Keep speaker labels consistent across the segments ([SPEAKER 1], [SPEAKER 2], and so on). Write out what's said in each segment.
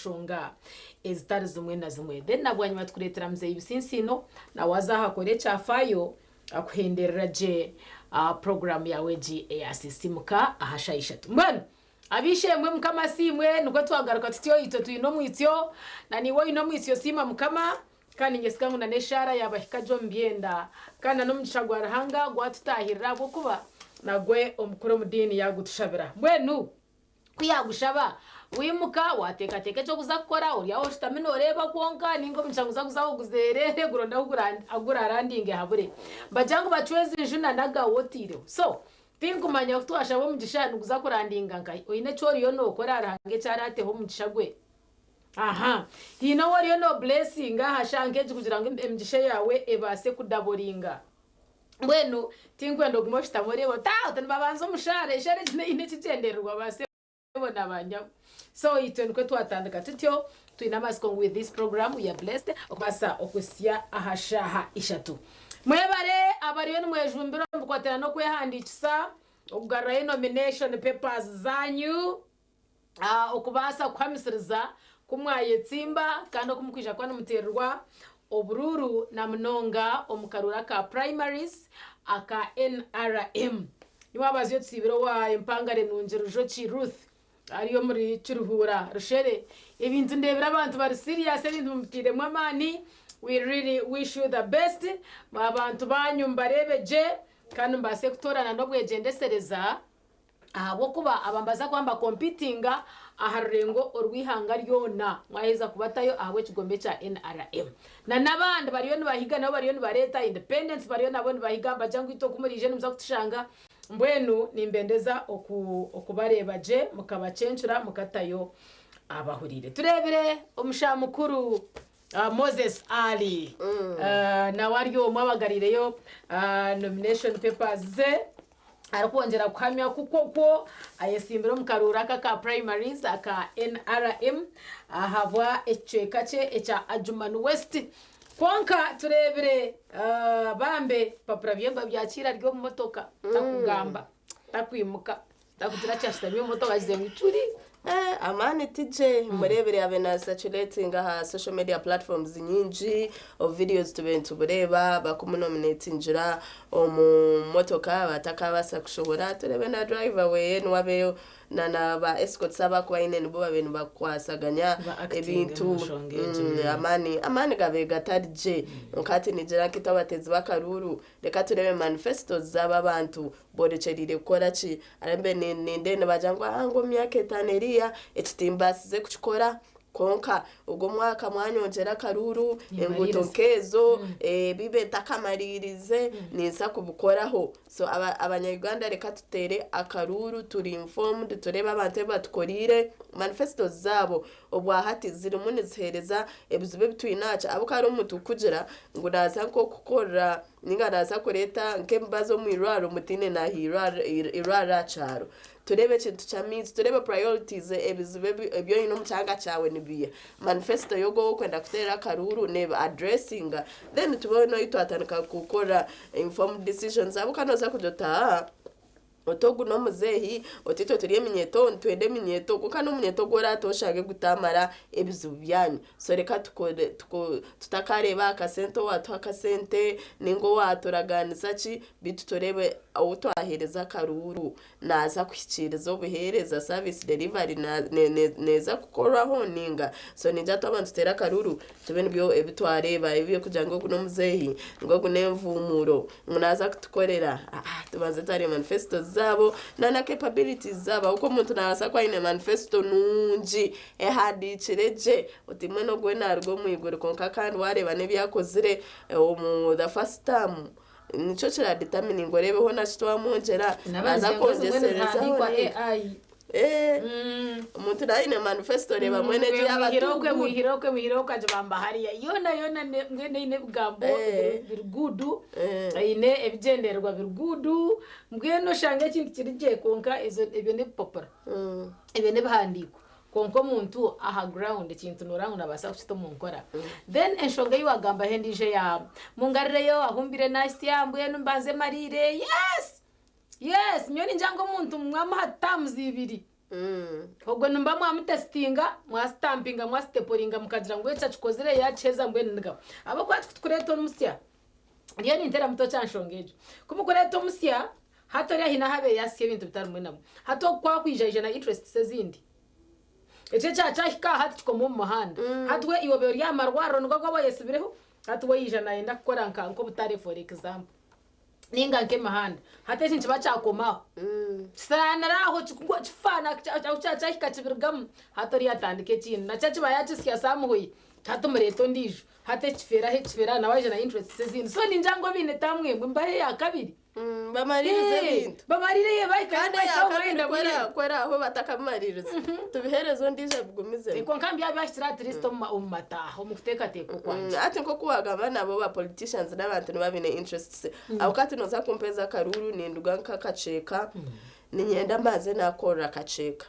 [SPEAKER 1] nshonga ezitari zimwe na zimwe. Then na bwanyima tukureetera Muzeeyi Bisinsiino nawe aze aha akore ekyafaayo akuhenderera gye puroguraamu yaawe egi eya Sisiimuka aha shaaha ishatu. Mbwenu Ab'eishe-emwe Mukama asiimwe, nikwo twagaruka tutyo itwe twine omwitsyo, na naiwe oine omwitsyo siima Mukama, kandi niinyesiga ngu na n'eshaara yaabahika gye omu byenda, kandi na n'omugisha gwa Ruhanga gwatutaahirira ahabw'okuba nagwe omukuru omu diini yaagutushabira. Mbwenu ku yaagushaba, waimuka waateekateeka eki orikuza kukora, ori aho oshutami nooreeba kwonka, nainga omugisha niguza kuza aho guzeereere guronde ahu guraarandinge habure. Nibagira ngu bacweze enju na n'agaawe otaireho. So, Tinkumanya ku twashaba omugisha niguza kurandinga nkahi. Oine eki oriyo nokora Ruhanga eki arateho omugisha gwe? Aha. Haine ou oriyo no blessinga aha shaaha nk'egi kugira ngu emigisha yaawe ebaase kudaboringa. Mbwenu tinkwenda ogume oshutame oreebe oti ah oti nibabanza omushaara, eshaara egi eine ekigyendererwa baase bona ba nyabo. So itwe nikwo twatandika tutyo, twine amatsiko ngu with this program we are blessed okubaasa okuhitsya aha shaaha ishatu. Mwebare abariyo nimwejumbira omu bikwatiraine n'okwehandiikisa okugarurayo nomination papers zanyu okubaasa kuhamisiriza ku mwayetsimba kandi oku mukwija kuba nimuteererwa oburuuru na munonga omu karuuru aka primaries aka NRM. Nimwabaziyo tusiibire owa Empangare Nungi Rujoki Ruth ari omuri Kiruhura Rushere. Ebintu ndeebire abantu bari serious ebintu mubiteiremu amaani we really wish you the best abantu banyu mubareebe gye kandi mubaase kutoorana n'obwegyendesereza. Ahabw'okuba aba nibaza kuba nibakompitinga aha rurengo orw'eihanga ryona mwaheza kubatayo ahabw'ekigombe kya NRM. Na n'abandi bariyo nibahiga nabo bariyo nibareeta independence bariyo nabo nibahiga nibagira ngu itwe oku muriije nimuza kutushanga mbwenu nimbendeza oku okubareeba gye mukabacencura mukatayo abahuriire. Tureebire omushaha mukuru Moses Ali nawe ari omwe abagariireyo nomination papers ze. Arikwongyera kuhamya ku Kwokwo ayetsimbire omu karuuru aka aka primaries aka NRM ahabwa ekicweka kye ekya Adjumani West. Kwonka tureebire bambe ebipapura bye nibabyakiira ari omu motoka takugamba, takwimuka, takugira ki ashutami omu motoka agize ngu curi.
[SPEAKER 2] Amaani tigye mureebire yaabaire na circulatinga aha social media platforms nyingi obu videos tubaire nitubureeba barikumunominatingira omu motoka batakabaasa kushohora tureebe na driver weye niwe abeyo na na ba escorts abu arikuba aine nibo babaire nibakwasaganya
[SPEAKER 1] Ba acting
[SPEAKER 2] ebintu
[SPEAKER 1] omu nshonga egyo.
[SPEAKER 2] Amaani amaani gabaire gatari gye kwonka hati nigira nka itwe abateezi b'akaruuru reka tureebe manifestos z'aba abantu borekyereire kukora ki arambe nindeeba nibagira ngu aah ngu omu myaka etaano eriya eki timbaasize kukikora Kwonka ogwo omwaka mwanyongyera akaruuru, enguuto nk'ezo, ebi betakamariirize, ninza kubikoraho. So abanya Uganda reka tuteere akaruuru turi informed, tureebe abantu ebi batukoreire, manifestos zaabo obwahati zirimu niziheereza ebizibu ebi twine aha ahabw'okuba hariho omuntu kukugira ngu naaza nk'okukorera ninga naaza kureeta nk'emibazi omu irwariro mutaine naaha irwariro aha kyaro. Tureebe ekintu ky'amaizi, tureebe priorities, ebizibu ebi oine omu kyanga kyawe nibiiha. Manifesto y'ogwo ou orikwenda kuteerera akaruuru neebi addressinga then tube noyi twatandika kukora informed decisions ahabw'okuba nooza kugira oti aa oti ogu n'omuzeeyi, oti itwe turi eminyeeto nitwenda eminyeeto kwonka n'omunyeeto ogu oraate oshange gutaamara ebizibu byanyu. So reka tukore tutakareeba aha kasente owaatuha akasente ninga owaaturaganisa ki beitu tureebe ou twaheereza akaruuru. Naaza kuhikiiriza obuheereza, service delivery, neeza kukorwaho ninga? So ningira twaba nituteera akaruru tube nibyo ebi twareeba ebi ebyokugira ngu ogu n'omuzeeyi, ngu ogu n'envumuuro, ngu naaza kutukorera, aa tubanze twareeba manifestos zaabo na na capabilities zaabo ahabw'okuba omuntu naabaasa kuba aine manifesto nungi ehandiikire gye oti mbwenu ogu we naaruga omu iguru kwonka kandi waareeba n'ebi akozire omu the first term Nikyo kira determininga oreebe hoona ki twamwongyera naaza kwongyeserezaho
[SPEAKER 1] AI.
[SPEAKER 2] Eh, omuntu naaba aine manifesto reeba mbwenu egi yaaba too good.
[SPEAKER 1] Mwihire okwe mwihire okwe agibamba hariya yoona yoona mbwenu eine ebigambo biri good eine ebigyendererwa biri good mbwenu oshange ekintu kiri gye kwonka ebyo n'ebipapura ebyo n'ebihandiiko. Kwonka omuntu aha ground ekintu noreeba ngu nabaasa kukita omu nkora. Then enshonga ei wagambaho endiijo eya mungarireyo ahumbire nahitsya mbwenu mbanze mariire yes! Yes! Nyowe ningira ngu omuntu mwamuha terms ibiri. Ogwo nimuba mwamutesitinga, mwasitampinga, mwasiteporinga mukagira ngu eki akikozire yaakiheza mbwenu nigaho. Ahabw'okuba tikutukureeta omusya, ndiyo ninteera muto kya nshonga egyo. Ku mukureeta omusya, hati oriya haine ahu abaire yaasya ebintu bitari bimwe na bimwe. Hati oku kwakwijaija na interests ezindi. Ekyo ekya kyahika aha hati kikoma omu muhanda. Hati we iwe obaire ori aha marwariro nigwo agu waaba oyesibireho, hati we yaija naayenda kukora nka nk'obutare for example. Ninga nk'emihanda. Hati eki nikiba kyakoma aho. Kisaanira aho kikugwa kifaana ahu kyaba kyahika kibirugamu. Hati oriya atandika ekindi. Nakyo akiba yaakisya somewhere, hati mureeta ondiijo. Hati eki kifeera aha, eki kifeera aha, nawe aija na interests ezindi. So ningira ngu abaine taamu emwe mbahe eya kabiri.
[SPEAKER 2] Bamaririze ebintu.
[SPEAKER 1] Bamarire bahika
[SPEAKER 2] Kandi
[SPEAKER 1] bahika
[SPEAKER 2] eya
[SPEAKER 1] ahu
[SPEAKER 2] kabiri
[SPEAKER 1] barenda
[SPEAKER 2] kwera
[SPEAKER 1] bwire.
[SPEAKER 2] kwera aho batakabimariiriza tubihereze ondiijo abigumizemu.
[SPEAKER 1] Kwonka byaba byahikire at least omu omu mataaha omu kuteekateeka okwangye.
[SPEAKER 2] Hati nk'oku waagamba nabo ba politicians n'abantu niba baine interests. Aho hati nooza kumpeeza akaruuru ninduga nk'akakyeka niinyenda mbanze naakorera akakyeka.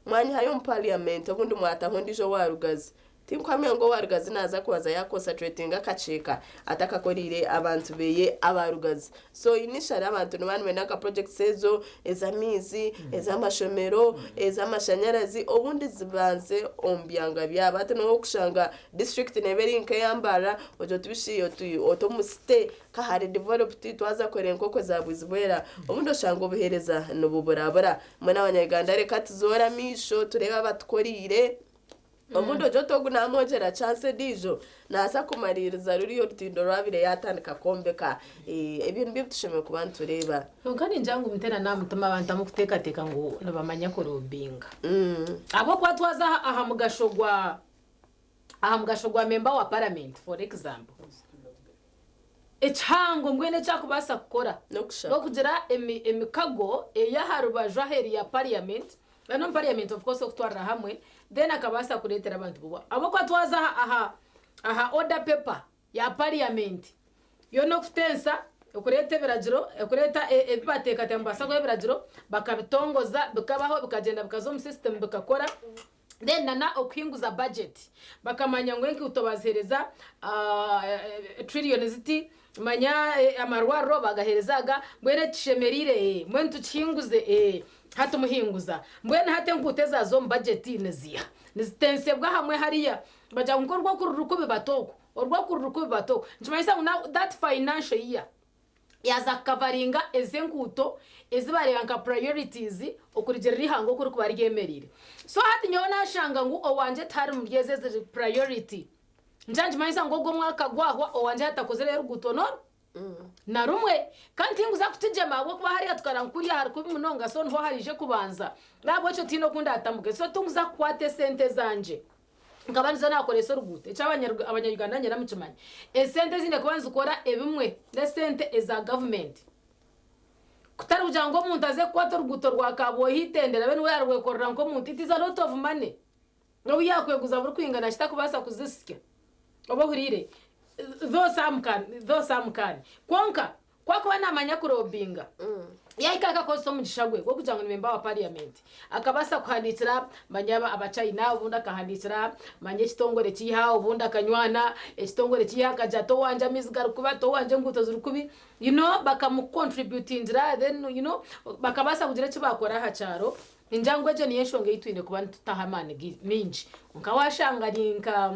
[SPEAKER 2] Mwanyihayo omu parliament obundi mwataho ondiijo owa Rugazi. Tinkuhamya ngu owa Rugazi naaza kubanza ya concentratinga akakyeka atakakoreire abantu beye aba Rugazi. So initially abantu nibaba nibenda nka projects ezo ez'amaizi, ez'amashomero, ez'amashanyarazi obundi zibanze omu byanga byabo. Hati nobu orikushanga district neeba eri nk'eya Mbarara ogire oti bishi oti omu city ka hari developed twaza kureba enkoko za Bwizibwera obundi oshanga obuheereza nibuburabura. Mbwenu abanya Uganda reka tuzoore amaisho tureebe abatukoreire. Obundi ogye oti ogu naamwongyera chance endiijo, naaza kumariiriza ruriya orutindo orwabaire yaatandika kwombeka. Ebyo nibyo ebi tushemereire kuba nitureeba.
[SPEAKER 1] Kwonka ningira ngu Mutera n'aha mutima abantu amu kuteekateeka ngu nibamanya kurobinga. Ahabw'okuba twaza aha aha mugasho gwa aha mugasho gwa member wa parliament for example, ekihango mbwenu eki arikubaasa kukora
[SPEAKER 2] N'okushaba.
[SPEAKER 1] n'okugira emi emikago ey'aha rubaju aheeru ya parliament Then omu parliament of course okutwarira hamwe then akabaasa kureetera abantu bubwa ahabw'okuba twaza aha aha aha order paper ya parliament yo n'okutensa okureeta ebiragiro okureeta e- ebi bateekateeka ngu nibabaasa kuha ebiragiro bakabitongoza bikabaho bikagyenda bikaza omu system bikakora then na na okuhinguza budget bakamanya ngu enkuuto baziheereza trillion ziti Manya amarwariro bagaheereza aga, mbwenu eki kishemereire ee, mbwenu tukihinguze ee, hati muhinguza. Mbwenu hati enguuto ezaaza omu bagyeti niziiha? Nizitensebwa hamwe hariya, bagira ngu nk'orw'oku ruri kubi bata oku, orw'oku ruri kubi bata oku. Nikimanyisa ngu now that financial year yaaza kukavaringa ezi enguuto ezi baareeba nka priorities okurugiirira eihanga oku ririkuba ryemereire. So hati nyowe naashanga ngu owangye tihari muri ezo eziri priority. Nikyo nikimanyisa ngu ogwo omwaka gwahwa owangye hatakozireyo oruguuto n'oru na rumwe. Kandi tinkuza kutigyema ahabw'okuba hariya tukara ngu kuriya hari kubi munonga so niho hariije kubanza. N'ahabw'ekyo tihaine oku ndaatambuke. So tinkuza kukwata esente zangye nkaba nizo naakoresa oruguuto. Eki abanya-Uganda nyena mukimanye. Esente eziine kuba nizikora ebimwe n'esente eza gavumenti. Kutari kugira ngu omuntu aze kukwata oruguuto rwa Kabwohe Itendera abe niwe yaarwekorera nk'omuntu. It is a lot of money. N'obu yaakweguza burikwingana ki takubaasa kuzisya. Oba ohuriire? Though some can, though some can. Kwonka, ku akuba naamanya kurobinga, yaahika akakozesa omugisha gwe gw'okugira ngu ni memba wa parliament, akabaasa kuhandiikira manya Abachina, obundi akahandiikira manya ekitongore kiiha, obundi akanywana ekitongore kiiha akagira ati owangye amaizi garikubi, ati owangye enguuto ziri kubi, you know, bakamucontributingira then you know, bakabaasa kugira eki baakora aha kyaro. Ningira ngu egyo niyo enshonga ei twine kuba nitutaho amaani maingi. Kwonka waashanga ari nka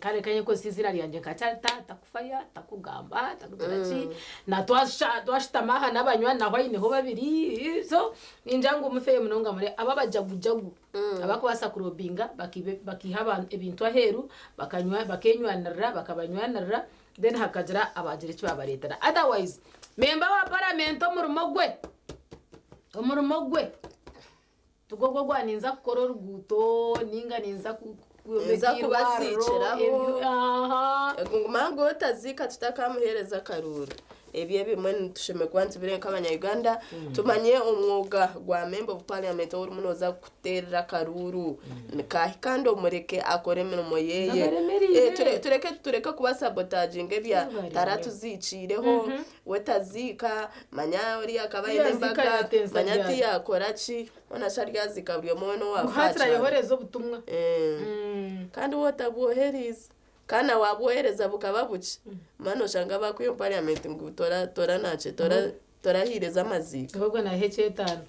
[SPEAKER 1] kare reka nkozese eiziina ryangye nka Charita, takufayo, takugamba, takugira ki, na twashutama aha n'abanywani naho aineho babiri, so ningira ngu mufeeyo munonga muri abo abajagujagu abarikubaasa kurobinga bakaiha ebintu aheeru bakeenywanirira bakabanywanirira then hakagira abaagira eki baabareetera. Otherwise memba wa paramenti omurimo gwe Omurimo gwe tigwo ogwo ogwa ninza kukora oruguuto ninga ninza
[SPEAKER 2] Ninza
[SPEAKER 1] kwombeka eirwariro
[SPEAKER 2] kubaziikiraho.
[SPEAKER 1] ebyo aha.
[SPEAKER 2] Nguma ngu otaziika tutakamuheereza akaruuru. Ebyo ebimwe nitushemereire kuba nitubireeba nk'abanya-Uganda tumanye omwoga gwa member of parliament ou orimu nooza kuteerera akaruuru nikahi kandi omureke akore emirimo yeye.
[SPEAKER 1] Nabaremereire.
[SPEAKER 2] Tureke tureke kuba sabotaginga ebya
[SPEAKER 1] Nabaremereire.
[SPEAKER 2] taratuziikiireho. We taziika, manya oriya akaba aine
[SPEAKER 1] Tiyaziika
[SPEAKER 2] embaga,
[SPEAKER 1] yaatensa
[SPEAKER 2] manya
[SPEAKER 1] ryari.
[SPEAKER 2] tiyakora ki, hoona shi aryaziika buri omwe weena
[SPEAKER 1] Ngu
[SPEAKER 2] owaafa aha
[SPEAKER 1] haakiri
[SPEAKER 2] kyaro.
[SPEAKER 1] ayohereze obutumwa.
[SPEAKER 2] Kandi waaba otabwoheriize, kandi na waabwohereza bukaba bukye, mbwenu oshanga baakwiha omu parliament ngu tora tora naki, tora torahiireza amaziika.
[SPEAKER 1] Ahobwe naaha eky'etaano.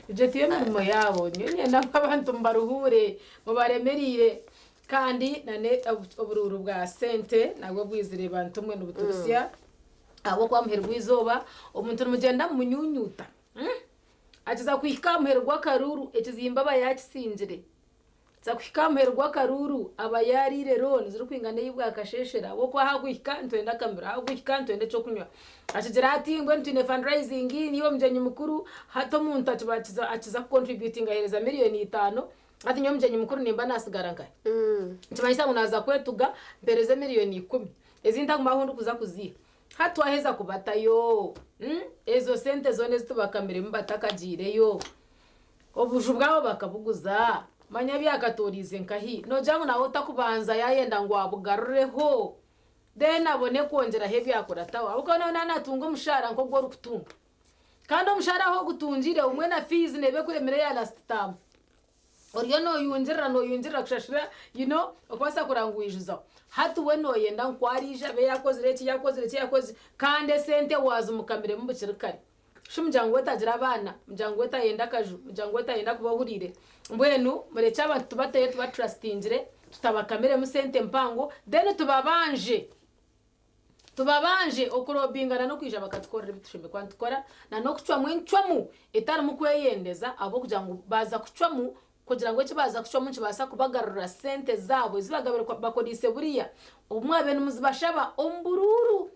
[SPEAKER 1] Egyo tiyo mirimo yaabo. Nyowe niinyenda ngu abantu mubaruhuure, mubaremereire. Kandi na n'oburuuru bwa sente nabwo bwizire bantu mwe nibuturusya. Ahabw'okuba muheru gw'eizooba omuntu nimugyenda mumunyunyuuta. Akiza kuhika aha muheru gw'akaruuru ekizimbe aba yaakisingire. Za kuhika aha muheru gw'akaruuru aba yaariire looni zirikwingana ei bwakasheeshera ahabw'okuba haakuhika nitwenda akamiro, haakuhika nitwenda eky'okunywa. Akigira ati mbwenu twine fundraising niiwe mugyenyi mukuru, hati omuntu akiba akiza akiza kucontributinga aheereza miriyoni itaano, hati nyowe mugyenyi mukuru nimba naasigara nkahi? Nikimanyisa ngu naaza kwetuga mpeereze miriyoni ikumi, ezi ntaguma ahu ndikuza kuziiha. Hati twaheza kubatayo, ezo sente zoona ezi tubakamiremu batakagiireyo, Obuju bwabo bakabuguza? Manya ebyakatooriize nkahi? Noogira ngu nawe otakubanza yaayenda ngu abugarureho then abone kwongyeraho ebyakurataho ahabw'okuba nawe naaba naatunga omushaara nk'ogu orikutunga. Kandi omushaara ahu ogutungiire obumwe na fees neeba ekuremire eya last term. Oriyo nooyungirira nooyungirira kushashura you know okubaasa kureba ngu waijuzaho. Hati we nooyenda ngu ku ariija abe yaakozire eki, yaakozire eki, yaakozire eki kandi esente waazimukamiremu bukiri kare. Shi muryango we tagira abaana? Muryango we tayenda akaju? Muryango we tayenda kuba ohuriire? Mbwenu murekye abantu tubateyo tubatrustingire, tutabakamiremu sente mpango, then tubabanje. Tubabanje okurobingana n'okwija bakatukorera ebi tushemereire kuba nitukora, na n'okucwamu encwamu etarimu kweyendeza ahabw'okugira ngu baaza kucwamu kugira ngu eki baaza kucwamu nikibaasa kubagarurira sente zaabo ezi bagabaire bakoreise buriya obu mwabaire nimuzibashaba omu buruuru.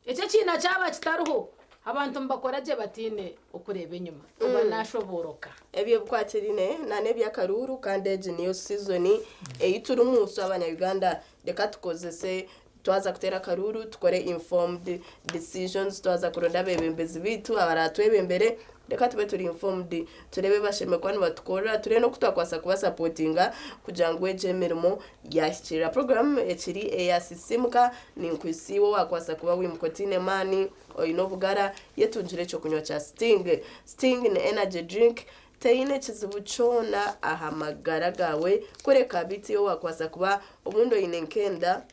[SPEAKER 1] Ekyo ekiina kyaba kitariho, abantu nibakora gye bataine okureeba enyima oba nashobooroka.
[SPEAKER 2] Ebyo ebikwatiraine nana eby'akaruuru kandi egi niyo sizoni ei turimu so abanya Uganda reka tukozese twaza kuteera akaruuru tukore informed decisions twaza kuronda abebembezi baitu abaratwebembere Reka tube turi informed tureebe ebi bashemereire kuba nibatukorera tureebe n'oku twakubaasa kubasapotinga kugira ngu egyo emirimo yaahikiirira. Puroguraamu ekiri eya Sisiimuka ninkuhitsya iwe owaakubaasa kuba wiimuka otaine maani, oine obugara, yetungire eky'okunywa kya Sting. Sting ni energy drink teine kizibu kyona aha magara gaawe kureka beitu iwe owaakubaasa kuba obundi oine nk'enda,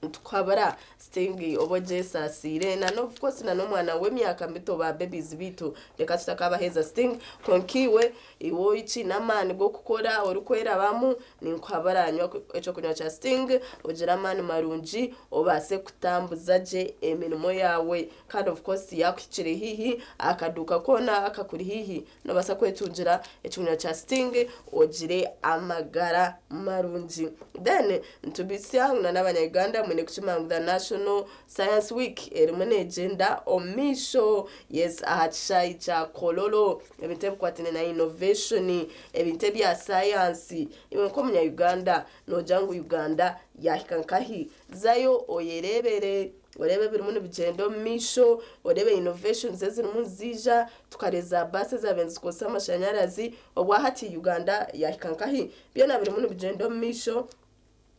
[SPEAKER 2] Nitukuhabura sting oba ogyesaasiire na of course na n'omwana w'emyaka mito ba babies baitu reka tutakabaheza sting kwonka iwe iwe okiine amaani g'okukora orikwerabamu ninkuhabura nywa ekyokunywa kya sting ogire amaani marungi obaase kutambuza gye emirimo yaawe kandi of course yakuhikire haihi akaduuka koona akakuri haihi Noobaasa kwetungira ekinywa kya Sting ogire amagara marungi. Then nitubitsya ngu n'abanya Uganda mwine kukimanya ngu the National Science Week erimu negyenda omu maisho. Yes, aha kishaayi kya Kololo. Ebintu ebikwataine na innovation, ebintu ebya sayansi. Iwe nk'omunya Uganda noogira ngu Uganda yaahika nkahi? Zayo oyereebere. Oreebe ebirimu nibigyenda omu maisho, oreebe innovations ezirimu niziija, tukareeba za baasi ezaabaire nizikozesa amashanyarazi, obwahati Uganda yaahika nkahi? Byona birimu nibigyenda omu maisho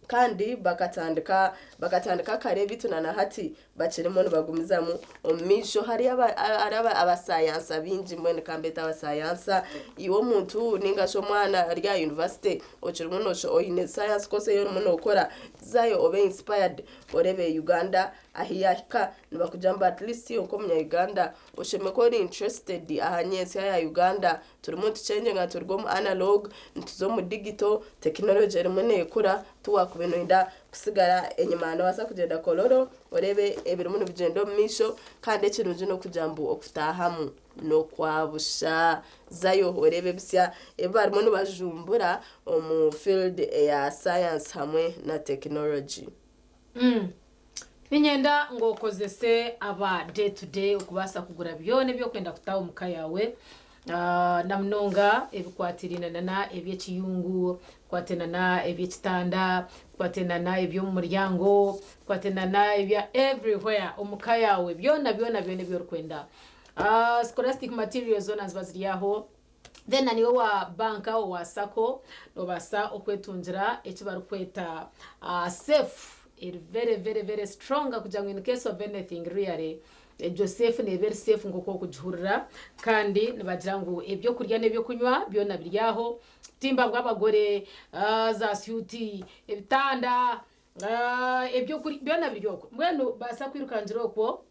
[SPEAKER 2] kandi bakatandika bakatandika kare beitu na na hati bakirimu nibagumizamu omu maisho. Hariyo aba abasayansa baingi mbwenu ka mbeete abasayansa, iwe omuntu nainga shi omwana ari aha yunivasite okirimu nooshoma oine sayansi course ei orimu nookora, zayo obe inspired Orebe Uganda ahi yahika nibakugira ngu at least iwe nk'omunya Uganda oshemere kuba ori interested aha nyensya ya Uganda. Turimu nitucenginga nituruga omu analog nituza omu digital, technology erimu nekura tiwakuba noyenda kusigara enyima. Nobaasa kugyenda Kololo orebe ebirimu nibigyenda omu maisho kandi ekirungi n'okugira ngu okutaahamu n'okwa busha. Zayo orebe ebisya ebi barimu nibajumbura omu field eya science hamwe na technology.
[SPEAKER 1] Niinyenda ngu okozese aba day to day okubaasa kugura byona ebi orikwenda kuta omu ka yaawe na munonga ebikwatiraine nana eby'ekiyungu, ebikwatiraine nana eby'ekitanda, ebikwatiraine nana eby'omu muryango, ebikwatiraine nana ebya everywhere omu ka yaawe byona byona byona ebi orikwenda. Scholastic materials zoona niziba ziri aho. Then na niiwe owa banka owa sacco nobaasa okwetungira eki barikweta safe eri very very very strong kugira ngu in case of anything really egyo safe neeba eri safe nk'oku orikugihurira kandi nibagira ngu ebyokurya n'ebyokunywa byona biri aho, obutimba bw'abagore, za syuti, ebitanda, ebyokurya byona biri okwo. Mbwenu baasa kwirukangira okwo.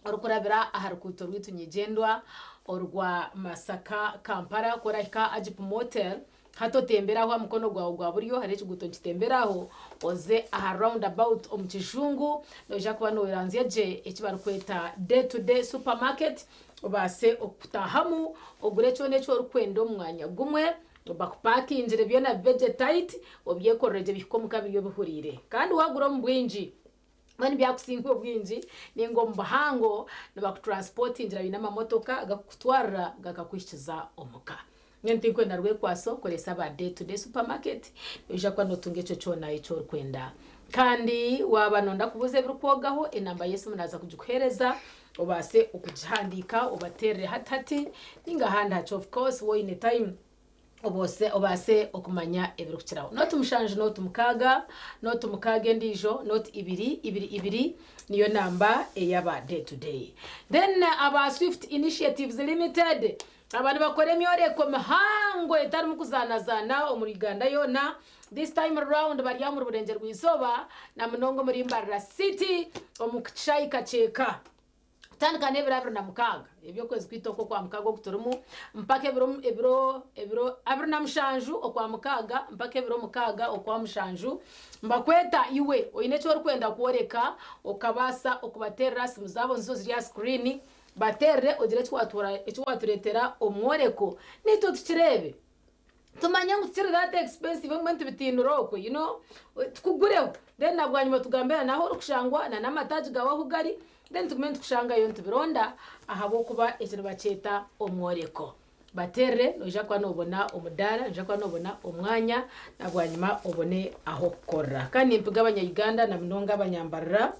[SPEAKER 1] Orikurabira aha ruguuto rwaitu nyigyendwa. orwa Masaka Kampala ku orahika aha Agip Motel hati otembere aho aha mukono gwawe gwa buryo hariho ekiguuto nikitembera aho oze aha round about omu kijungu noija kuba noranzya gye eki barikweta Day to Day Supermarket obaase okutaahamu ogure kyona eki orikwenda omu mwanya gumwe bakupakingire byona bibe gye tight obyekorere gye bihike omuka biri obihuriire kandi wagura omu bwingi Mbwenu byakusinga obwingi ninga omu buhango nibakutransportingira baine amamotoka agakukutwarira gakakuhikiza omuka. Mbwenu tinkwenda rwekwaso koresa aba Day to Day Supermarket noija kuba notunga ekyo kyona eki orikwenda. Kandi waaba nonda kubuuza ebirikwogaho enamba y'esimu naaza kugikuheereza obaase okugihandiika obateerere hati hati ninga ahandi hakye of course waaba oine time. Obaase obaase okumanya ebirikukiraho. Nooti mushanju nooti mukaaga, nooti mukaaga endiijo, nooti ibiri, ibiri ibiri niyo namba ey'aba Day to Day. Then aba Swift Initiatives Limited aba nibakora emyoreko mihango etarimu kuzaanazaana omuri Uganda yoona. This time round bari aha omuri Burengyerwa-izooba na munonga omuri Mbarara City omu Kishaayi Kakyeka. Kutandika n'ebiro 26 eby'okwezi kwaitu oku Okwamukaaga oku turimu, mpaka ebiro ebiro ebiro 27 Okwamukaaga mpaka ebiro 6 Okwamushanju, nibakweta iwe oine eki orikwenda kworeka, okabaasa okubateerera aha simu zaabo nizo ziri aha sikuriini, bateerere ogire eki eki waatureetera omu mworeko, naitwe tukireebe. Tumanye ngu tikiri that expensive mbwenu tubitiinire okwe you know tukugureho then na bwanyima tugambire na n'ahu orikushangwa na n'amataagi gaawe ahu gari then tugume nitukushangayo nitubironda ahabw'okuba eki nibakyeta omworeko. Bateerere noija kuba noobona omudaara, noija kuba noobona omwanya na bwanyima obone ah'okukorera. Kandi nimpiga abanya Uganda na munonga abanyambarira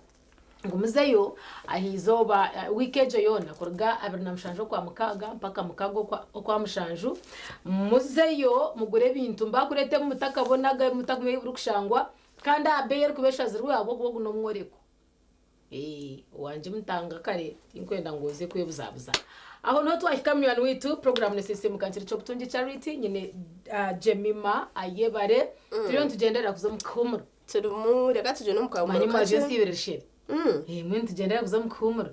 [SPEAKER 1] ngu muzeyo aha izooba wiiki egyo yoona kuruga 27 Okwamukaaga mpaka 6 Okwamushanju, muzeyo mugure ebintu mbakureeta ebi mutakabonaga ebi mutakumanya ebi birikushangwa kandi aha beeyi erikuba eshazirwe ahabw'okuba ogu n'omworeko. Owangye mutanga kare tinkwenda ngu oze kwebuzabuza. Aho niho twahika munywani waitu, puroguraamu nesisiimuka nkiri Kyobutungi Charity nyine Jemima Ayebare, turiyo nitugyendera kuza omu kihuumuro.
[SPEAKER 2] Turimu reka tugyende omu kahumuro
[SPEAKER 1] Manya
[SPEAKER 2] kakye.
[SPEAKER 1] nsiibire risheri. Mbwenu tugyendere kuza omu kuhuumura.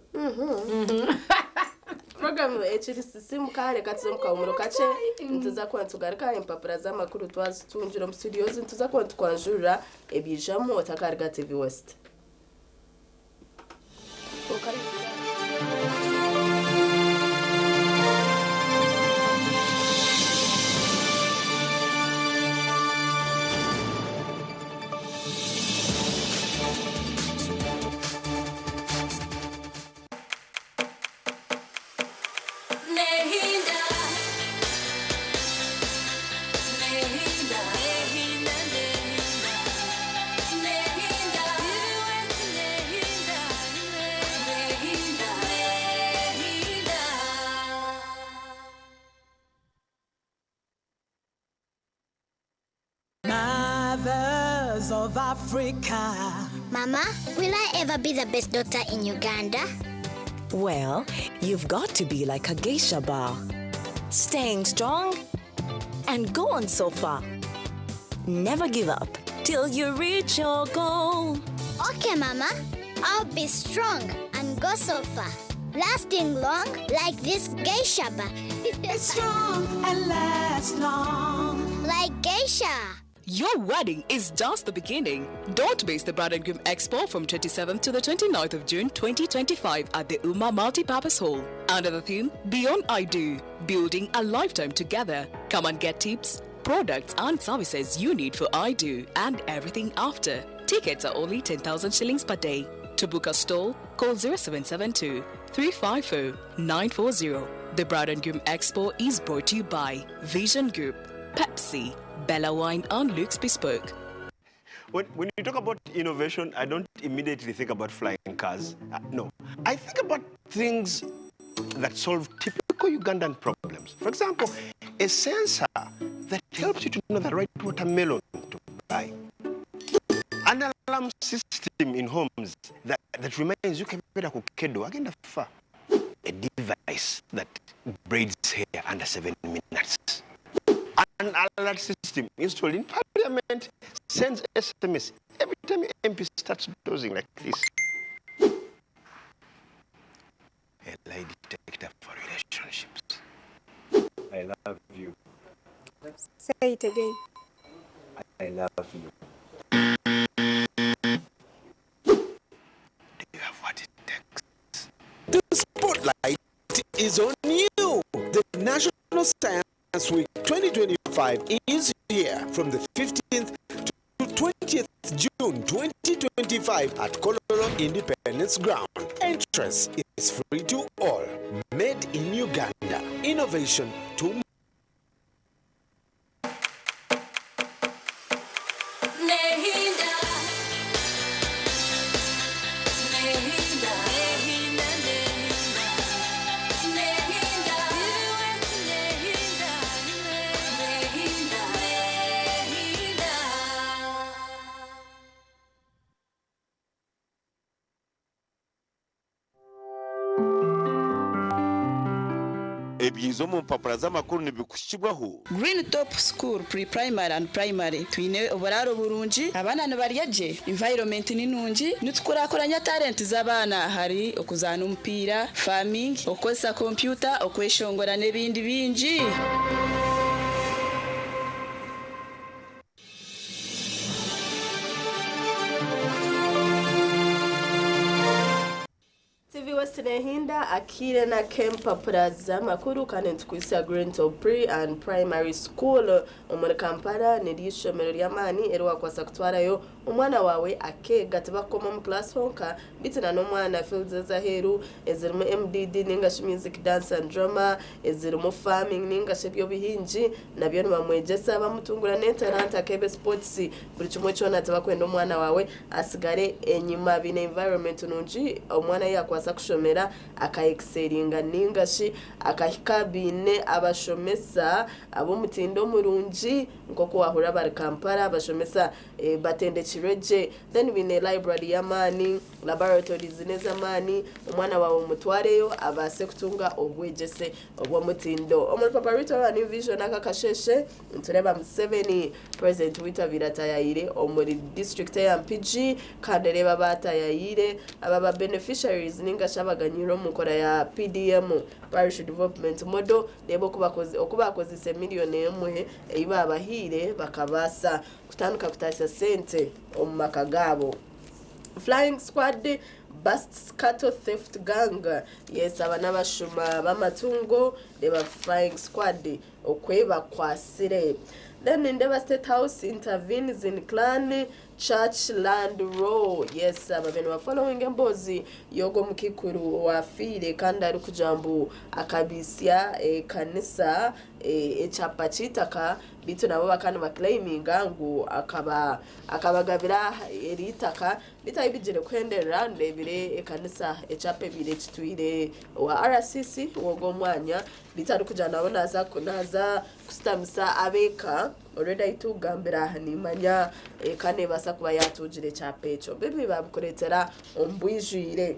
[SPEAKER 2] Program ekiri sisimuka reka tuze omu kahumuro kakye nituza kuba nitugaruka empapura z'amakuru twazitungira omu studios nituza kuba nitukwanjurira ebyijamu otakaruga TV West.
[SPEAKER 3] Mothers of Africa.
[SPEAKER 4] Mama, will I ever be the best doctor in Uganda?
[SPEAKER 5] Well, you've got to be like a geisha bar. Staying strong and go on so far. Never give up till you reach your goal.
[SPEAKER 4] Okay, Mama. I'll be strong and go so far. Lasting long like this geisha bar.
[SPEAKER 3] Strong and last long.
[SPEAKER 4] Like geisha.
[SPEAKER 6] Your wedding is just the beginning. Don't miss the Bride and Groom Expo from 27th to the 29th of June 2025 at the Uma Multipurpose Hall. Under the theme Beyond I Do, Building a Lifetime Together. Come and get tips, products and services you need for I Do and everything after. Tickets are only 10,000 shillings per day. To book a stall, call 0772 350 940. The Bride and Groom Expo is brought to you by Vision Group, Pepsi, Bella Wine and Luke's Bespoke.
[SPEAKER 7] When you talk about innovation, I don't immediately think about flying cars. No. I think about things that solve typical Ugandan problems. For example, a sensor that helps you to know the right watermelon to buy. An alarm system in homes that reminds you kebera ku kedo agenda fa. A device that braids hair under 7 minutes. An alert system installed in Parliament sends SMS every time your MP starts dozing like this. A lie detector for relationships.
[SPEAKER 8] I love you.
[SPEAKER 9] Say it again.
[SPEAKER 8] I love you.
[SPEAKER 7] Do you have what it takes?
[SPEAKER 10] The spotlight is on you. The National Science Week 2025 is here from the 15th to 20th June 2025 at Kololo Independence Ground. Entrance is free to all. Made in Uganda. Innovation to
[SPEAKER 5] Nehinda. Nehinda. Nehinda. Nehinda. Nehinda. Nehinda. Nehinda.
[SPEAKER 11] Ebyiza omu mpapura z'amakuru nibikushibwaho.
[SPEAKER 12] Green Top School Pre-Primary and Primary twine oburaaro burungi, abaana nibarya gye, environment ni nungi, nitukurakuranya talent z'abaana hari okuzaana omupiira, farming, okukozesa kompyuta, okweshongora n'ebindi bingi.
[SPEAKER 2] TV West Nehinda akire na kempapura z'amakuru kandi nitukwisa Green Top Pre and Primary School omuri Kampala. Niryo ishomero ry'amaani eriwakwasa kutwarayo omwana wawe akeega. Tibakukoma omu class honka, bitu na n'omwana fields ez'aheeru ezirimu MDD ningashi music, dance and drama, ezirimu farming ningashi ebyobuhingi, nabyo nibamwegyesa, bamutungura n'entalanta, akebe sports, buri kimwe kyona. Tibakwenda omwana wawe asigare enyima. Biine environment nungi omwana yakwasa kushomera akaexcelinga ningashi akahika. Biine abashomesa ab'omutindo murungi nk'oku wahurira bari Kampala, abashomesa batendekirwe gye. Then biine library y'amaani, laboratories n'ez'amaani. Omwana wawe omutwareyo abaase kutunga obwegyese obw'omutindo. Omuri paparito New Vision aka kasheshe nitureeba Museveni, president waitu, abaire atayayire omuri district ya Mpigi, kandi reeba batayayire aba ba beneficiaries ningashi abaganyirwe omu nkora ya PDM, Parish Development Model. Reeba oku bakozese miliyoni 1 ei babahiire, bakabaasa kutandika kutaasya sente omu maka gaabo. Flying Squad busts cattle theft gang. Yes, aba n'abashuma b'amatungo. Reba Flying Squad okwe bakwasire. Then ndeba State House intervenes in clan church land row. Yes, aba bene ba following embozi yogo mukikuru wafiire kandi ari kugira mbu akabisya ekanisa ekyapa ky'itaka, bitu nabo bakaba baclaiminga ngu akaba akabagabira eri itaka bitari bigire kuhenderera. Ndebire ekanisa ekyapa ebire kitwire wa RCC wogwo omwanya, bitari kugira nabo naza kusitamisa abeeka. Already aitugambira nimanya eka nebaasa kuba yatungire ekyapa ekyo. Bibi babikureetera omu bwijwire.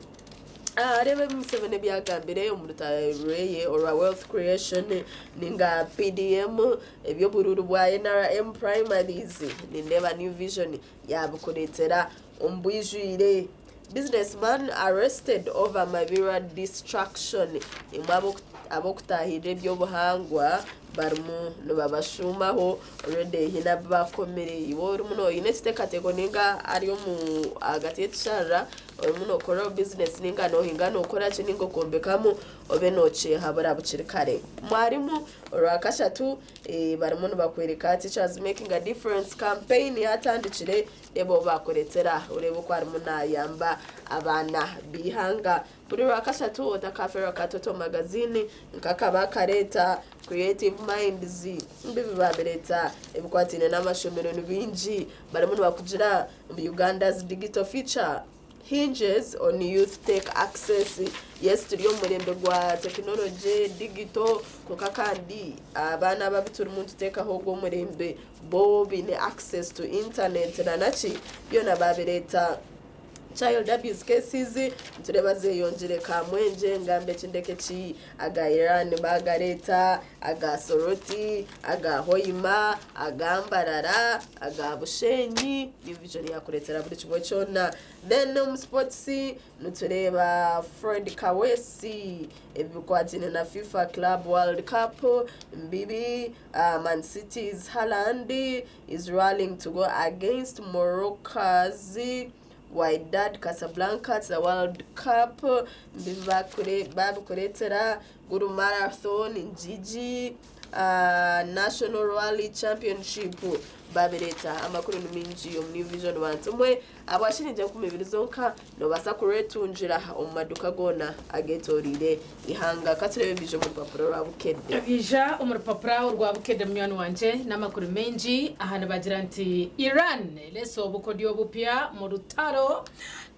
[SPEAKER 2] Reba Museveni ebyagambire omu rutaro rweye orwa wealth creation ninga PDM, ebyobururu bwa NRM primaries. Nindeba New Vision yabikureetera omu bwijwire. Businessman arrested over Mabira destruction. Imwe ab'okutahirira ebyobuhangwa barimu nibabashumaho already, hina bakomire. Iwe orimu noyine ekiteekateeko ninga ari omu ahagati y'ekisharara, orimu nokora business ninga nohinga, nokora ki ninga okombekamu, obe nokyehabura bukiri kare. Mwarimu orwakashatu barimu nibakwereka Teachers Making a Difference campaign yatandikire. Reba obu bakuretera, urebe oku arimu nayamba abaana b'ihanga. Buri rwakashatu otakaferwa Katoto Magazine nkakaba kareeta creative minds. Mbibi babireeta ebikwataine n'amashomero ni bingi. Barimu nibakugira ngu Uganda's digital future hinges on youth tech access. Yes, turi omu murembe gwa tekinology digital, konka kandi abaana ababi turimu nituteekaho ogwo omurembe bo biine access to internet nanaki byona babireeta. Child abuse cases nitureeba zeyongyire Kamwengye ngambe eki ndeke eki aga Iran bagareeta aga Soroti aga Hoima aga Mbarara aga Bushenyi New Vision yakureetera buri kimwe kyona then omu sports nitureeba Fred Kaweesi ebikwataine na FIFA Club World Cup mbibi Man City's Haaland is rallying to go against Morocco's Wydad Casablanca to the World Cup babikureetera Guru Marathon Njiji National Rally Championship babireeta amakuru ni mingi omu New Vision bantu mwe abwa shiringi 20 zonka nobaasa kuretungira omu maduka goona agetoriire ihanga katurebe ebiija omu rupapura rwa Bukedde.
[SPEAKER 1] Ebiija omu rupapura orwa Bukedde munywani wangye n'amakuru maingi aha nibagira nti Iran erese obukodyo obupya mu rutaro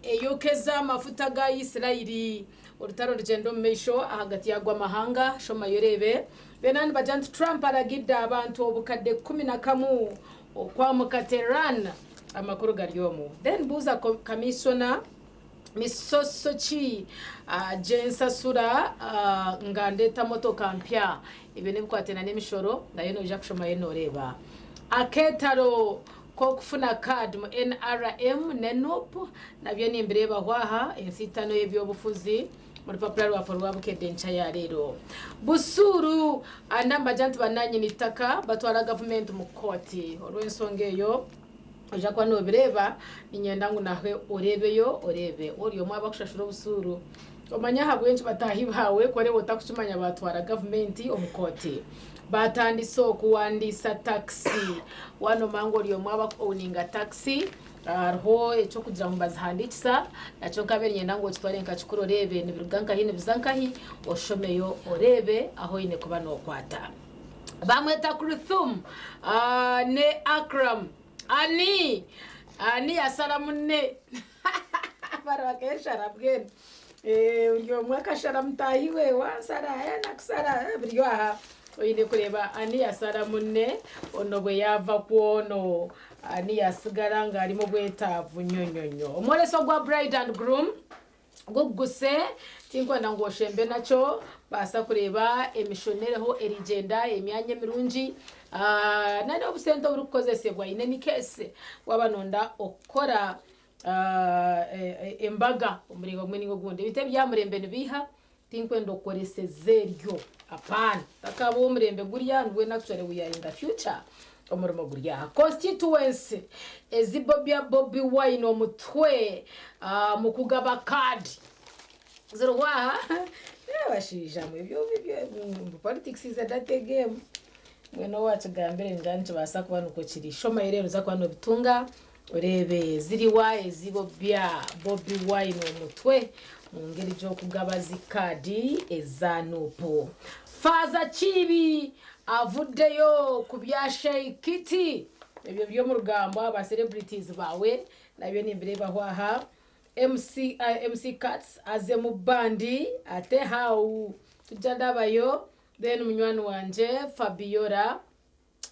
[SPEAKER 1] eyokeza amafuta ga Israeli. Orutaro nirugyenda omu maisho ahagati y'ago amahanga shomayo oreebe. Beena nibagira nti Trump aragidde abantu obukadde 11 okwamuka Tehran. Amakuru gari omu. Then buuza kamisona misoso ki gyensasura nga ndeeta motoka mpya? Ebyo n'ebikwatiraine n'emishoro nayo noija kushomayo noreeba. Akeetaro k'okufuna kaadi mu nrm ne nup nabyo nimbireebaho aha ensiitano y'ebyobufuzi mu rupapura rwafe orwa Bukedde enkya ya reero. Busuuru anambagira nti bananyini itaka batwara gavumenti mu kooti olw'ensonga eyo. Oija kuba noobireeba, niinyenda ngu nahwe oreebeyo oreebe ori omwe abarikushashura obusuuru. Omanye ahabw'enki bataahi baawe ku oreba otarikukimanya baatwara gavumenti omu kooti. Baatandisa okuwandiisa takisi. Waaba noomanya ngu ori omwe abarikuowuninga takisi, hariho eky'okugira ngu nibazihandiikisa, nakyo nkabaire niinyenda ngu okitware nka kikuru oreebe nibiruga nkahi nibiza nkahi, oshomeyo oreebe ahu oine kuba nookwata. Baamweta Kuruthum ne Akram. Ani ani yasara munne bari bakeshara mbwenu buri omwe akashara mutaahi we wansara nakusara buri aha oine kureeba ani yasara munne ono bwe yaava kwono ani yasigara nga ari mu bwetaavu nyonyonyo. Omworeso gwa bride and groom Guguse, tinkwenda ngu oshembe nakyo. Baasa kureeba emishonereho erigyenda, emyanya emirungi, nari obusente oburikukozesebwa. In any case, waaba noyenda okukora embaga omu muringo gumwe ninga ogundi, ebintu ebya murembe nibiiha, tinkwenda okukoreseza eryo. Apaana, takaaba ow'omurembe guriya, mbwenu actually we are in the future. Omurimo guri aha constituency ezibobya Bobi Wine omutwe omu kugaba kaadi ziriho aha. Bashaija mwe ebyo politics is a dirty game. Mbwenu owakigambire ningira nikibaasa kuba nikwo kiri. Shomayo reero oza kuba nobitunga oreebe ziriwa ezibobya Bobi Wine omutwe omu ngeri gy'okugaba zi kaadi eza Nup. Faaza Kiibi Avuddeyo ku bya Sheikh Kiti. Ebyo biri omu rugambo aha ba celebrities baawe nabyo nimbireebaho aha. MC, MC Kats aze mu bandi ate how tujja ndabayo then munywani wangye Fabiola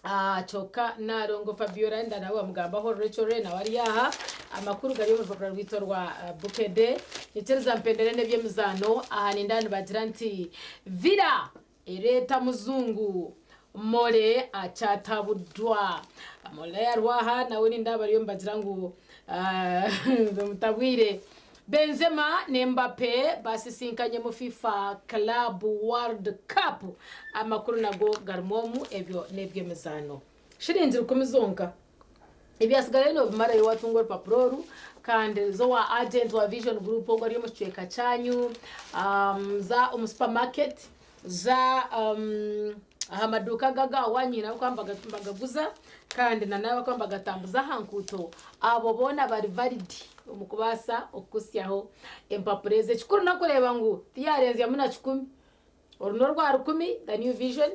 [SPEAKER 1] Ah, kyokka Nnaalongo Fabiola enda nawe wamugambaho Rachel Ray nawe ari aha. Amakuru gari omu rupapura rwaitu orwa Bukedde. Nyikiriza mpendere n'eby'emizaano aha ninda nibagira nti Villa Ereeta muzungu More akyatabuddwa. More ariho aha nawe nindeeba bariyo nibagira ngu bamutabwire. Benzema ne Mbappe basisinkanye mu FIFA Club World Cup. Amakuru nago garimu omu ebyo n'eby'emizaano. Shiringi rukumi zonka. Ebyatsigarayo noobimarayo waatunga orupapura oru kandi za owa agent wa Vision Group ogwo ari omu kicweka kyanyu, za omu supermarket, za aha maduuka ago aga waanyu haine abu barikuba nibagaguza kandi na n'abu barikuba nibagatambuza aha nguuto, abo boona bari valid omu kubaasa okukuhitsyaho empapura ezo. Ekikuru n'okureeba ngu tiyaarenzyamu na kikumi. Oru n'orwa rukumi, The New Vision.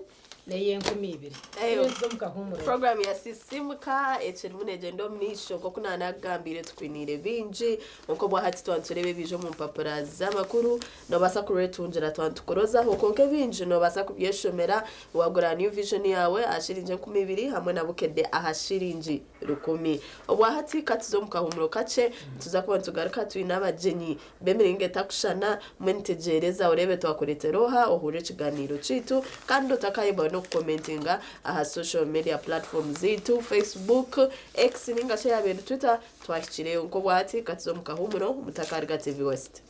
[SPEAKER 1] N'ey'enkumi ibiri.
[SPEAKER 2] Eyo.
[SPEAKER 1] Tuze omu kahuumuro.
[SPEAKER 2] Program ya Sisimuka ekirimu negyenda omu maisho. Nk'oku naanagambire, tukwiniire bingi. Nk'obwa hati twantureba ebija omu mpapura z'amakuru, noobaasa kuretungira twantukurozaho, kwonka ebingi noobaasa kubyeshomera wagura New Vision yawe aha shiringi 2000 hamwe na Bukedde aha shiringi 1000. Obwa hati katuze omu kahuumuro kakye, tuza kuba nitugaruka twine abagyenyi b'emiringo etakushushana. Mbwenu tegyereza oreebe twakureetera oha, ohurire ekiganiiro kyaitu, kandi otakayebwa n'okukomentinga aha social media platform zaitu, Facebook, X ninga shi eyabaire Twitter, twahikireyo. Nk'obwa hati katuze omu kahuumuro, mutakariga TV West.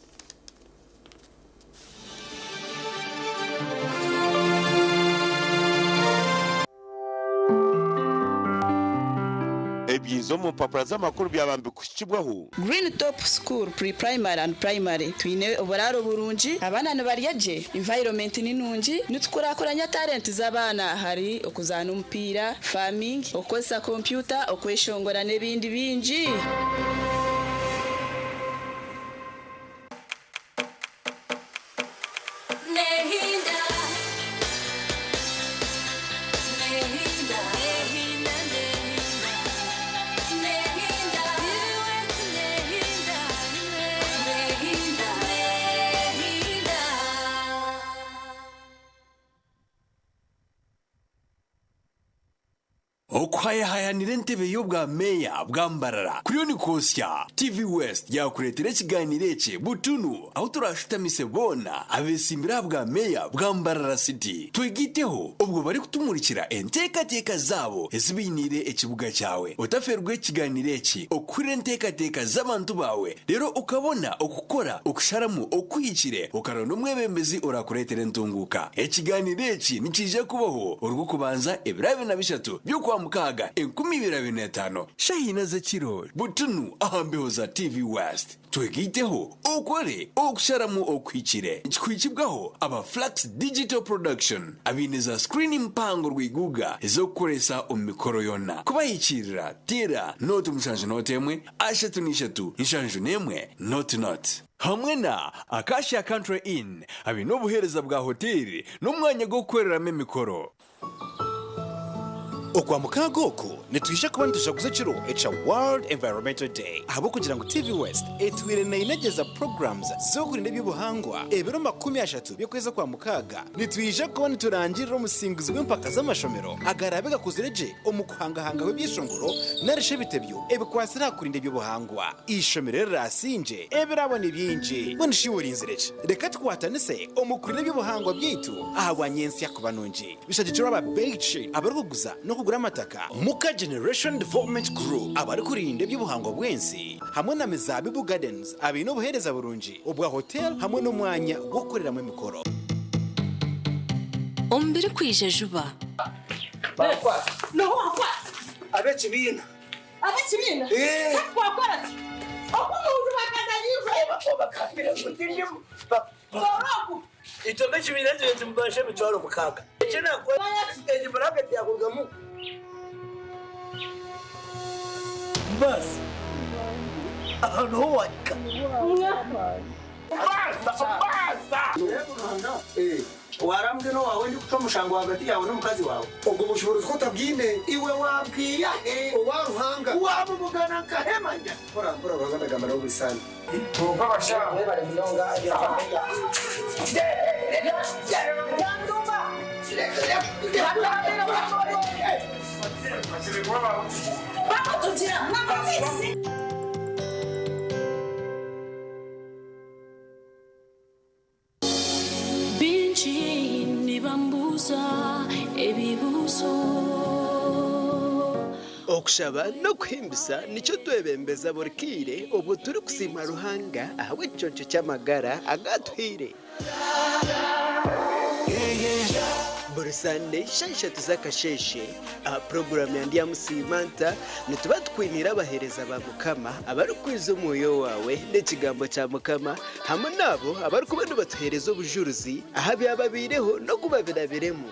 [SPEAKER 11] Ebyiza omu mpapura z'amakuru byaba nibikuhikibwaho.
[SPEAKER 12] Green Top School Pre-Primary and Primary twine oburaaro burungi, abaana nibarya gye, environment ni nungi, nitukurakuranya talent z'abaana ahari okuzaana omupiira, farming, okukozesa kompyuta, okweshongora n'ebindi bingi.
[SPEAKER 13] Nehinda, nehinda, nehinda, nehinda, nehinda, nehinda, nehinda.
[SPEAKER 14] Okuhayahayanira entebe y'obwa meeya bwa Mbarara kuriyo nikwosya, TV West yaakureetera ekigaaniiro eki butunu ahu turaashutamise boona abeesimbire aha bwa meeya bwa Mbarara City twegaiteho obwo barikutumurikira enteekateeka zaabo ezi bainiire ekibuga kyawe. Otafeerwa ekigaaniiro eki okuhurira enteekateeka z'abantu baawe reero okabona okukora okusharamu okuhikire okaronda omwebembezi oraakureetera entunguuka. Ekigaaniiro eki nikiija kubaho Orwokubanza ebiro 23 by'Okwamukaaga 2025, shaaha ina z'ekiro butunu aha mbeho za TV West. Twegaiteho okore okusharamu okuhikire. Nikikuhikibwaho aba Flux Digital Production abaine za screen mpango rwiguga ez'okukoresa omu mikoro yoona. Kubahikiirira teera nooti mushanju nooti emwe 33 71 nooti nooti. Hamwe na Acacia Country Inn abaine obuheereza bwa hoteeri n'omwanya gw'okukoreramu emikoro.
[SPEAKER 10] Okwamukaaga oku nitwija kuba nitujaguza ekiro ekya World Environmental Day ahabw'okugira ngu TV West etwire neinegyeza programs z'okurinda eby'obuhangwa ebiro 30 by'okwezi Okwamukaaga nitwija kuba niturangirira omusinguzi w'empaka z'amashomero agaraabe gakuzire gye omu kuhangahangaho ebyeshongoro narishi ebitebyo ebikwatsire aha kurinda eby'obuhangwa. Eishomero erirasingye ebirabo ni bingi. Mbwenu shi iwe orinzire ki? Reka tukwatanise omu kurinda eby'obuhangwa byaitu ahabwa nyentsya kuba nungi. Bishagikirwe aba Beitshade abarikuguza n'okugura amataka, Muka Generation Development Group abarikurinda eby'obuhangwa bw'ensi hamwe na Mizaabibu Gardens abaine obuheereza burungi obwa hotel hamwe n'omwanya gw'okukoreramu emikoro.
[SPEAKER 13] Omu birikwija juba.
[SPEAKER 15] Ab'ekibiina.
[SPEAKER 16] Ab'ekibiina?
[SPEAKER 15] Eh.
[SPEAKER 16] Hati twakora ki? Oku omuntu bakaza
[SPEAKER 15] Bakambire ngu tindimu.
[SPEAKER 16] Oroku.
[SPEAKER 15] Itwe ab'ekibiina ekyo nitumubaasha 60,000. Eki naakora egi buraketi yakurugamu. Baasi aha niho waahika.
[SPEAKER 17] Warambwe n'owaawe ndikucwa omushango ahagati yaawe n'omukazi waawe.
[SPEAKER 18] Obwo bushoboorozi ku otabwine?
[SPEAKER 17] Iwe wabwiha he?
[SPEAKER 18] Owa Ruhanga.
[SPEAKER 17] Wabubugana nkahe manya?
[SPEAKER 18] Mpora mpora Ruhanga ndagamba nawe buri saana.
[SPEAKER 13] Bingi nibambuuza ebibuuzo.
[SPEAKER 19] Okushaba n'okuhimbisa nikyo twebembeza buri kaire obwo turikusiima Ruhanga ahabw'ekiconco ky'amagara agu atuhaire. Buri Sande shaaha ishatu z'akasheeshe aha puroguraamu ya Ndyamusiima Nta nituba tukwiniire abaheereza ba Mukama abarikwiza omwoyo waawe n'ekigambo kya Mukama hamwe n'abo abarikuba nibatuheereza obujurizi aha byababaireho n'oku babirabiremu.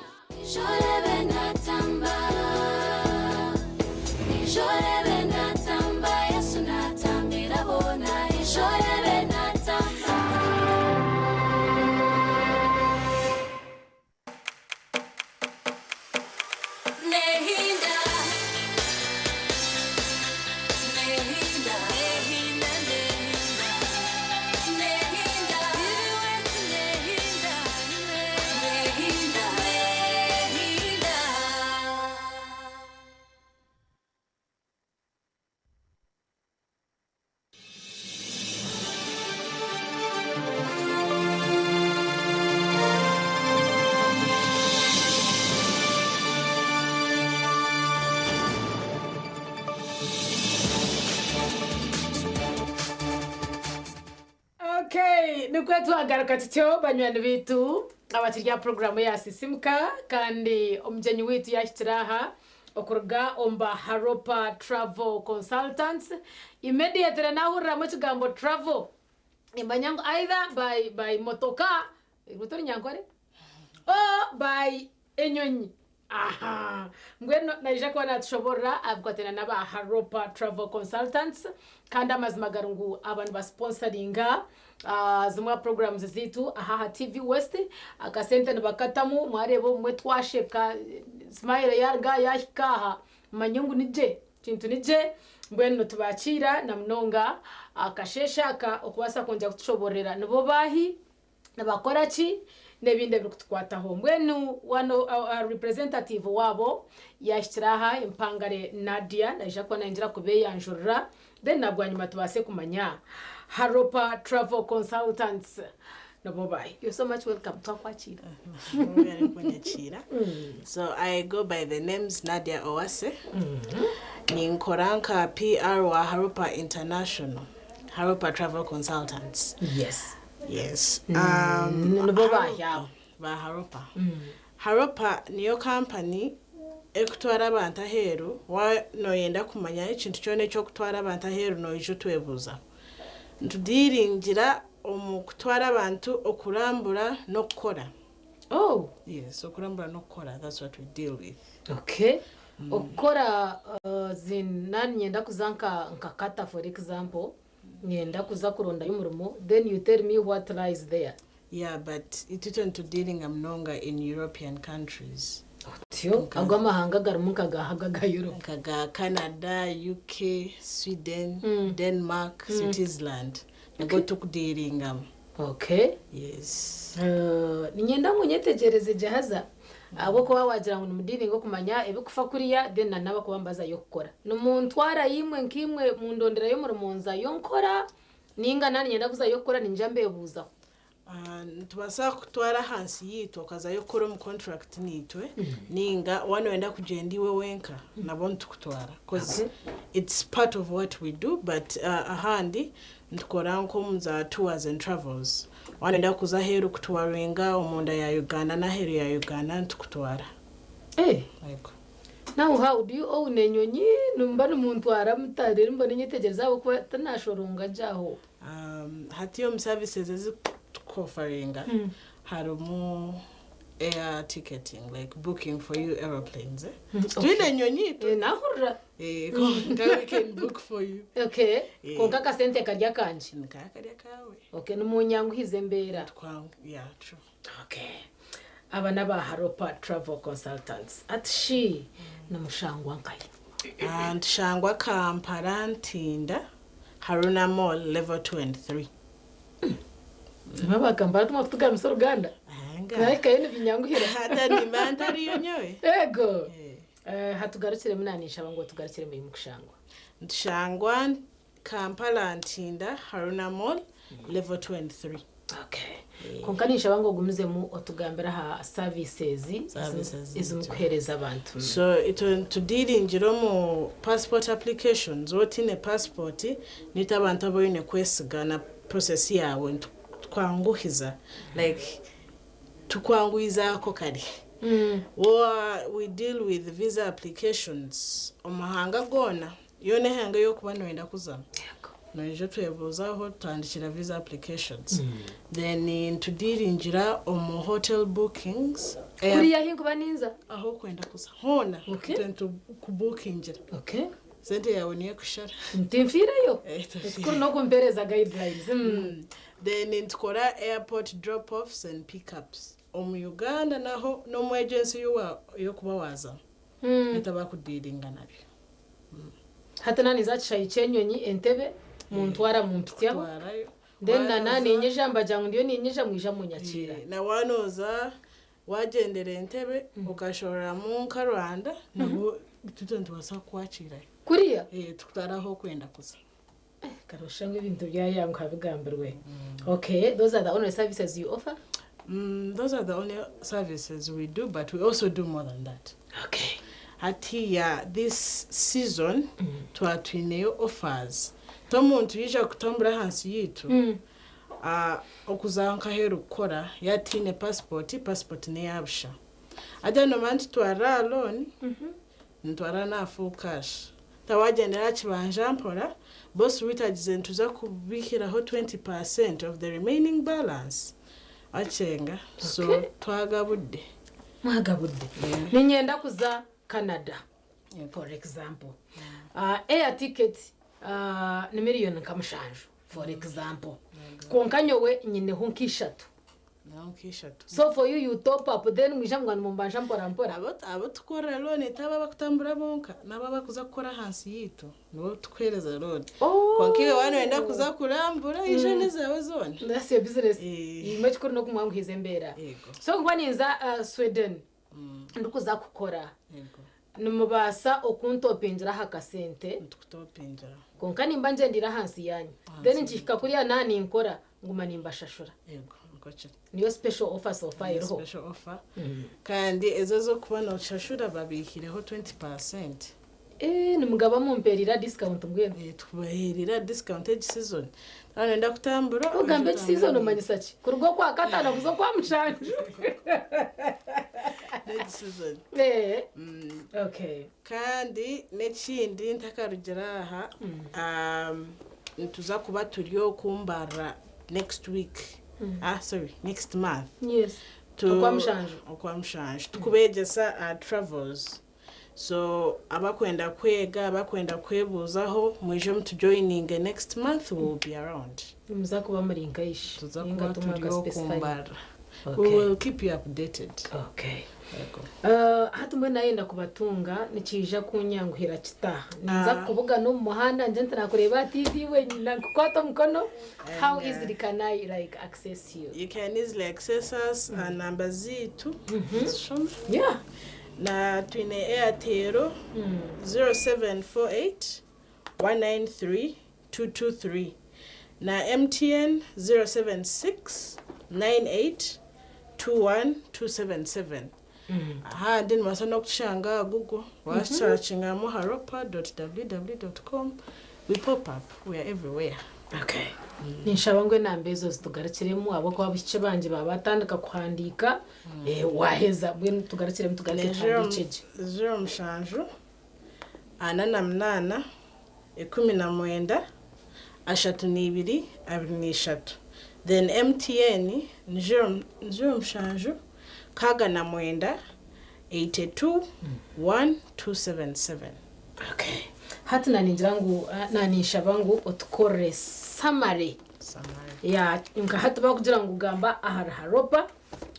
[SPEAKER 1] Okay, nikwo twagaruka tutyo banywani baitu abakiri aha puroguraamu ya Sisimuka kandi omugyenyi waitu yaahikire aha okuruga omu ba Haropa Travel Consultants. Immediately naahuriramu ekigambo travel nimanya ngu either by, by motoka, oruguuto Orunyankore, or by enyonyi. Aha! Mbwenu naija kuba naatushoboorora aha bikwatiraine n'aba Haropa Travel Consultants kandi amazima gari ngu aba nibasiponsaringa zimwe aha programs zaitu aha aha TV West. Akasente nibakatamu, mwareeba obumwe twasheka, smile yaaruga aha yaahika aha, mumanye ngu ni gye, ekintu ni gye. Mbwenu nitubakiira na munonga akasheeshe aka okubaasa kwongyera kutushoboororera nibo baahi, nibakora ki, n'ebindi ebirikutukwataho. Mbwenu wanu representative waabo yaahikire aha, Empangare Nadia, naija kuba nayongyera kubeeyanjurira then na bwanyima tubaase kumanya Haropa Travel Consultants nibo baahi. You're so much welcome, twakwakiira.
[SPEAKER 20] Mwebare kunyakiira. So I go by the names Nadia Owase. Ninkora nka PR wa Haropa International, Haropa Travel Consultants.
[SPEAKER 1] Yes.
[SPEAKER 20] Yes.
[SPEAKER 1] Nibo baahi abo?
[SPEAKER 20] Ba Haropa. Haropa niyo kampani erikutwara abantu aheeru. Waaba nooyenda kumanya ekintu kyona eky'okutwara abantu aheeru noija otwebuuzaho. Nitudiiringira omu kutwara abantu okurambura n'okukora.
[SPEAKER 1] Oh.
[SPEAKER 20] Yes, okurambura n'okukora that's what we deal with.
[SPEAKER 1] Okay. Okukora naaba niinyenda kuza nka Qatar for example, Niinyenda kuza kurondayo omurimo then you tell me what lies there.
[SPEAKER 20] Yeah but itwe nitudealinga munonga in European countries.
[SPEAKER 1] Otyo, ago amahanga garimu nka gaaha ago aga Europe?
[SPEAKER 20] Nka ga Canada, UK, Sweden, Denmark, Switzerland nigo tukudealingamu.
[SPEAKER 1] Okay.
[SPEAKER 20] Yes.
[SPEAKER 1] Niinyenda ngu onyetegyereze gye haza ahabw'okuba waagira ngu nimudiiringa okumanya ebikufa kuriya then na n'abakuba nibazayo kukora. Nimuntwarayo imwe nkaimwe mundonderayo omurimo nzayo nkora nainga naaba niinyenda kuzayo kukora niinyija mbeebuuzaho.
[SPEAKER 20] Nitubaasa kukutwara ahansi yaitu okazayo kukora omu contract naitwe nainga waaba nooyenda kugyenda iwe wenka nabwo nitukutwara coz it's part of what we do but ahandi Nitukora nk'omu za tours and travels. Waaba nooyenda kuza aheeru kutuwaringa omunda ya Uganda n'aheeru ya Uganda nitukutwara.
[SPEAKER 1] Eh!
[SPEAKER 20] Yego.
[SPEAKER 1] Now how do you own enyonyi nimuba nimuntwara muta reero mbone nyetegyereze ahabw'okuba tinashoronga gye aho.
[SPEAKER 20] Hati omu services ezi tukuofaringa harimu air ticketing like booking for you aeroplanes eh? Twine enyonyi itwe.
[SPEAKER 1] Nahurira.
[SPEAKER 20] Eh, konka we can book for you.
[SPEAKER 1] Okay. Konka akasente kari akangye.
[SPEAKER 20] Nikaba kari akawe.
[SPEAKER 1] Okay, nimunyanguhiza embeera.
[SPEAKER 20] Yeah, true.
[SPEAKER 1] Okay. Aba n'aba Haropa Travel Consultants. Ati shi nimushangwa nkahi?
[SPEAKER 20] Ah, nitushangwa Kampala Ntinda Haruna Mall level 2 and 3.
[SPEAKER 1] Nibo bagamba tumwe kutugamisa oruganda. Nahikayo nibinyanguhira.
[SPEAKER 20] Hata nimba ntariyo nyowe.
[SPEAKER 1] Ego. Eh, hatugarukiremu naninshaba ngu otugarukiremu ei mukushangwa.
[SPEAKER 20] Nitushangwa Kampala Ntinda Haruna Mall level 2 and 3.
[SPEAKER 1] Okay. Kwonka ninshaba ngu ogumizemu otugambire aha services
[SPEAKER 20] Services
[SPEAKER 1] ezi mukuheereza abantu.
[SPEAKER 20] So itwe nitudiringira omu passport applications, waaba otiine passport nitwe abantu abu oine kwesiga na process yaawe nitukwanguhiza like tukwanguhizaako kare. Waaba we deal with visa applications omu mahanga goona, yoona ehanga ei orikuba nooyenda kuzamu. Noija otwebuuzaho tutandikira visa applications then nitudiringira omu hotel bookings.
[SPEAKER 1] Kuriya ahi nkuba ninza?
[SPEAKER 20] Ahu orikwenda kuza hoona itwe nitukubukingira.
[SPEAKER 1] Okay.
[SPEAKER 20] Sente yaawe niyo ekushara.
[SPEAKER 1] Tinfiireyo. Ekikuru n'okumpeereza guidelines.
[SPEAKER 20] Then nitukora airport drop offs and pick ups omu Uganda naho n'omu agency ei orikuba waazamu itwe abakudiiringa nabyo.
[SPEAKER 1] Hati naaba ninza aha kishaayi ky'enyonyi Entebbe, muntwara mumpitsyaho, then na naaba niinyija mbagira ngu ndiyo niinyija mwija munyakiira.
[SPEAKER 20] Na waaba nooza waagyendera Entebbe okashohoramu nka Rwanda nabwo itwe nitubaasa kukwakiirayo.
[SPEAKER 1] Kuriya?
[SPEAKER 20] Tukutware ahu orikwenda kuza.
[SPEAKER 1] Kare oshusha ngu ebintu byayanguha bigambirwe. Okay, those are the only services you offer?
[SPEAKER 20] Those are the only services we do but we also do more than that.
[SPEAKER 1] Okay.
[SPEAKER 20] Hatiya this season twaba twineyo offers. T'omuntu yaija kutambura ahansi yaitu, Okuza nk'aheeru kukora yaaba tihaine passport, passport n'eya busha. Hati noomanya nitutwarira aha loan, nitutwarira n'aha full cash. Hati waagyendera aha kibanja mpora, boss waitu agizire nituza kubihiraho 20% of the remaining balance. Wakyenga? So
[SPEAKER 1] Okay.
[SPEAKER 20] twagabudde.
[SPEAKER 1] Mwagabudde. Niinyenda kuza Canada for example. Air ticket ni miriyoni nka 7 for example. Kwonka nyowe nyineho nk'ishatu.
[SPEAKER 20] Naho nk'ishatu.
[SPEAKER 1] So for you, you top up, then mwija mugamba nimumbanja mpora mpora.
[SPEAKER 20] Abo tukorera loan taba abakutambura bonka, n'abo abakuza kukora ahansi yitu nibo tukuheereza loan. Kwonka iwe waaba nooyenda kuza kurambura, ija n'ezaawe zoona.
[SPEAKER 1] That's your business. Imwe ekikuru n'okumwanguhiza embeera. So nkuba ninza Sweden ndikuza kukora, nimubaasa okuntopingira aha kasente?
[SPEAKER 20] Nitukutopingira.
[SPEAKER 1] Kwonka nimba ngyendire ahansi yaanyu, then nkihika kuriya naaba ninkora nguma nimbashashura.
[SPEAKER 20] Yego, nikwo kiri.
[SPEAKER 1] Niyo special offer so far
[SPEAKER 20] Niyo
[SPEAKER 1] eriho.
[SPEAKER 20] special offer. Kandi ezo ez'okuba nooshashura babiihireho 20%.
[SPEAKER 1] Eh, nimugaba mumperera discount mbwenu.
[SPEAKER 20] Eh, tukubaherera discount egi season. Waaba nooyenda kutambura.
[SPEAKER 1] Ogamba egi season omanyisa ki? Kuruga okwa kataano kuza okwa 7.
[SPEAKER 20] Egi season.
[SPEAKER 1] Eh. Okay.
[SPEAKER 20] Kandi n'ekindi ntakarugira aha, nituza kuba turi okumbarra next week. Ah, sorry, next month.
[SPEAKER 1] Okwa 7.
[SPEAKER 20] Okwa 7. Tukubeegyesa aha travels. So abakwenda kwega, abakwenda kwebuuzaho, mwije mutujoininge next month, we will be around.
[SPEAKER 1] Nimuza kuba muri nkaishi?
[SPEAKER 20] Tuza
[SPEAKER 1] Ninga
[SPEAKER 20] kuba
[SPEAKER 1] tumwe
[SPEAKER 20] turi
[SPEAKER 1] akaspecify.
[SPEAKER 20] okumbarra. We will keep you updated.
[SPEAKER 1] Okay. Hati mbwenu nayenda kubatunga, nikiija kunyanguhira kita? Ninza kukubugana omu muhanda ngye nti nakureeba aha TV wenyine nkukwata omukono? How easily can I like access you?
[SPEAKER 20] You can easily access us aha namba ziitu.
[SPEAKER 1] Yeah.
[SPEAKER 20] Na twine Airtel 0748 193 223 na MTN 076 98 21 277. Ahandi nibaasa n'okutushanga aha Google, wasearchingamu haropa.www.com, we pop up, we are everywhere.
[SPEAKER 1] Okay. Ninshaba ngu enamba ezo zitugarukiremu ahabw'okuba abaishiki bangye baba batandika kuhandiika, waheza mbwenu tugarukiremu tugaruke tuhandiikye gye.
[SPEAKER 20] 07 48 19 32 23. Then MTN ni 07 69 82 1277.
[SPEAKER 1] Okay. Hati naningira ngu naninshaba ngu otukorere summary. Ya nka hati bakugira ngu gamba ahari Haropa,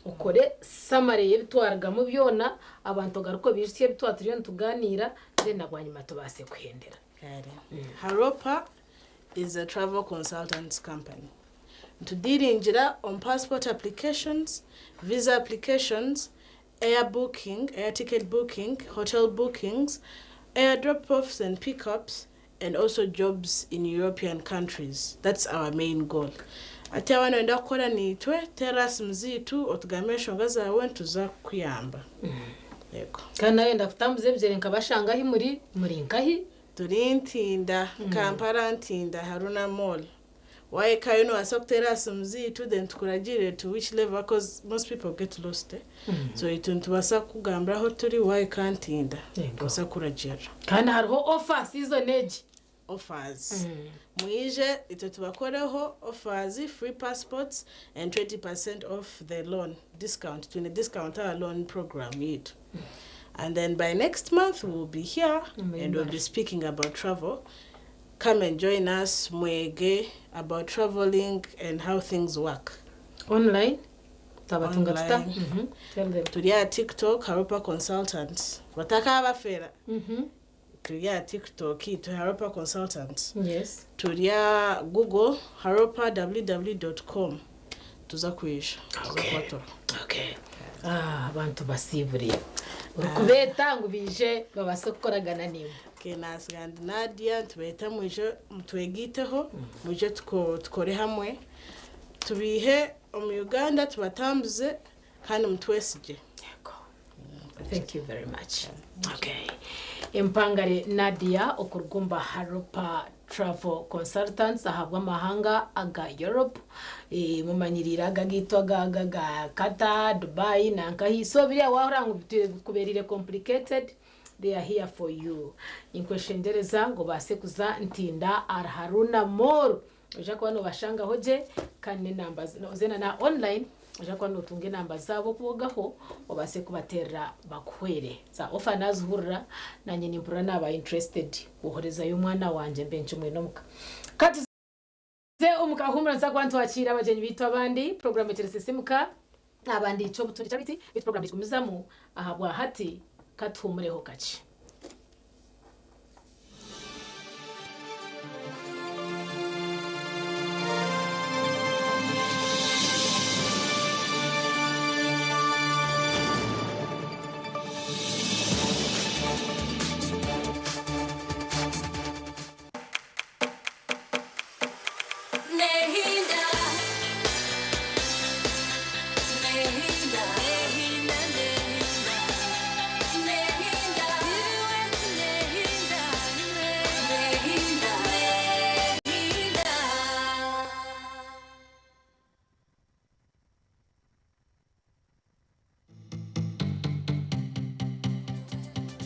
[SPEAKER 1] okore summary y'ebitwargamu byona, abantu ogaruke obijutsye ebi twaturiyo nituganiira, then na bwanyima tubaase kuhendera.
[SPEAKER 20] Kare. Haropa is a travel consultants company. Nitudealingira on passport applications, visa applications, air booking, air ticket booking, hotel bookings, air drop-offs and pickups, and also jobs in European countries. That's our main goal. Ate waaba nooyenda kukora naitwe, teera simu ziitu otugambe enshonga zaawe, nituza kukuyamba. Yego.
[SPEAKER 1] Kandi nayenda kutambuza ebigyere nkabashanga ahi muri, muri nkahi?
[SPEAKER 20] Turi Ntinda, Kampala Ntinda, Haruna Mall. Wahikayo noobaasa kuteera aha simu ziitu then tukuragirire to which level because most people get lost. Eh? So itwe nitubaasa kukugambira ahu turi wahika Ntinda. Tubaasa kukuragirira.
[SPEAKER 1] Kandi hariho offer season egi.
[SPEAKER 20] Offers. Mwije itwe tubakoreho offers, free passports and 20% off the loan discount. Twine discount our loan program yitu. And then by next month we will be here and we'll be speaking about travel. Come and join us, mwege about traveling and how things work.
[SPEAKER 1] Online? Tabatunga tuta?
[SPEAKER 20] Online.
[SPEAKER 1] Tell them.
[SPEAKER 20] Turi aha TikTok, Haropa Consultants. Batakabafera. Turi aha TikTok, itwe Haropa Consultants. Turi aha Google, haropa www.com. Tuza kwija. Tuza kubatora.
[SPEAKER 1] Okay. Ah, abantu basiibure. Orikubeeta ngu baije babaase kukoragana nimwe.
[SPEAKER 20] Okay, nasiga ndi Nadia, nitubeeta mwije mutwegiiteho, mwije tukore hamwe. Tubihe omu Uganda tubatambuze kandi mutwesigye.
[SPEAKER 1] Thank you very much. Okay. Empangare Nadia okurugumba Haropa. Travel Consultants ahabw'amahanga aga Europe. Mumanyiriire aga agaitu aga aga ga Qatar, Dubai nankahi. So biriya waahurira ngu bikubeereire complicated, they are here for you. Ninkweshengyereza ngu obaase kuza Ntinda ahari Haruna Mall. Oija kuba noobashangaho gye kandi n'enamba oze na n'aha online oija kuba nootunga enamba zaabo okwogaho obaase kubateerera bakuhwere. Za ofa naazihurira naanye nimpurira naaba interested kwoherezayo omwana wangye mbe nkimwine omuka. Ka tuze omu kahuumuro nituza kuba nitwakiira abagyenyi baitu abandi. Puroguraamu ekiri Sisiimuka Abandiikye obutungi Charity beitu puroguraamu netugumizamu ahabwa hati ka tuhuumureho kakye.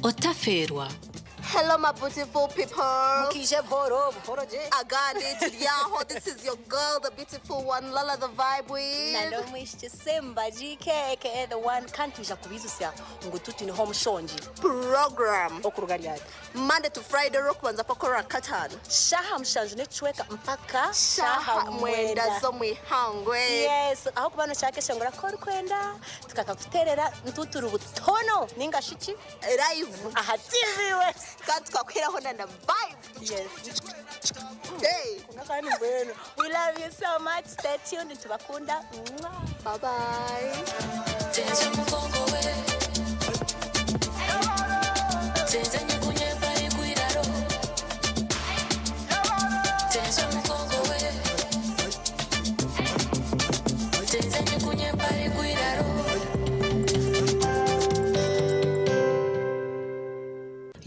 [SPEAKER 13] Otafeerwa.
[SPEAKER 21] Hello my beautiful people. Mukije buhoro buhoro je. Agandi turi aho. This is your girl, the beautiful one, Lala the vibe with.
[SPEAKER 22] Na n'omwishiki Simba GK aka the one kandi twija kubizutsya ngu tutiniho omushongi.
[SPEAKER 21] Program.
[SPEAKER 22] Okuruga ryari?
[SPEAKER 21] Monday to Friday Orwokubanza paka Orwakataano.
[SPEAKER 22] Shaha mushanju n'ekicweka mpaka
[SPEAKER 21] Shaha mwenda z'omwihangwe.
[SPEAKER 22] Yes, ahakuba nokyakeshongora ku orikwenda tukakakuteerera ntuturi butono ninga shi ki?
[SPEAKER 21] Live.
[SPEAKER 22] Aha TV West.
[SPEAKER 21] Kandi tukakuheraho na na vibe.
[SPEAKER 22] Yes.
[SPEAKER 21] Hey.
[SPEAKER 22] Kandi mbwenu. We love you so much. Stay tuned. Nitubakunda.
[SPEAKER 21] Bye bye.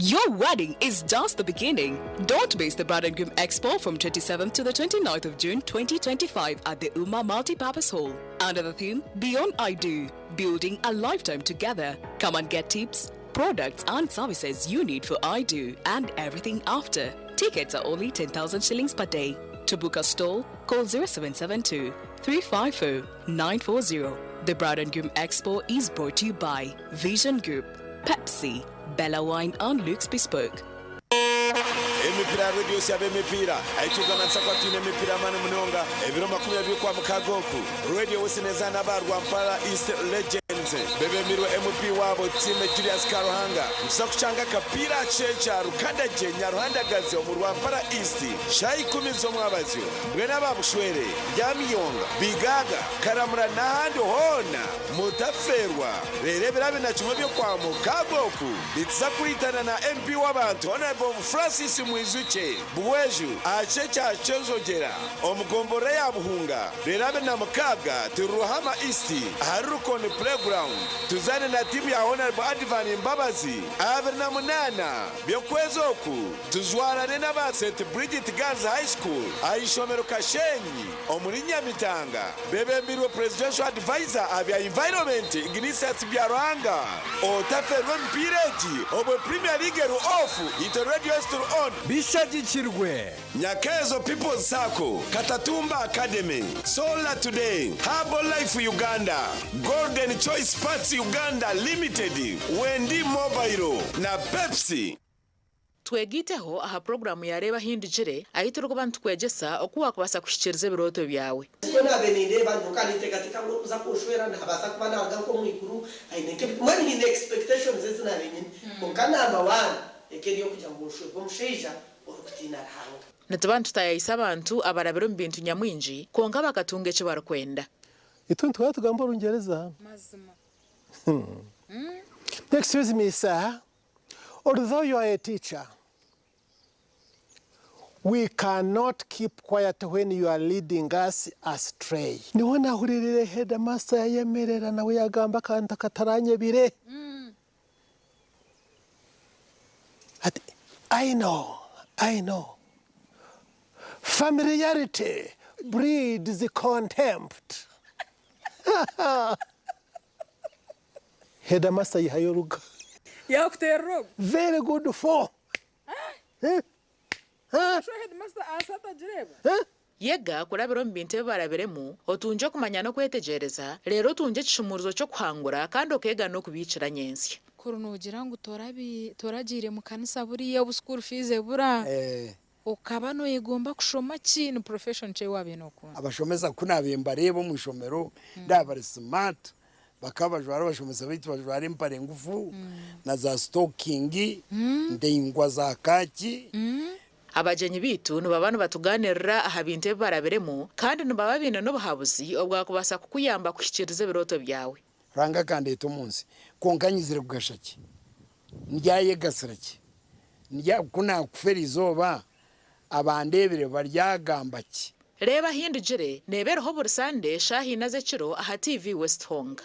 [SPEAKER 6] Your wedding is just the beginning. Don't miss the Bride and Groom Expo from 27th to the 29th of June 2025 at the Uma Multipurpose Hall. Under the theme Beyond I Do, Building a Lifetime Together. Come and get tips, products and services you need for I Do and everything after. Tickets are only 10,000 shillings per day. To book a stall, call 0772 350 940. The Bride and Groom Expo is brought to you by Vision Group, Pepsi, Bella Wine and Luke's Bespoke.
[SPEAKER 11] Emipiira ya Radio Syaba emipiira ahi Uganda nituza kuba twine emipiira y'amaani munonga ebiro 20 Okwamukaaga oku. Radio West nezaana aba Rwampara East Legends bebemirwe MP waabo Tisiime Julius Karuhanga. Nituza kushanga akapiira aha kishengye kya Rukandagye Nyaruhandagazi omu Rwampara East shaaha ikumi z'omwabazyo. Mbwenu aba Bushwere, Ryamiyonga, Bigaaga, Karamura n'ahandi hoona mutafeerwa. Reero ebiro abiri na kimwe by'Okwamukaaga oku nituza kuriitana na MP w'abantu Honourable Francis Mwijukye Buhweju aha kishengye kya Kyejogera omu gomborora ya Buhunga. Reero 26 turi Ruhama East ahari Rukoni Playground tuzaane na tiimu ya Honourable Advan Mbabazi. 28 by'okwezi oku tujwarane n'aba St Bridget Girls High School aha ishomero Kashenyi omuri Nyamitanga bebembirwe Presidential Advisor aha bya Environment Ignatius Byaruhanga. Otaferwa emipiira egi obwe Premier League eri off itwe Radio West turi on.
[SPEAKER 14] Bishagikirwe.
[SPEAKER 11] Nyakeezo People's Sacco, Katatumba Academy, Solar Today, Herbal Life Uganda, Golden Choice Parts Uganda Limited, Wendi Mobile na Pepsi.
[SPEAKER 23] Twegaiteho aha puroguraamu ya Reeba Ahindugire ahu turikuba nitukwegyesa oku waakubaasa kuhikiiriza ebirooto byawe.
[SPEAKER 24] Nikwo naabaire nindeeba nyowe ninteekateeka ngu orikuza kunshwera naabaasa kuba naaruga nk'omu iguru aine nk'ebi mbwenu nyine expectations ezi naabaire nyine kwonka number one eka eri ey'okugira ngu nshwerwe omushaija orikutiina Ruhanga.
[SPEAKER 23] Nituba nitutaayaayisa abantu abarabire omu bintu nyamwingi kwonka bakatunga eki barikwenda.
[SPEAKER 25] Itwe nituhora tugamba Orungyereza.
[SPEAKER 26] Mazima.
[SPEAKER 25] Excuse me, sir. Although you are a teacher, we cannot keep quiet when you are leading us astray. Niho nahuririire headmaster yayemerera nawe yagamba akantu akataranyebire. Ati, I know, I know. Familiarity breeds contempt. Headmaster yihayo oruga.
[SPEAKER 3] Yakuterera ogu.
[SPEAKER 25] Very good for.
[SPEAKER 3] Sho headmaster aasa atagireba.
[SPEAKER 23] Yega kurabira omu bintu ebi barabiremu, otungye okumanya n'okwetegyereza, reero otungye ekishumuurizo ky'okuhangura kandi okeega n'okubiikira nyentsya.
[SPEAKER 3] Kuri noogira ngu toragiire mu kanisa buriya obu school fees ebura, okaba noyegomba kushoma ki? Ni profession ki ei waabaire nookunda?
[SPEAKER 4] Abashomesa ku naabaire mbareeba omu ishomero ndaaba bari smart, bakaba bajwara abashomesa baitu bajwara empare ngufu na za sitokingi ndaingwa za kaaki.
[SPEAKER 23] Abagyenyi baitu nibaba nibatugaaniirira aha bintu ebi barabiremu kandi nibaba baine n'obuhabuzi obwakubaasa kukuyamba kuhikiiriza ebirooto byawe.
[SPEAKER 4] Ruhanga akandeeta omu nsi, kwonka nyizire kugasha ki? Ndyayegasira ki? Ku naakufa eriizooba, abandeebire baryagamba ki?
[SPEAKER 23] Reeba Ahindugire neeba eriho buri Sande shaaha ina z'ekiro aha TV West Honga.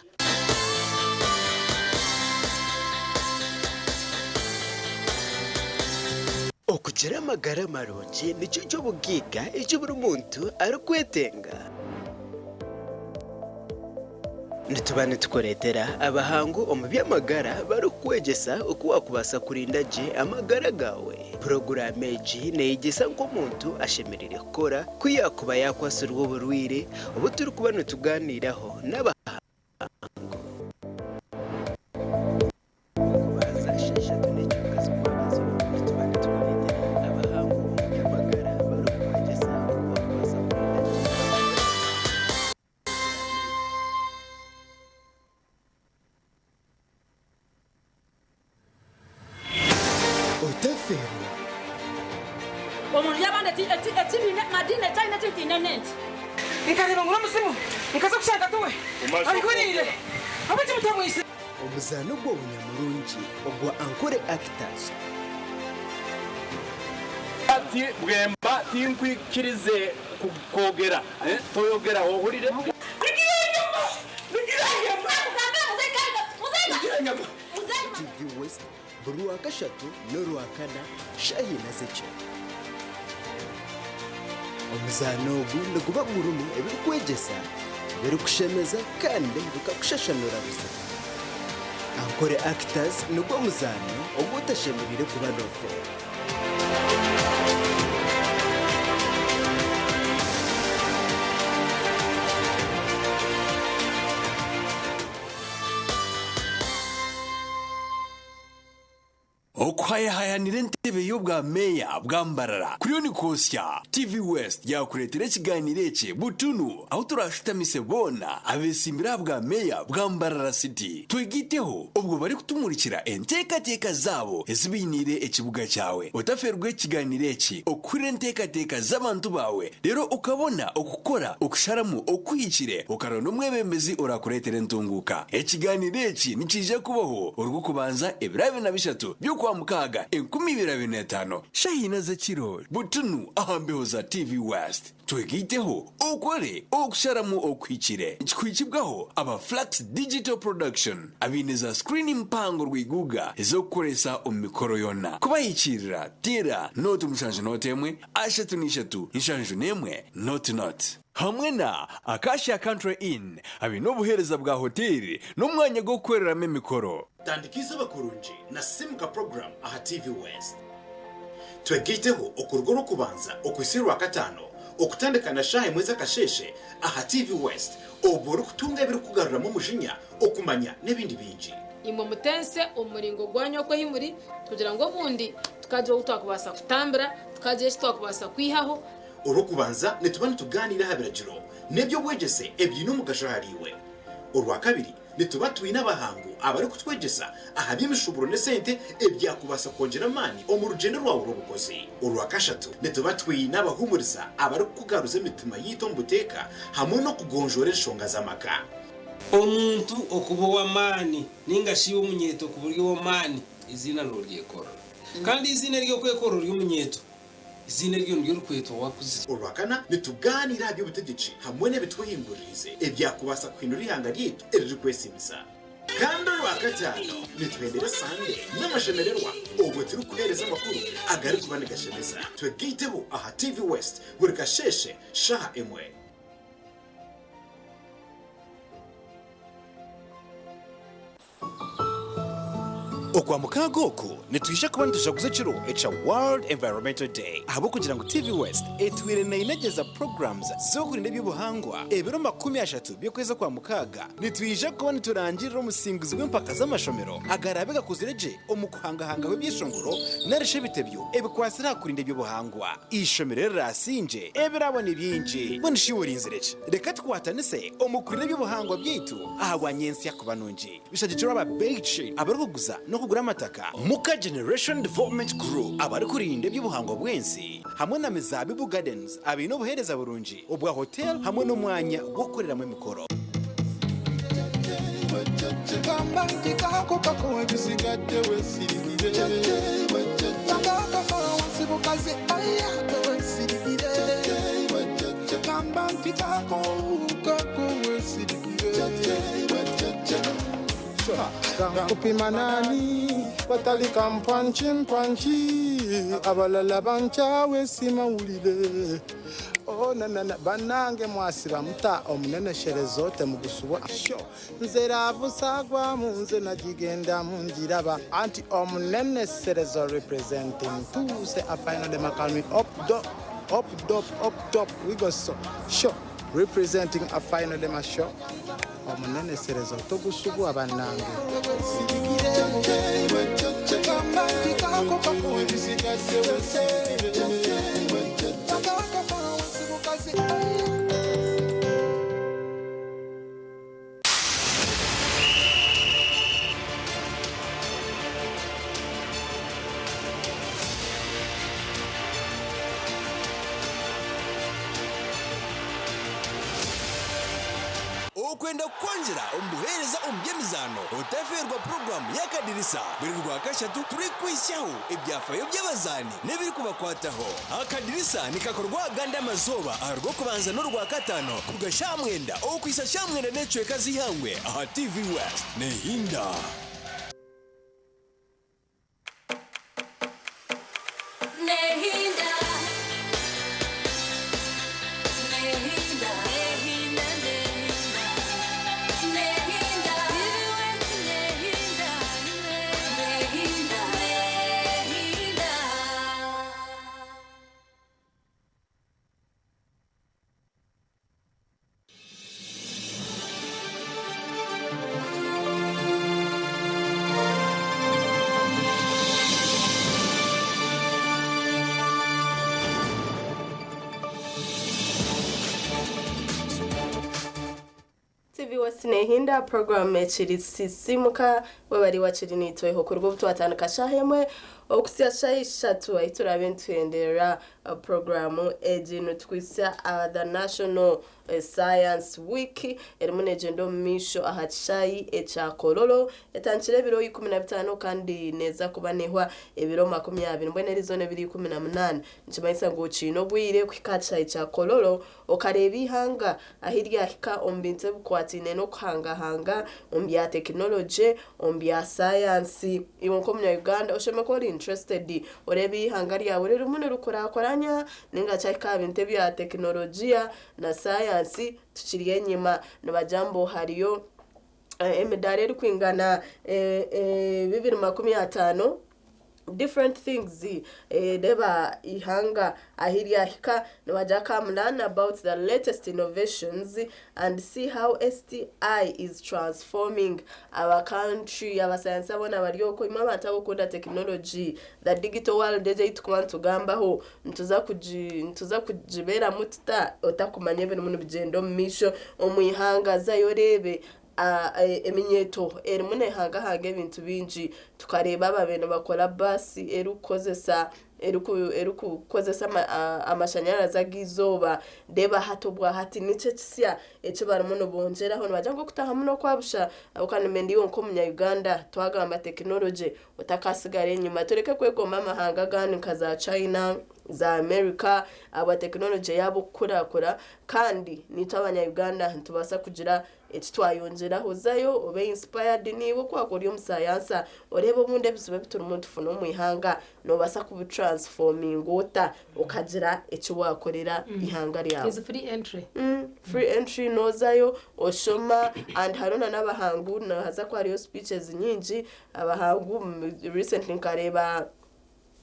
[SPEAKER 19] Okugira amagara marungi nikyo ky'obugaiga eki buri muntu arikwetenga. Nituba nitukureetera abahangu omu by'amagara barikukwegyesa oku waakubaasa kurinda gye amagara gaawe. Puroguraamu egi neeyegyesa nk'omuntu ashemereire kukora ku yaakuba yaakwatsirwe oburwaire obu turikuba nitugaaniiraho n'abahangu. Okubanza sheshatu n'ekicweka z'okwabazyo nituba nitukureetera abahangu omu by'amagara barikukwegyesa oku waakubaasa kurinda gye amagara gaawe.
[SPEAKER 7] Otafeerwa.
[SPEAKER 16] Omuntu yabandi ati eti ekibiina madiini ekyayine eki ntiine n'enki.
[SPEAKER 3] Nkareeba ngu n'omuzimu nkaza kushanga tiwe ahuriire. Ahabw'enki mutamwitsire?
[SPEAKER 19] Omuzaano gw'obunyamurungi ogwa Ankole Actors.
[SPEAKER 8] Ati Bwemba tinkwikirize kwogera, toyogera ohurire.
[SPEAKER 19] TV West buri Rwakashatu n'Orwakana shaaha ina z'ekiro. Omuzaano ogu niguba gurimu ebirikwegyesa, ebirikushemeza kandi bikakushashanura buzima. Ankole Actors nigwo muzaano ogu otashemereire kuba noofeerwa.
[SPEAKER 14] Okuhayahayanira entebe y'obwa meeya bwa Mbarara kuriyo nikwosya, TV West yaakureetera ekigaaniiro eki butunu ahu turaashutamise boona abeesimbire aha bwa meeya bwa Mbarara City twegaiteho obwo barikutumurikira enteekateeka zaabo ezi bainiire ekibuga kyawe. Otafeerwa ekigaaniiro eki okuhurira enteekateeka z'abantu baawe reero okabona okukora okusharamu okuhikire okaronda omwebembezi oraakureetera entunguuka. Ekigaaniiro eki nikiija kubaho Orw'okubanza ebiro 23 by'Okwamukaaga 2025, shaaha ina z'ekiro butunu aha mbeho za TV West. Twegaiteho okore okusharamu okuhikire. Nikikuhikibwaho aba Flux Digital Production abaine za screen mpango rwiguga ez'okukoresa omu mikoro yoona. Kubahikiirira teera nooti mushanju nooti emwe 33 71 nooti nooti. Hamwe na Acacia Country Inn abaine obuheereza bwa hoteeri n'omwanya gw'okukoreramu emikoro.
[SPEAKER 9] Tandika eizooba kurungi na Simuka Program aha TV West. Twegaiteho okuruga Orwokubanza okuhitsya Orwakataano okutandika na shaaha emwe z'akasheeshe aha TV West obwo orikutunga ebirikukugaruramu omujinya, okumanya n'ebindi bingi.
[SPEAKER 1] Imwe mutense omu muringo gwanyu oku ahi muri, kugira ngu obundi tukagira ou twakubaasa kutambira, tukagira eki twakubaasa kwihaho.
[SPEAKER 9] Orw'okubanza nituba nitugaaniira aha biragiro n'eby'obwegyese ebiine omugasho ahariiwe. Orwakabiri nituba twine abahangu abarikutwegyesa aha by'emishuuburo n'esente ebyakubaasa kwongyera amaani omu rugyendo rwawe rw'obukozi. Orwakashatu nituba twine abahuumuriza abarikukugaruza emitima yaitu omu buteeka hamwe n'okugonjoora enshonga z'amaka.
[SPEAKER 26] Omuntu okuba ow'amaani nainga shi iwe omunyeeto okuba ori ow'amaani, eiziina nooryekorera. Kandi eiziina ery'okwekorera ori omunyeeto, eiziina eryo niryo orikwetwa waakuzire.
[SPEAKER 9] Orwakana, nitugaaniira aha by'obutegyeki hamwe n'ebitwehinguririize ebyakubaasa kuhindura eihanga ryaitu eririkwesiimisa. Kandi Orwakataano nituhendera Sande n'amashemererwa obwo turikuheereza amakuru agarikuba nigashemeza. Twegaiteho aha TV West buri kasheeshe shaaha emwe.
[SPEAKER 2] Okwamukaaga oku nitwija kuba nitujaguza ekiro ekya World Environmental Day ahabw'okugira ngu TV West etwire neinegyeza programs z'okurinda eby'obuhangwa. Ebiro 30 by'okwezi Okwamukaaga nitwija kuba niturangirira omusinguzi w'empaka z'amashomero agaraabe gakuzire gye omu kuhangahangaho ebyeshongoro narishi ebitebyo ebikwatsire aha kurinda eby'obuhangwa. Eishomero eriraasingye ebirabo ni bingi. Mbwenu shi iwe orinzire ki? Reka tukwatanise omu kurinda eby'obuhangwa byaitu ahabwa nyentsya kuba nungi. Bishagikirwe aba Beitshade abarikuguza n'okugura amataka, Muka Generation Development Group abarikurinda eby'obuhangwa bw'ensi hamwe na Mizaabibu Gardens abaine obuheereza burungi obwa hotel hamwe n'omwanya gw'okukoreramu emikoro.
[SPEAKER 25] Kupima nani batali kampanchi mpanchi abalala bankyawe simawulire oh, nanana banange mwasiba muta omunenesherezo temugusubwa sho nze ravusagwa munze nagigenda mungiraba anti omuneneserezo representing tuse a final demakalmi up do up dop up top we go so sho representing a final dema show omuneneserezo togusubwa bannange.
[SPEAKER 14] Okwenda kukwongyera omu buheereza omu by'emizaano, otafeerwa puroguraamu y'Akadirisa buri Rwakashatu turikwihisyaho ebyafaayo by'abazaani n'ebirikubakwataho. Akadirisa nikakorwa agandi amazooba aha Rwokubanza n'Orwakataano kuruga shaaha mwenda okuhitsya shaaha mwenda n'ekicweka z'eihangwe aha TV West. Nehinda.
[SPEAKER 5] Nehinda. Nehinda. Nehinda, nehinda. Nehinda. Nehinda. Nehinda. Nehinda.
[SPEAKER 7] TV West nehinda program ekiri sisimuka webari wakiri nitweho kuruga obu twatandika shaaha emwe okuhitsya shaaha ishatu ahi turaabe nituhenderera programu egi nitukwitsya the National Science Week erimu neegyenda omu maisho aha kishaayi ekya Kololo etandikire ebiro 15 kandi neeza kuba neehwa ebiro 20 mbwenu eriizooba n'ebiro 18 nikimanyisa ngu okiine obwire kuhika aha kishaayi kya Kololo okareeba eihanga ahi ryahika omu bintu ebikwataine n'okuhangahanga omu bya tekinologye omu bya sayansi iwe nk'omunya-Uganda oshemereire kuba ori interested oreebe eihanga ryawe ririmu nirikurakuranya ninga kyahika aha bintu ebya tekinologiya na sayansi tukiri enyima nibagira ngu hariyo emidaara erikwingana 250 different things reeba ihanga ahi ryahika nibagira come learn about the latest innovations and see how STI is transforming our country abasayansi boona bari okwo imwe abantu abokunda tekinology the digital world egi ei turikuba nitugambaho nituza kugi nituza kugibeeramu tuta otakumanya ebirimu nibigyenda omu maisho omu ihanga zayo oreebe eminyeeto erimu neehangahanga ebintu bingi tukareeba ababaire nibakora baasi erikukozesa erikukozesa amashanyarazi ag'eizooba reeba hati obwahati niki ekisya eki barimu nibongyeraho nibagira ngu okutahamu n'okwabusha ahabw'okuba nimenda iwe nk'omunya-Uganda twagamba tekinologye otakasigara enyima tureke kwegomba amahanga agandi nka za China. za America ahabwa tekinology yaabo kukurakura kandi naitwe abanya-Uganda nitubaasa kugira eki twayongyeraho. Zayo obe inspired naiwe ku waakuba ori omusayansa oreebe obundi ebizibu ebi turimu nitufuna omu ihanga noobaasa kubitransforminga ota okagira eki waakorera ihanga ryawe.
[SPEAKER 1] Is free entry.
[SPEAKER 7] Free entry noozayo oshoma and hariho na n'abahangu haza kuba hariyo speeches nyingi abahangu recently nkareeba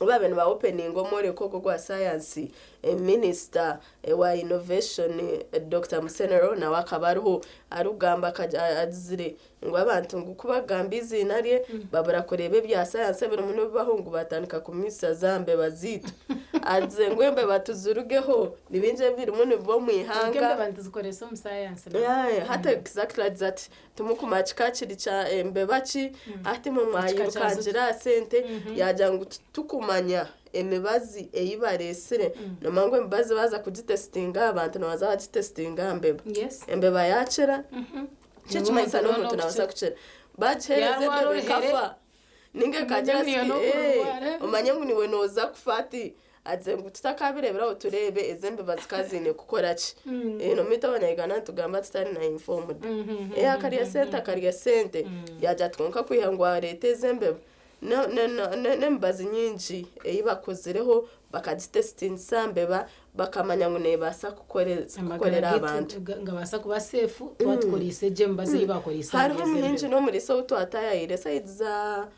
[SPEAKER 7] obu baabaire niba openinga omworeko ogu ogwa sayansi minisita wa innovation Dokita Musenero nawe akaba ariho arikugamba agizire ngu abantu ngu ku bakugamba eiziina rye babura kureeba ebya sayansi ebirimu nibibaho ngu batandika kumwitsya za mbeba zaitu. Agizire ngu embeba tuzirugeho ni bingi ebirimu nibiba omu ihanga.
[SPEAKER 1] Kwonka embeba nituzikoresa omu sayansi.
[SPEAKER 7] Hati exactly agize ati Timukumanya kika kiri kya embeba ki, hati imwe mwayirukangira aha sente, yaagira ngu titukumanya emibazi ei bareetsire, noomanya ngu emibazi baaza kugitesitinga aha bantu nibaza bagitesitinga aha mbeba. Embeba yaakira, nikimanyisa n'omuntu naabaasa kukira. Baagiheereza embeba ekafa, Ninga ekagira omanye ngu niiwe nooza kufa ati agizire ngu tutakabireeberaho tureebe ezi embeba zikaba ziine kukora ki. N'omu itwe abanya-Uganda nitugamba tutari na informed. Akarya sente akarya sente yaagira ati kwonka kwiha ngu areete ezi embeba n'emibazi nyingi ei bakozireho bakagitesitingisa aha mbeba bakamanya ngu neebaasa kukorera abantu.
[SPEAKER 1] Gabaasa kuba seefu twaba tukoreise gye emibazi ei baakoreise
[SPEAKER 7] ahari Hariho omuhingi n'omuriisa ou twataayaayire sayidi za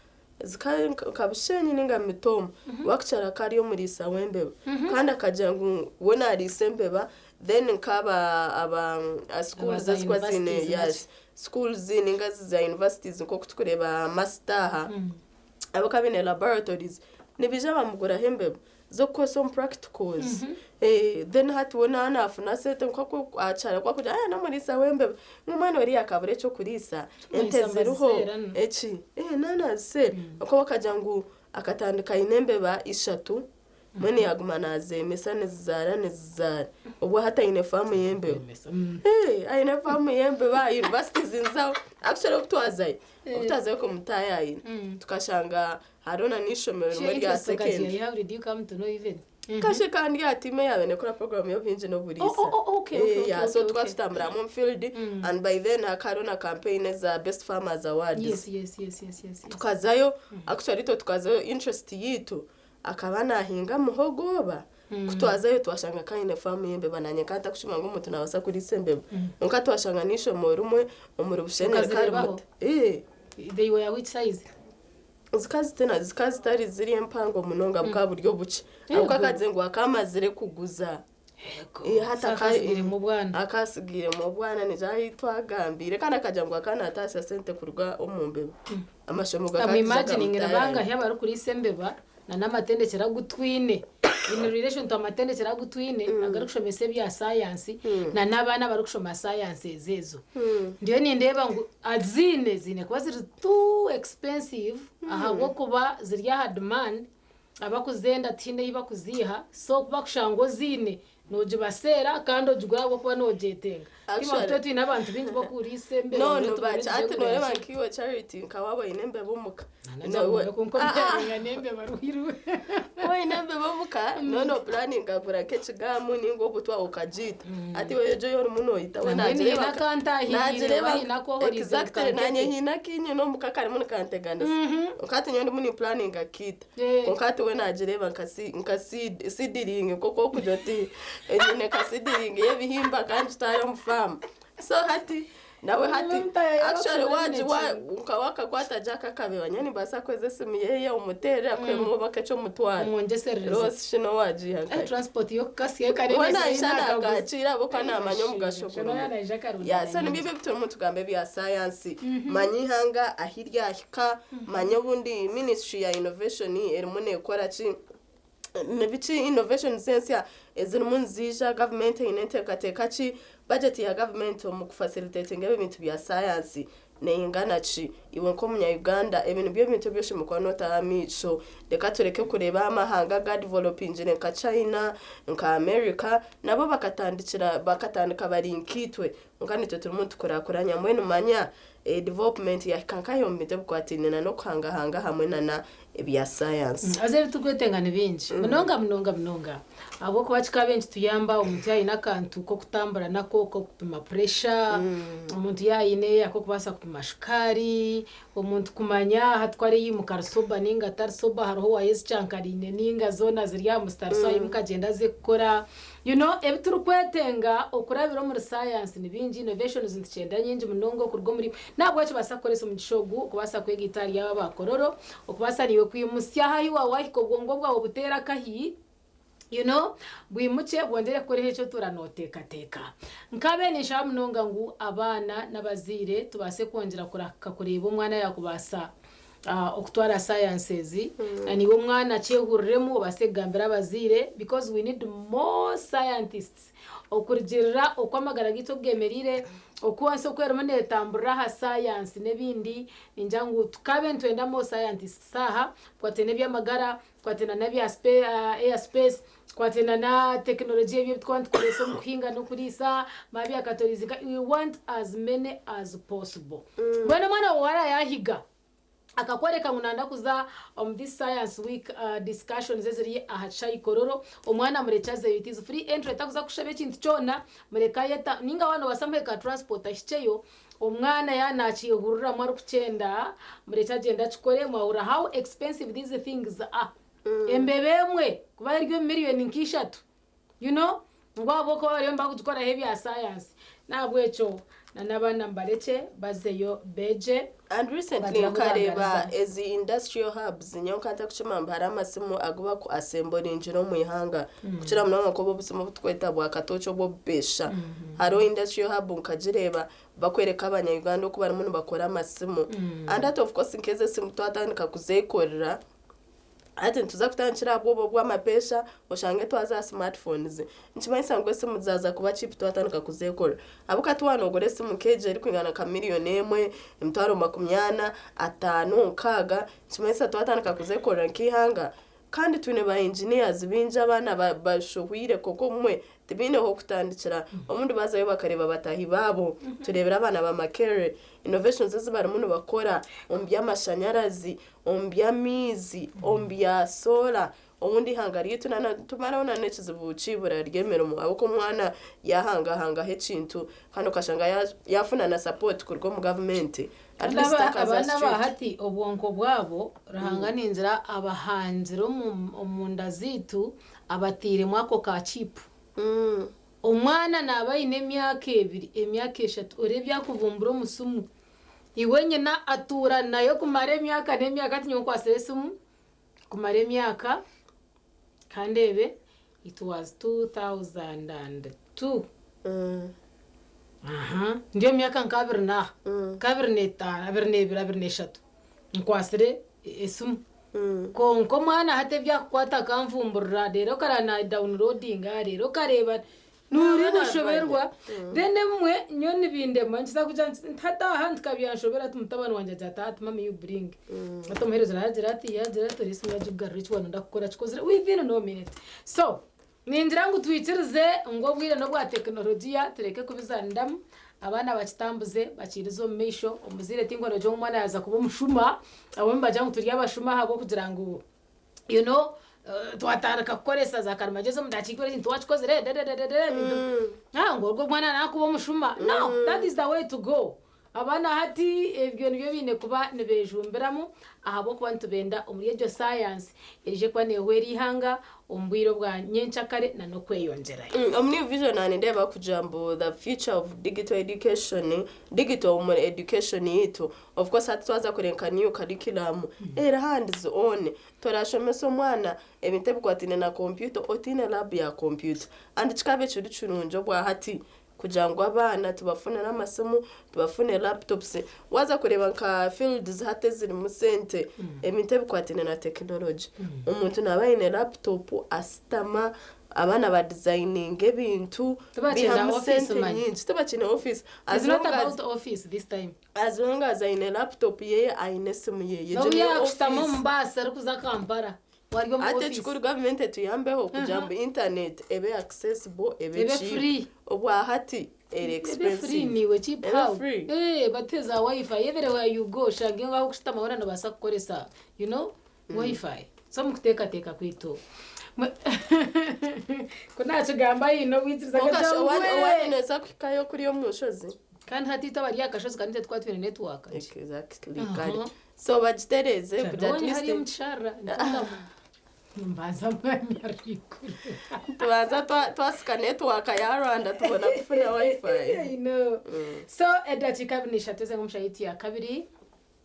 [SPEAKER 7] nka Bushenyi nainga Mitooma wakukyara akaba ari omuriisa w'embeba kandi akagira ngu we naariisa embeba then nk'aba aba schools ezikuba ziine yes schools nainga za universities nk'oku turikureeba Master aha abakaba baine laboratories nibaija bamuguraho embeba. z'okukozesa omu practicals then hati we naaba naafuna sente nk'oku akyaro ku arikugira ngu n'omuriisa w'embeba ngu mbwenu oriya akabura eky'okuriisa ente ziriho eki naaba naaziseera ahabw'okuba akagira ngu akatandika aine embeba ishatu mbwenu yaaguma naazeemesa nizizaara nizizaara obwo hati aine faamu y'embeba aine faamu y'embeba universities nizaho actually obu twazayo obu twazayo kumutaayaayira tukashanga Hariho na n'eishomero rimwe rya secondary.
[SPEAKER 1] How did you come to know even?
[SPEAKER 7] Kashe kandi ya tiimu eyabaire nekora program y'obuhingi n'oburiisa.
[SPEAKER 1] Oh, oh, oh, okay, okay,
[SPEAKER 7] Yeah,
[SPEAKER 1] okay,
[SPEAKER 7] so
[SPEAKER 1] okay,
[SPEAKER 7] tukaba
[SPEAKER 1] okay.
[SPEAKER 7] tutambura omu field and by then hakaba hariho na campaign eza best farmers awards.
[SPEAKER 1] Yes, yes, yes, yes, yes. yes.
[SPEAKER 7] Tukazayo, actually itwe tukazayo interest yitu akaba nahinga muhogo oba ku twazayo twashanga ka aine faamu y'embeba nanye nkaba ntakushuma ngu omuntu nabaasa kuriisa embeba. Kwonka twashanga n'eishomo rimwe omuri Bushenyi rikaba
[SPEAKER 1] Okazireebaho?
[SPEAKER 7] rimuta. Eh.
[SPEAKER 1] They were which size?
[SPEAKER 7] Zikaba zitari ziri empango munonga bukaba buri obukye. Ahabw'okuba akagira ngu akaba amazire kuguza. Hati akaba atsigairemu obwana nikyo ahu twagambiire kandi akagira ngu akaba naataasya sente kuruga omu mbeba. Amashomo
[SPEAKER 1] I'm
[SPEAKER 7] gakaba nigaija
[SPEAKER 1] imagining ni
[SPEAKER 7] gamutaayaayo.
[SPEAKER 1] bangahi abarikuriisa embeba na n'amatendekyero agu twine in relation to amatendekyero agu twine agarikushomesa ebya sayansi na n'abaana abarikushoma sayansi ezo ezo. Ndiyo nindeeba ngu aziine ziine kuba ziri too expensive ahabw'okuba ziri aha demand abakuzenda tihaine ahi bakuziiha so ku bakushanga oziine noogibaseera kandi ogigura ahabw'okuba noogyetenga. Tiimwe
[SPEAKER 7] Actually
[SPEAKER 1] tube twine abantu baingi b'okuriisa embeba
[SPEAKER 7] No
[SPEAKER 1] mbwenu
[SPEAKER 7] no
[SPEAKER 1] tubone
[SPEAKER 7] but hati
[SPEAKER 1] tugye
[SPEAKER 7] noreeba
[SPEAKER 1] kugura ki.
[SPEAKER 7] nk'iwe Charity nka waaba oine embeba omuka
[SPEAKER 1] Naija
[SPEAKER 7] nowe
[SPEAKER 1] kumanya kwonka omubyarenya n'embeba ruhirwe.
[SPEAKER 7] Waaba oine embeba omuka no nopuraninga kugura nk'ekigaamu ninga obutwa okagiita. Hati iwe egyo ei orimu noita we
[SPEAKER 1] Nambwenu haine
[SPEAKER 7] nagireeba
[SPEAKER 1] akantaahiriire oba
[SPEAKER 7] nagireeba
[SPEAKER 1] haine aku ohuriize
[SPEAKER 7] exactly
[SPEAKER 1] ngu
[SPEAKER 7] naanye
[SPEAKER 1] kankete.
[SPEAKER 7] haine aku nyine omuka karimu nikanteganisa. Kwonka hati nyowe ndimu nimpuraninga kukiita. Kwonka hati we nagireeba nka nka seed seedling nk'oku orikugira oti nyine nka seedling y'ebihimba ka ngitware omu faamu. So hati nawe hati actually waagi nka waakakwata gye aka akabeba nyowe nimbaasa kuheza esimu yeeye omuteerere akuhemu oba nk'eky'omutwaro.
[SPEAKER 1] Omwongyeserereze.
[SPEAKER 7] Rose shi n'obu waagiiha nkahi?
[SPEAKER 1] Transport y'okukasya
[SPEAKER 7] We naija naakaakiira ahabw'okuba naamanya omugasho gurimu. Yeah, so nibyo ebyo ebi turimu nitugamba ebya sayansi. Manya eihanga ahi ryahika, manya obundi ministry ya innovation erimu neekora ki, nibiki innovations ensya ezirimu niziija, gavumenti eine enteekateeka ki, budget ya gavumenti omu kufacilitatinga ebi ebintu bya sayansi neingana ki. Iwe nk'omunya-Uganda ebi nibyo bintu ebi oshemereire kuba nootaho amaisho. Reka tureke kureeba amahanga agadevelopingire nka China, nka America, nabo bakatandikira bakatandika bari nkaitwe kwonka naitwe turimu nitukurakuranya. Mbwenu manya development yahika nkahi omu bintu ebikwataine n'okuhangahanga hamwe nana ebya sayansi.
[SPEAKER 1] Haza ebi turikwetenga ni bingi munonga munonga munonga ahabw'okuba kikaabaire nikituyamba omuntu yaaba aine akantu k'okutambura nako k'okupima puresha, omuntu yaaba aine ak'okubaasa kupima shukaari, omuntu kumanya hati ku ariimuka ari soba nainga atari soba, hariho waaya ezikyankaraine nainga zoona ziri aha musitaari so aimuka agyenda aze kukora. You know ebi turikwetenga okurabira omuri sayansi ni bingi, innovations nitukyenda nyingi munonga okuruga omuri N'ahabw'ekyo baasa kukoresa omugisha ogu kubaasa kwegaita ahari abo abakororo, okubaasa naiwe kwimutsya ahu ahi waahika obwongo bwawe buteere akahi, you know, bwimukye bwongyere kukoreho eki otuura nooteekateeka. Nkabe ninshaba munonga ngu abaana n'abazaire tubaase kwongyera kurahika kureeba omwana yaakubaasa okutwara sayansi ezi, na naiwe omwana akyehuriremu obaase kugambira abazaire because we need more scientists. Okurugiirira oku amagara gaitu oku gemereire, oku ensi oku erimu neetamburira aha sayansi n'ebindi, ningira ngu tukaabe nitwenda more scientists aha, tukwataine n'eby'amagara, tukwataine n'ebya air space, tukwataine na tekinologiya ebi ebitukuba nitukoresa omu kuhinga n'okuriisa, manya bya katorizi, we want as many as possible. Mbwenu omwana waawe waaba yaahiga, Akakworeka ngu nayenda kuza omu this science week discussions eziri aha kishaayi Kololo, omwana murekye azeyo it is free entry takuza kukushaba ekintu kyona, mureke ayeta ninga waaba nobaasa muhe ka transport ahikyeyo, omwana yaaba nakyehuriramu arikukyenda murekye agyende akikore, mwahurira how expensive these things are, embeba emwe kuba eri omu million nka ishatu. You know, ngu ahabw'okuba bariyo nibakugikoraho ebya sayansi. N'ahabw'ekyo na n'abaana mubarekye bazeyo beegye.
[SPEAKER 7] And recently
[SPEAKER 1] Bagira ahu
[SPEAKER 7] nkareeba
[SPEAKER 1] bangariza.
[SPEAKER 7] ezi industrial hubs nyowe nka ntakukimanya mbu hariho amasimu agu baku assemblingira omu ihanga kukira munonga nk'obu obusimu obu tukweta bwa katooki obw'obupesha. Hariho industrial hub nkagireeba bakwereka abanya Uganda oku barimu nibakora amasimu and hati of course nk'ezi esimu twatandika kuzekorera Hati nituza kutandikira aha bwoba obw'amapeesa oshange twaza aha smart phones. Nikimanyisa ngu esimu zaaza kuba cheap twatandika kuzeekora. Ahabw'okuba hati waaba noogura esimu nk'egyo erikwingana nka miriyoni emwe, emitwaro makumyana, ataano, nkaaga, nikimanyisa twatandika kuzeekorera nk'eihanga kandi twine ba engineers baingi abaana bashohwire kwonka obumwe tibaine h'okutandikira. Obundi baazayo bakareeba bataahi baabo, tureebire abaana ba Makerere innovations ezi barimu nibakora omu by'amashanyarazi, omu by'amaizi, omu bya soora, obundi eihanga ryaitu na tumaraho na n'ekizibu ky'eibura ry'emirimo ahabw'okuba omwana yaahangahangaho ekintu kandi okashanga yaafuna na sapooti kuruga omu gavumenti at
[SPEAKER 1] Kandi
[SPEAKER 7] least akaza
[SPEAKER 1] abaana ba
[SPEAKER 7] straight.
[SPEAKER 1] hati obwonko bwabo Ruhanga ningira abahangire omu nda zaitu abatairemu ako ka chip. Omwana naaba aine emyaka ebiri, emyaka eshatu oreebe akuvumbura omusimu. Iwe nyina atuura nayo kumara emyaka n'emyaka hati nyowe nkwatsire esimu kumara emyaka kandeebe it was 2002 aha ndi omu myaka nka abiri naaha nka abiri n'etaano abiri n'ebiri abiri n'eshatu nkwatsire esimu kwonka omwana hati ebi akukwata akanvumburira reero okara na downloadinga reero okareeba Noori noshoberwa then ebimwe nyowe nibindema nikiza kugira nti hati aha nti byanshobera ati mutabani wangye agira ati ati mummy you bring hati omuhereza aragira ati yagira ati esimu yagikugarura eki waba noyenda kukora kikozire within no minute so ningira ngu twikirize ngu obwire n'obwa tekinologiya tureke kubizaniramu abaana bakitambuze bakiirize omu maisho omuzaire tinkwenda kugira ngu omwana yaaza kuba omushuma abamwe nibagira ngu turi abashuma ahabw'okugira ngu you know twatandika kukoresa za karimagyezi omu dakiika ekintu wakikozire dedededede ngu ogwo omwana nakuba omushuma no that is the way to go abaana hati ebyo nibyo baine kuba nibejumbiramu ahabw'okuba nitubenda omuri egyo sayansi erije kuba nehwera eihanga omu bwire obwa nyenkyakare na n'okweyongyerayo.
[SPEAKER 7] Omu New Vision nindeeba kugira ngu the future of digital education, digital omu education yaitu Of course hati twaza kureeba nka new curriculum eri hands on, torashomesa omwana ebintu ebikwataine na computer otaine lab ya computer and kikaba kiri kirungi obwahati kugira ngu abaana tubafunire amasimu, tubafunire laptops. Waaza kureeba nka fields hati ezirimu sente, ebintu ebikwataine na technology, omuntu naaba aine laptop asitama. Abaana badesigninga ebintu,
[SPEAKER 1] Tibakyenda
[SPEAKER 7] bihamu
[SPEAKER 1] office
[SPEAKER 7] sente
[SPEAKER 1] money.
[SPEAKER 7] nyingi. Tibakyine office.
[SPEAKER 1] It's not about office this time.
[SPEAKER 7] As long as aine laptop yeye, aine esimu yeye, egyo
[SPEAKER 1] N'obu
[SPEAKER 7] niyo
[SPEAKER 1] yakushutama
[SPEAKER 7] office.
[SPEAKER 1] omu baasi arikuza Kampala, wari omu
[SPEAKER 7] Ate
[SPEAKER 1] office.
[SPEAKER 7] ekikuru gavumenti etuyambeho kugira ngu internet ebe accessible, ebe
[SPEAKER 1] Ebe
[SPEAKER 7] cheap.
[SPEAKER 1] free.
[SPEAKER 7] Obwahati eri
[SPEAKER 1] Ebe free
[SPEAKER 7] expensive.
[SPEAKER 1] niwe cheap
[SPEAKER 7] Ebe
[SPEAKER 1] how?
[SPEAKER 7] free.
[SPEAKER 1] Eh, bateza wifi everywhere you go, shange ngaho kushutama wona nobaasa kukoresa, wifi. So mukuteekateeka kwitu. Kunakigamba yino witiriza
[SPEAKER 7] Owaneza kuhikayo kuri omu nshozi.
[SPEAKER 1] Kandi hati itwe abari akashozi kandi itwe twatwine network.
[SPEAKER 7] Exactly. Kare. So bagitereze kugira at
[SPEAKER 1] Nabonye
[SPEAKER 7] least
[SPEAKER 1] hariyo omu kishara. Mbanza mwanya rikuru.
[SPEAKER 7] Tubanza twasika network ya Rwanda tubona kufuna wifi.
[SPEAKER 1] I know. So edakiika 23 ez'omushayiti ya kabiri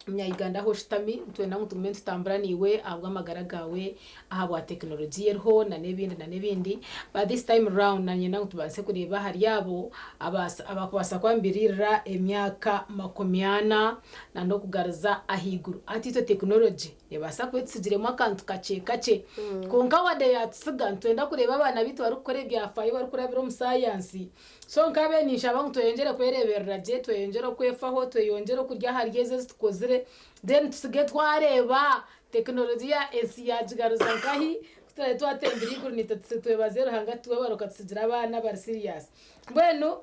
[SPEAKER 1] Munya-Uganda aho oshutami nitwenda ngu tugume nitutambura naiwe ahabw'amagara gaawe, ahabwa tekinologiya eriho na n'ebindi na n'ebindi. But this time round nanyenda ngu tubaase kureeba ahari abo abakubaasa kwambiririra emyaka 40 na n'okugariza ahaiguru. Hati itwe tekinologi nebaasa kuba etusigiremu akantu kakye kakye. Kwonka wadde yatusiga nitwenda kureeba abaana baitu barikukora ebyafaayo barikurabira omu sayansi. So nkabe ninshaba ngu tweyongyere kwereeberera gye, tweyongyere okwefaho, tweyongyere okurya ahari ezo ezitukozire, then tusige twareeba tekinologiya ensi yagigaruza nkahi kuturabe twatembire eiguru nitwe twebaze Ruhanga tuwebaruka okatusigira abaana bari serious. Mbwenu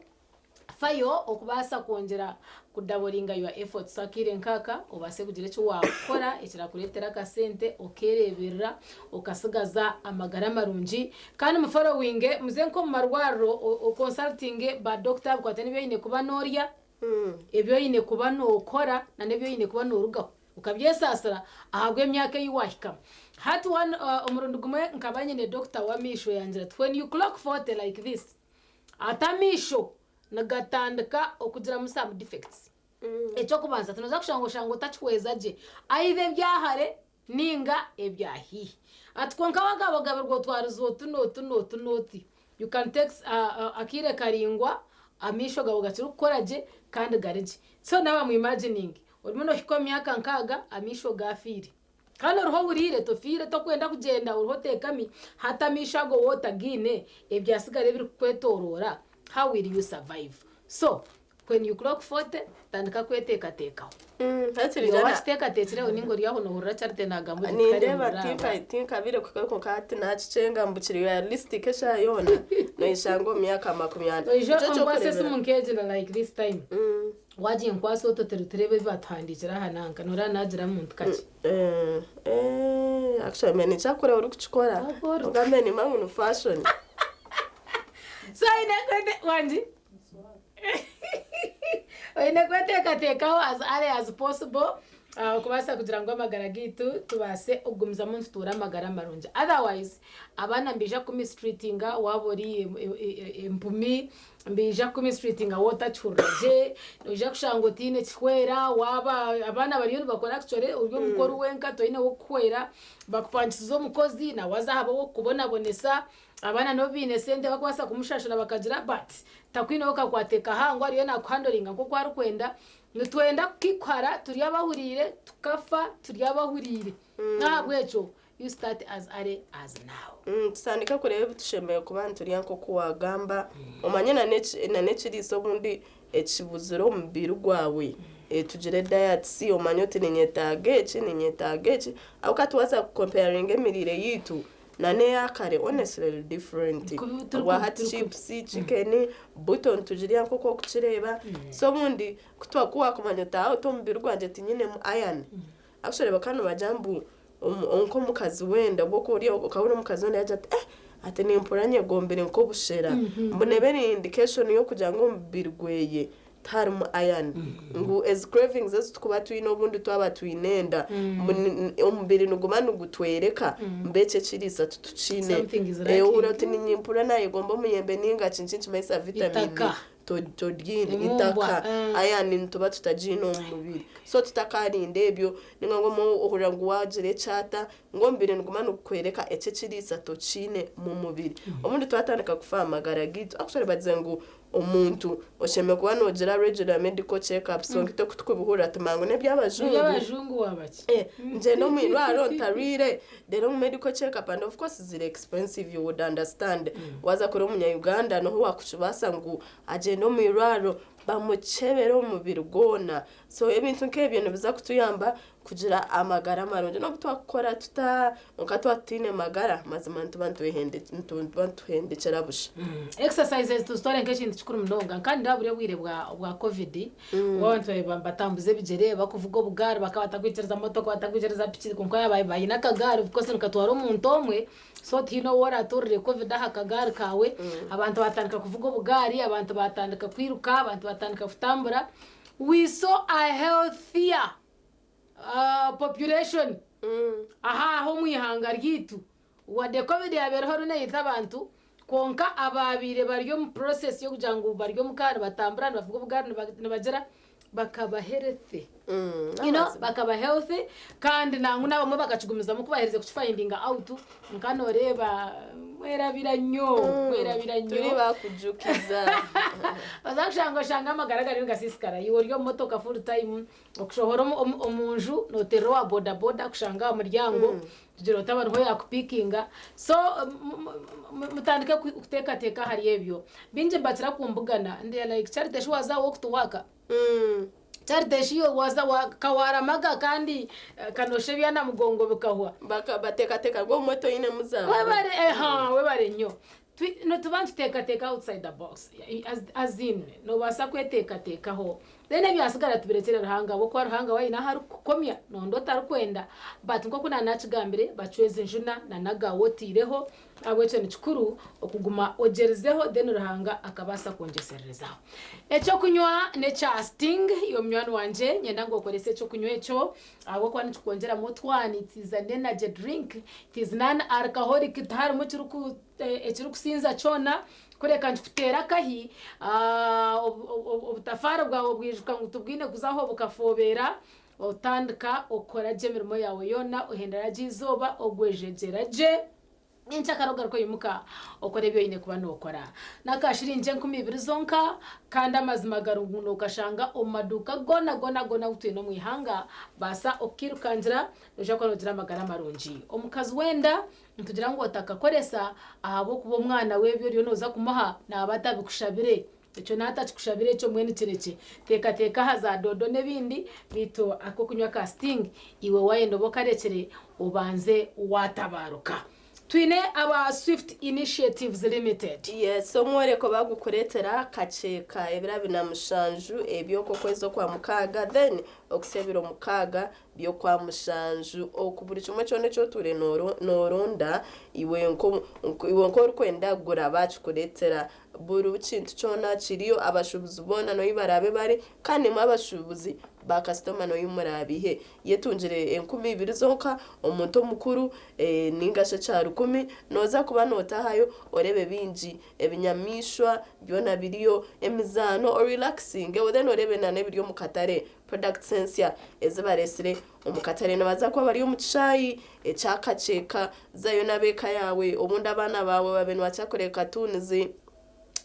[SPEAKER 1] fayo okubaasa kwongyera kudaboringa your efforts akaire nkaka obaase kugira eki wakora ekirakureetera akasente okeereeberera okasigaza amagara marungi kandi mufollowinge muze nk'omu marwariro oconsultinge ba doctor bikwate n'ebi oine kuba noorya, ebi oine kuba nookora na n'ebi oine kuba noorugaho ukabyesaasira ahabw'emyaka ei wahikamu. Hati one omurundi gumwe nkaba nyine doctor w'amaisho yangira ati when you clock 40 like this, ati amaisho nigatandika okugiramu some defects. Ekyokubanza tinoza kushanga oshanga otakihweza gye either ebyahare ninga ebyahaihi. Ati kwonka wagabagabirwa otwariza otu n'otu n'otu n'oti, you can take akaire karaingwa amaisho gawe gakiri kukora gye kandi gari gye. So naaba mu imagining orimu nohika omu myaka 60 amaisho gafiire kandi oriho ohuriire tofiire tokwenda kugyenda oriho oteekami hati amaisho ago wootagaine ebyasigara ebirikukwetoroora, how will you survive? So when you clock 40 tandika kweteekateekaho.
[SPEAKER 7] Hakiri
[SPEAKER 1] Iwe
[SPEAKER 7] jana
[SPEAKER 1] wakiteekateekireho ninga ori aho nohurira Charity naagamba oti
[SPEAKER 7] Nindeeba
[SPEAKER 1] tikaremurira
[SPEAKER 7] tinkabire kuhikayo kwonka hati nakikyenga mbu kiri realistic eshaaha yoona noyeshanga omu myaka 40.
[SPEAKER 1] Oija
[SPEAKER 7] Nikyo
[SPEAKER 1] onkwase
[SPEAKER 7] ekyokureebera.
[SPEAKER 1] esimu nkeegira like this time waginkwasa otwo turi tureebe ebi batuhandiikire aha nanka noreeba nagira muntu kakye.
[SPEAKER 7] Actually mbe nikyakora orikukikora ogambe nimba ngu ni fashion.
[SPEAKER 1] So oine kwete wangi oine kweteekateekaho as early as possible okubaasa kugira ngu amagara gaitu tubaase okugumizamu nitutuura amagara marungi. Otherwise abaana nibaija kumistreatinga waaba ori empumi, nibaija kumistreatinga waaba otakihurira gye, noija kushanga otiine kihwera waaba abaana bariyo nibakora actually ori omukoro wenka toine w'okukuhwera, bakupangisiza omukozi nawe aza ahaba ow'okukubonabonesa. Abaana n'obu baine sente bakubaasa kumushashura bakagira but takwineho kakwate kahango ariyo nakuhandoringa nk'oku arikwenda. Nitwenda kukikuhara turi abahuriire tukafa turi abahuriire. N'ahabw'ekyo you start as early as now.
[SPEAKER 7] Tutandike kureeba ebi tushemereire kuba niturya nk'oku waagamba omanye na n'ekiriisa obundi ekibuzire omu mubiri gwawe. Tugire diets omanye oti ninyetaaga eki ninyetaaga eki ahabw'okuba tubaasa kucomparinga emiriire yaitu na n'eyakare, honestly eri different. Obwahati chips, chicken, buto nitugirya nk'oku orikukireeba. So obundi ku waakumanya oti aha oti omubiri gwangye tinyinemu iron, actually bakaba nibagira mbu nk'omukazi wenda obu okaba ori omukazi wenda yaagira ati ati nimpurira nyegombire nk'obushera, mbu neeba eri indication y'okugira ngu omubiri gweye tiharimu iron, ngu ezi cravings ezi turikuba twine obundi twaba twine enda, mbu omubiri niguma nigutwereka mbu eki ekiriisa titukiine.
[SPEAKER 1] Something is
[SPEAKER 7] Ohurira
[SPEAKER 1] lacking.
[SPEAKER 7] oti nimpurira nayegomba omuyembe ninga kinki nikimanyisa vitamin
[SPEAKER 1] Itaka.
[SPEAKER 7] Toryine
[SPEAKER 1] Emumbwa,
[SPEAKER 7] itaka iron nituba tutagiine omu mubiri, so tutakarinda ebyo ninga ngu ohurira ngu wagira ekyata ngu omubiri niguma nigukwereka eki ekiriisa tokiine mu mubiri. Obundi twatandika kufa aha magara gaitu, actually bagize ngu omuntu oshemereire kuba noogira regular medical check-ups, kwonka itwe ku tukubihurira tumanya ngu n'eby'abajungu.
[SPEAKER 1] Eby'abajungu wabaki?
[SPEAKER 7] Ngyenda omu irwariro ntarwire, reero omu medical check-up, and of course ziri expensive, you would understand. Waaza kureba omunya-Uganda niho waakukibaasa ngu agyende omu irwariro bamukyebere omubiri gwona. So ebintu nk'ebyo nibiza kutuyamba kugira amagara marungi. N'obu twakukora tuta, kwonka twaba tutaine magara, mazima nituba nituba nituhendekyera busha.
[SPEAKER 1] Exercises tuzitware nk'ekintu kikuru munonga. Kandi ndeeba buri obwire bwa COVID, obu abantu baabaire nibatambuza ebigyere, bakuvuga obugaari, bakaba batakwikiriza motoka, batakwikiriza piki, kwonka yaaba baine akagaari, of course nikatwara omuntu omwe, so tihaine ou oraaturire COVID aha kagaari kaawe. Abantu baatandika kuvuga obugaari, abantu baatandika kwiruka, abantu baatandika kutambura. We saw a healthier population aha aha omu ihanga ryaitu. Wadde COVID yaabaire eriho neeyita abantu, kwonka abaabaire bari omu process y'okugira ngu bari omu ka nibatambura, nibavuga obugaari, nibagira, bakaba healthy. Bakaba healthy kandi nangwa n'abamwe bakakigumizamu ku baherize kukifindinga out, nka nooreeba mwerabira nnyo, mwerabira nnyo.
[SPEAKER 7] Turi bakujukiza.
[SPEAKER 1] Oza kushanga oshanga amagara gariyo nigasiisikara. Iwe ori omu motoka full time, okushohora omu nju nooterera owa boda boda kushanga aha muryango kugira otaba niho yaakupiikinga. So mutandike kuteekateeka ahari ebyo. Baingi nibakira kumbugana and they are like, Charity shi waaza walk to work? Charity shi waaza kawaramaga kandi kanosha ebyana mugongo bikahwa?
[SPEAKER 7] Bateekateeka ngu obumwe toinemu zaabo.
[SPEAKER 1] Webare, eha, webare nnyo. Nituba nituteekateeka outside the box. As in, noobaasa kweteekateekaho. Then ebyasigara tubirekyere Ruhanga ahabw'okuba Ruhanga we aine ahu arikukukomya nondi otarikwenda. But nk'oku naanakigambire, bacweza enjuna na n'agaawe otaireho, ahabw'ekyo ni kikuru okuguma ogyerizeho then Ruhanga akabaasa kwongyesererezaho. Ekyokunywa n'ekya Sting, iwe munywani wangye, nyenda ngu okorese ekyokunywa ekyo ahabw'okuba nikikwongyeramu otwani, it is an energy drink, it is non alcoholic, tiharimu ekirikusinza kyona, kureka nikikuteera akahi, obutafaari bwawe bwijuka ngu tibwine kuza aho bukafobeera, otandika okora gye emirimo yaawe yoona, ohendera gye eizooba, ogwejegyera gye, nyenkyakare ogaruka oimuka okora ebi oine kuba nookora. N'akashiringi 2000 zonka, kandi amazima gari ngu nookashanga omu maduuka goona goona goona agu twine omu ihanga, baasa okukiirukangira, noija kuba noogira amagara marungi. Omukazi w'enda nitugira ngu otakakoresa ahabw'okuba omwana we ebi oriyo nooza kumuha naaba atabikushabire. Ekyo naaba atakikushabire ekyo mbwenu kirekye. Teekateeka aha za doodo n'ebindi, beitu ak'okunywa ka Sting iwe waayenda obe okarekire obanze waatabaruka. Twine aba Swift Initiatives Limited.
[SPEAKER 7] Yes, omworeko bagukureetera kakyeka ebiro 27 eby'okwezi Okwamukaaga then okuhitsya ebiro 6 by'Okwamushanju oku. Buri kimwe kyona eki otuure nooronda iwe nk'orikwenda kugura baakikureetera. Buri kintu kyona kiriyo, abashuubuzi boona n'obu baraabe bari, kandi imwe abashuubuzi baakasitoma n'obu muraabihe. Yetungire 2000 zonka omuntu omukuru ninga shi ekya 1000, nooza kuba nootahayo oreebe bingi, ebinyamaishwa byona biriyo, emizaano, orelaxinge, then oreebe n'ebiri omu katare, products ensya ezi bareetsire omu katare. Nibaza kuba bari omu kishaayi ekya Kakyeka, zayo n'ab'eka yaawe, obundi abaana baawe babe nibakira kureeba cartoons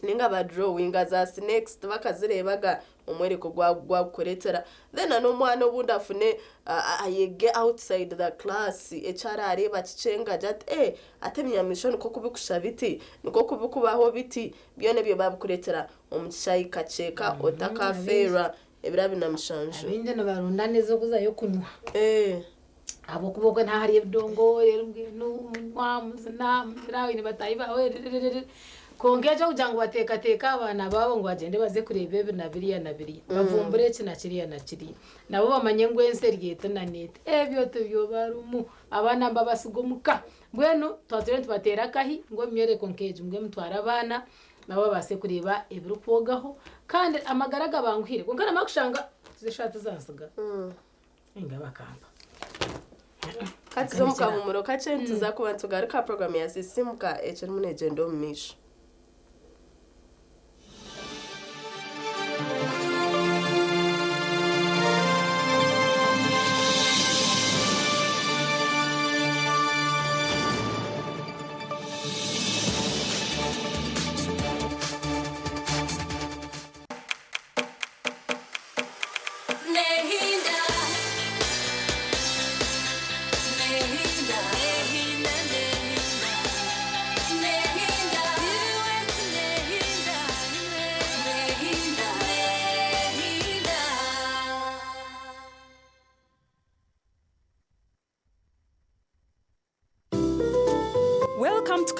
[SPEAKER 7] ninga badrawinga za snakes tibakazireebaga, omworeko gwagukureetera. Then n'omwana obundi afune ayege outside the class, eki araareeba kikye agire ati ate ebinyamaishwa nikwo kubikusha biti, nikwo kubikubaho biti, byona ebyo babikureetera omu kishaayi Kakyeka, otakafeerwa ebiro 27.
[SPEAKER 1] Abaingi nibarundana ez'okuzayo kunywa. Ahabw'okuba okwe nihahariyo ebidongo, reero mbwenu munywa, muzina, muzina oine bataahi baawe rererere. Kwonka ekyo kugira ngu bateekateeke abaana baabo ngu bagyende baze kureeba ebi na biriya na biriya, bavumbure eki na kiriya na kiriya, nabo bamanye ngu ensi eri eti na n'eti, ebyo tibyo barimu. Abaana nibabasiga omuka. Mbwenu twaba turiyo nitubateera akahi ngu omu myoreko nk'egi mbwenu mutware abaana nabo babaase kureeba ebirikwogaho kandi amagara gabanguhire. Kwonka namara kushanga eshaaha tizansiga, ninga bakampa.
[SPEAKER 7] Katuze omu kahumuro kakye, nituza kuba nitugaruka programu ya Sisimuka ekirimu negyenda omu maisho.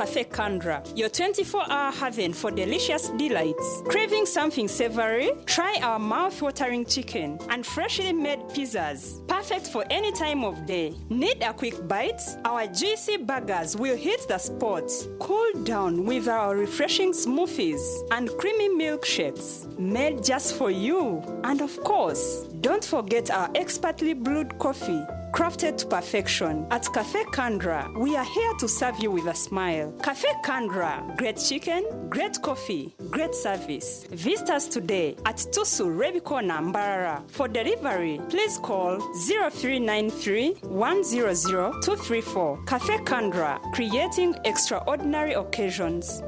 [SPEAKER 10] Cafe Kandra, your 24 hour haven for delicious delights. Craving something savory? Try our mouth watering chicken and freshly made pizzas. Perfect for any time of day. Need a quick bite? Our juicy burgers will hit the spot. Cool down with our refreshing smoothies and creamy milkshakes made just for you. And of course, don't forget our expertly brewed coffee crafted to perfection. At Cafe Kandra, we are here to serve you with a smile. Cafe Kandra, great chicken, great coffee, great service. Visit us today at Tusu Rebikona, Mbarara. For delivery, please call 0393 100 234. Cafe Kandra, creating extraordinary occasions.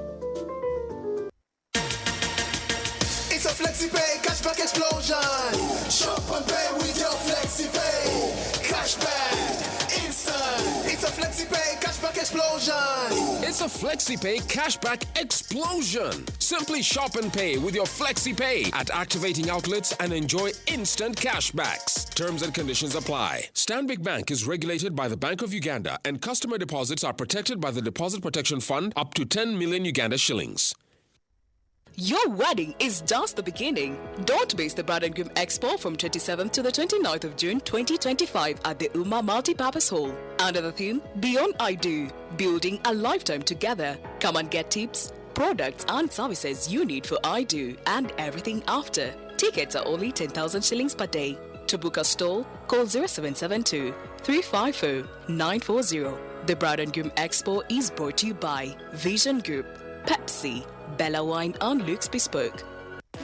[SPEAKER 12] It's a FlexiPay cashback explosion. Shop and pay with your FlexiPay. Cashback, instant. It's a FlexiPay cashback explosion.
[SPEAKER 15] It's a FlexiPay cashback explosion. Simply shop and pay with your FlexiPay at activating outlets and enjoy instant cashbacks. Terms and conditions apply. Stanbic Bank is regulated by the Bank of Uganda and customer deposits are protected by the Deposit Protection Fund up to 10 million Uganda shillings.
[SPEAKER 6] Your wedding is just the beginning. Don't miss the Bride and Groom Expo from 27th to the 29th of June 2025 at the Uma Multipurpose Hall. Under the theme Beyond I Do, Building a Lifetime Together. Come and get tips, products and services you need for I Do and everything after. Tickets are only 10,000 shillings per day. To book a stall, call 0772 350 940. The Bride and Groom Expo is brought to you by Vision Group, Pepsi, Bella Wine and Luke's Bespoke.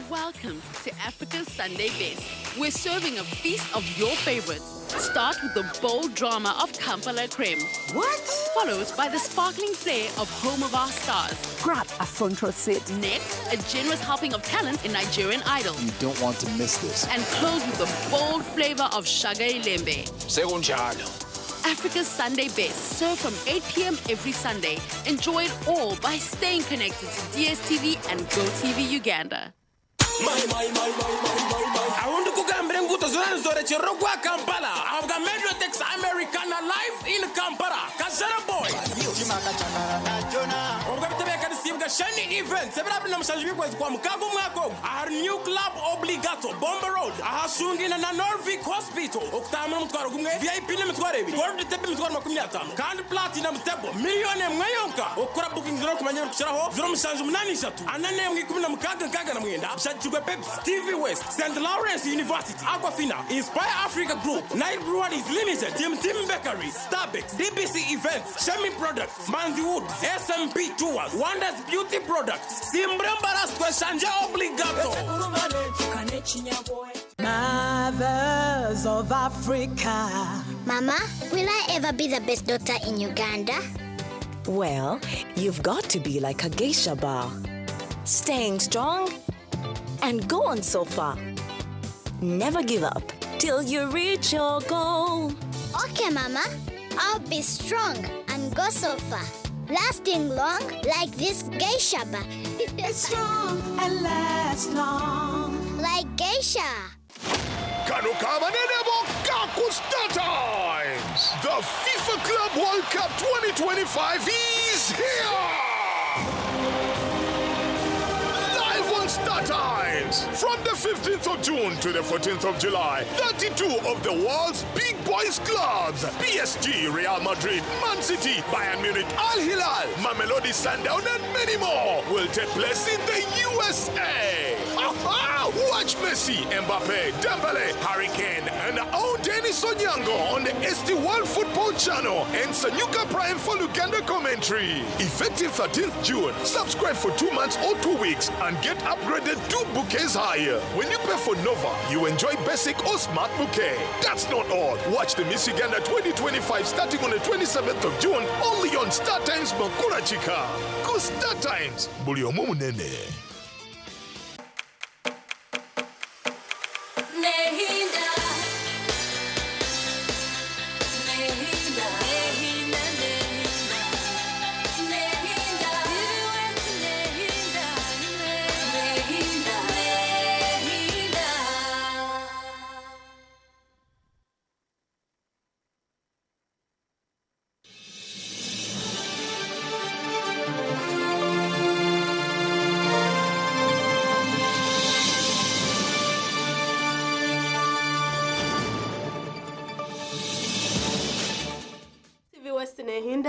[SPEAKER 17] Welcome to Africa's Sunday Best. We're serving a feast of your favorites. Start with the bold drama of Kampala Creme. What? Followed by the sparkling flair of Home of Our Stars.
[SPEAKER 18] Grab a front row seat.
[SPEAKER 17] Next, a generous helping of talent in Nigerian Idol.
[SPEAKER 20] You don't want to miss this.
[SPEAKER 17] And close with the bold flavor of Shaga Ilembe.
[SPEAKER 15] Sekunjalo.
[SPEAKER 17] Africa's Sunday Best, served from 8 p.m. every Sunday. Enjoy it all by staying connected to DSTV and GoTV Uganda.
[SPEAKER 8] Awundi kugambira enguuto zona nizorekyerera ogwa Kampala ahabwa Metrotex Americana live in Kampala Kajara Boy obwo bitebeekanisiibwa Shani Events ebiro 27 by'okwezi kwa mukaaga omwaka ogu ahari New Club Obligato Bomba Road ahashungina na Norvik Hospital okutambura omutwaro gumwe VIP n'emitwaro ebiri Gold Table emitwaro 50 kandi Platinum Table miliyoni 1 yonka okukora booking zero kumanya ebirikukiraho 0783 41 16 69 shakirwe Pepsi, TV West, St. Lawrence University, Aquafina, Inspire Africa Group, Nile Breweries Limited, Tim Tim Bakery, Starbucks, DBC Events, Shemi Products, Manzi Woods, SMP Tours, Wonders Beauty Products, Simbrembaras Kweshanje Obligato.
[SPEAKER 18] Mothers of Africa.
[SPEAKER 27] Mama, will I ever be the best daughter in Uganda?
[SPEAKER 28] Well, you've got to be like a geisha bar. Staying strong and go on so far. Never give up till you reach your goal.
[SPEAKER 27] Okay, Mama. I'll be strong and go so far. Lasting long like this geisha bar.
[SPEAKER 18] It's strong and lasts long.
[SPEAKER 27] Like geisha.
[SPEAKER 29] Kano kabanene Kaku Star Times! The FIFA Club World Cup 2025 is here! Live on Star Times! From the 15th of June to the 14th of July, 32 of the world's big boys clubs PSG, Real Madrid, Man City, Bayern Munich, Al Hilal, Mamelodi Sundown, and many more will take place in the USA. Aha! Watch Messi, Mbappe, Dembele, Harry Kane, and our own Dennis Onyango on the ST1 Football Channel and Sanyuka Prime for Luganda commentary. Effective 13th June, subscribe for 2 months or 2 weeks and get upgraded 2 bouquets higher. When you pay for Nova, you enjoy basic or smart bouquet. That's not all. Watch the Miss Uganda 2025 starting on the 27th of June only on Star Times Makura Chika. Go Star Times. Buli omu munene.
[SPEAKER 5] Nehinda. Nehinda. Nehinda, Nehinda. Nehinda. Nehinda. Nehinda. Nehinda.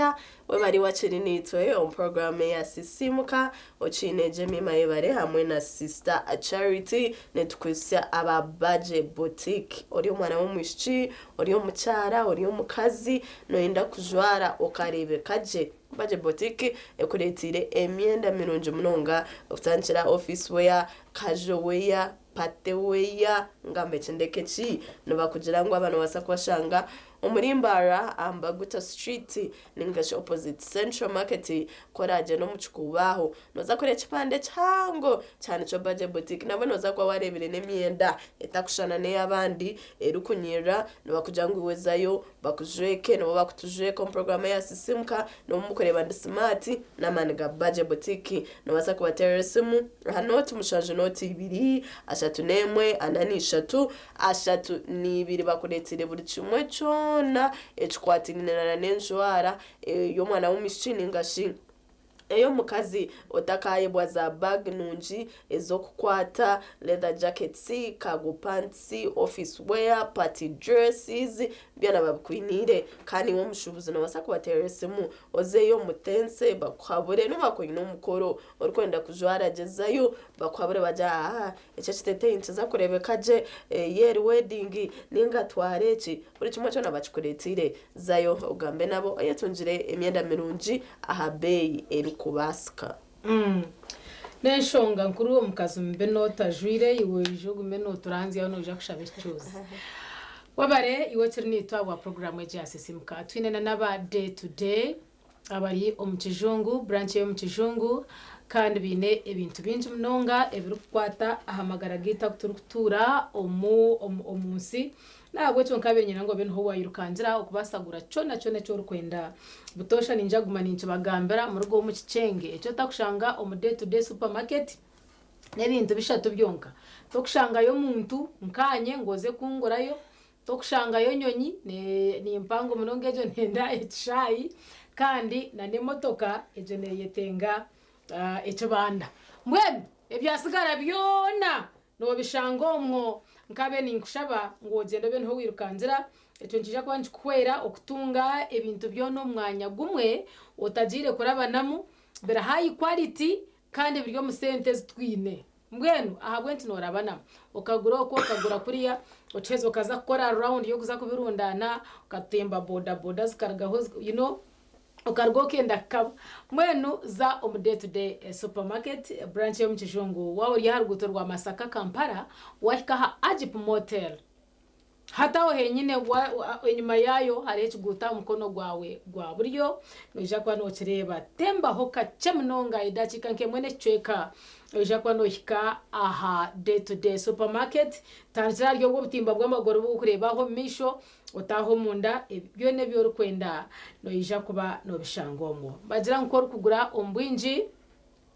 [SPEAKER 7] Nehinda webari wakiri niitwe omu programu ya Sisimuka okiine Jemima Yebare hamwe na Sister Charity. Nitukwitsya aba Baje Boutique. Ori omwana w'omwishiki, ori omukyara, ori omukazi, noyenda kujwara okareebeka gye. Baje Boutique ekureetiire emyenda mirungi munonga okutandikira office wear, casual wear, party wear, ngambe ekindeka eki nibakugira ngu aba nobaasa kubashanga omuri Mbarara aha Mbaguta Street ningashi opposite Central Market. Ku oragyenda omu kikuubo aho noza kureeba ekipande kihango kihanikirweho Baje Boutique. Nabwe noza kuba wareebire n'emyenda etakushushana n'ey'abandi erikunyirira. Nibakugira ngu iwe zayo bakujweke, nibo bakutujweka omu puroguraamu eya Sisimuka. N'obu murikureeba ndi simaati n'amaani ga Baje Boutique. Noobaasa kubateerera esimu aha nooti mushanju nooti ibiri ashatu n'emwe ana n'ishatu ashatu n'ibiri bakureeteire buri kimwe kyona ekikwatiraine n'enjwara ey'omwana w'omwishiki ninga shi ey'omukazi. Otakayebwa za bag nungi ez'okukwata, leather jackets, cargo pants, office wear, party dresses, byona babikwiniire. Kandi iwe omushuubuzi noobaasa kubateerera esimu ozeyo omutense bakuhabure. Nobu wakuba oine omukoro orikwenda kujwara gyezayo bakuhabure bagire aha eki ekiteteeyi nikiza kureebeka gye eri wedding ninga twara eki. Buri kimwe kyona bakikureeteire. Zayo ogambe nabo oyetungire emyenda mirungi aha beeyi erikubaasika.
[SPEAKER 1] N'enshonga nkuru omukazi mube n'otajwire iwe oije ogume nooturanzyaho noija kushaba ekicuuzi. Webare iwe okiri naitwe ahabwa puroguraamu egi ya Sisimuka. Twine na n'aba Day to Day abari omu Kijungu, branch ey'omu Kijungu, kandi baine ebintu bingi munonga ebirikukwata aha magara gaitu agu turikutuura omu omu nsi. N'ahabw'ekyo nkabaire niinyenda ngu obe niho waayirukangira okubaasa kugura kyona kyona eki orikwenda. Butoosha niinyija kuguma ninkibagambira muruge omu kikyenge. Eki otakushanga omu Day to Day Supermarket n'ebintu bishatu byonka. Tokushangayo omuntu nkaanye ngu oze kungurayo, tokushangayo enyonyi, ni mpango munonga egyo neenda ekishaayi, kandi n'emotoka egyo neeyetenga ekibanda. Mbwenu ebyatsigara byona Noobishanga omwo. Nkabe ninkushaba ngu ogyende obe niho wirukangira. Ekyo nikiija kuba nikikuhwera okutunga ebintu byona omu mwanya gumwe otagiire kurabanamu, biri high quality kandi biri omu sente ezi twine. Mbwenu ahabw'enki noorabanamu? Okagura oku okagura kuriya, okiheza okaza kukora round y'okuza kubirundaana, okatemba boda boda zikarugaho you know. Okaruga okenda kukaba. Mbwenu za omu Day to Day Supermarket branch ey'omu Kijungu. Waaba ori aha ruguuto rwa Masaka Kampala, wahika aha Agip Motel. Hati aho henyine enyima yaayo hariho ekiguuto aha mukono gwawe gwa buryo, noija kuba nokireeba. Tembaho kakye munonga edakiika nk'emwe n'ekicweka, noija kuba nohika aha Day to Day Supermarket. Tandikira ahari obwo obutimba bw'amaguru obu orikureeba aho omu maisho, Otaahe omunda, ebi byona ebi orikwenda noija kuba noobishanga omwo. Nibagira ngu ku orikugura omu bwingi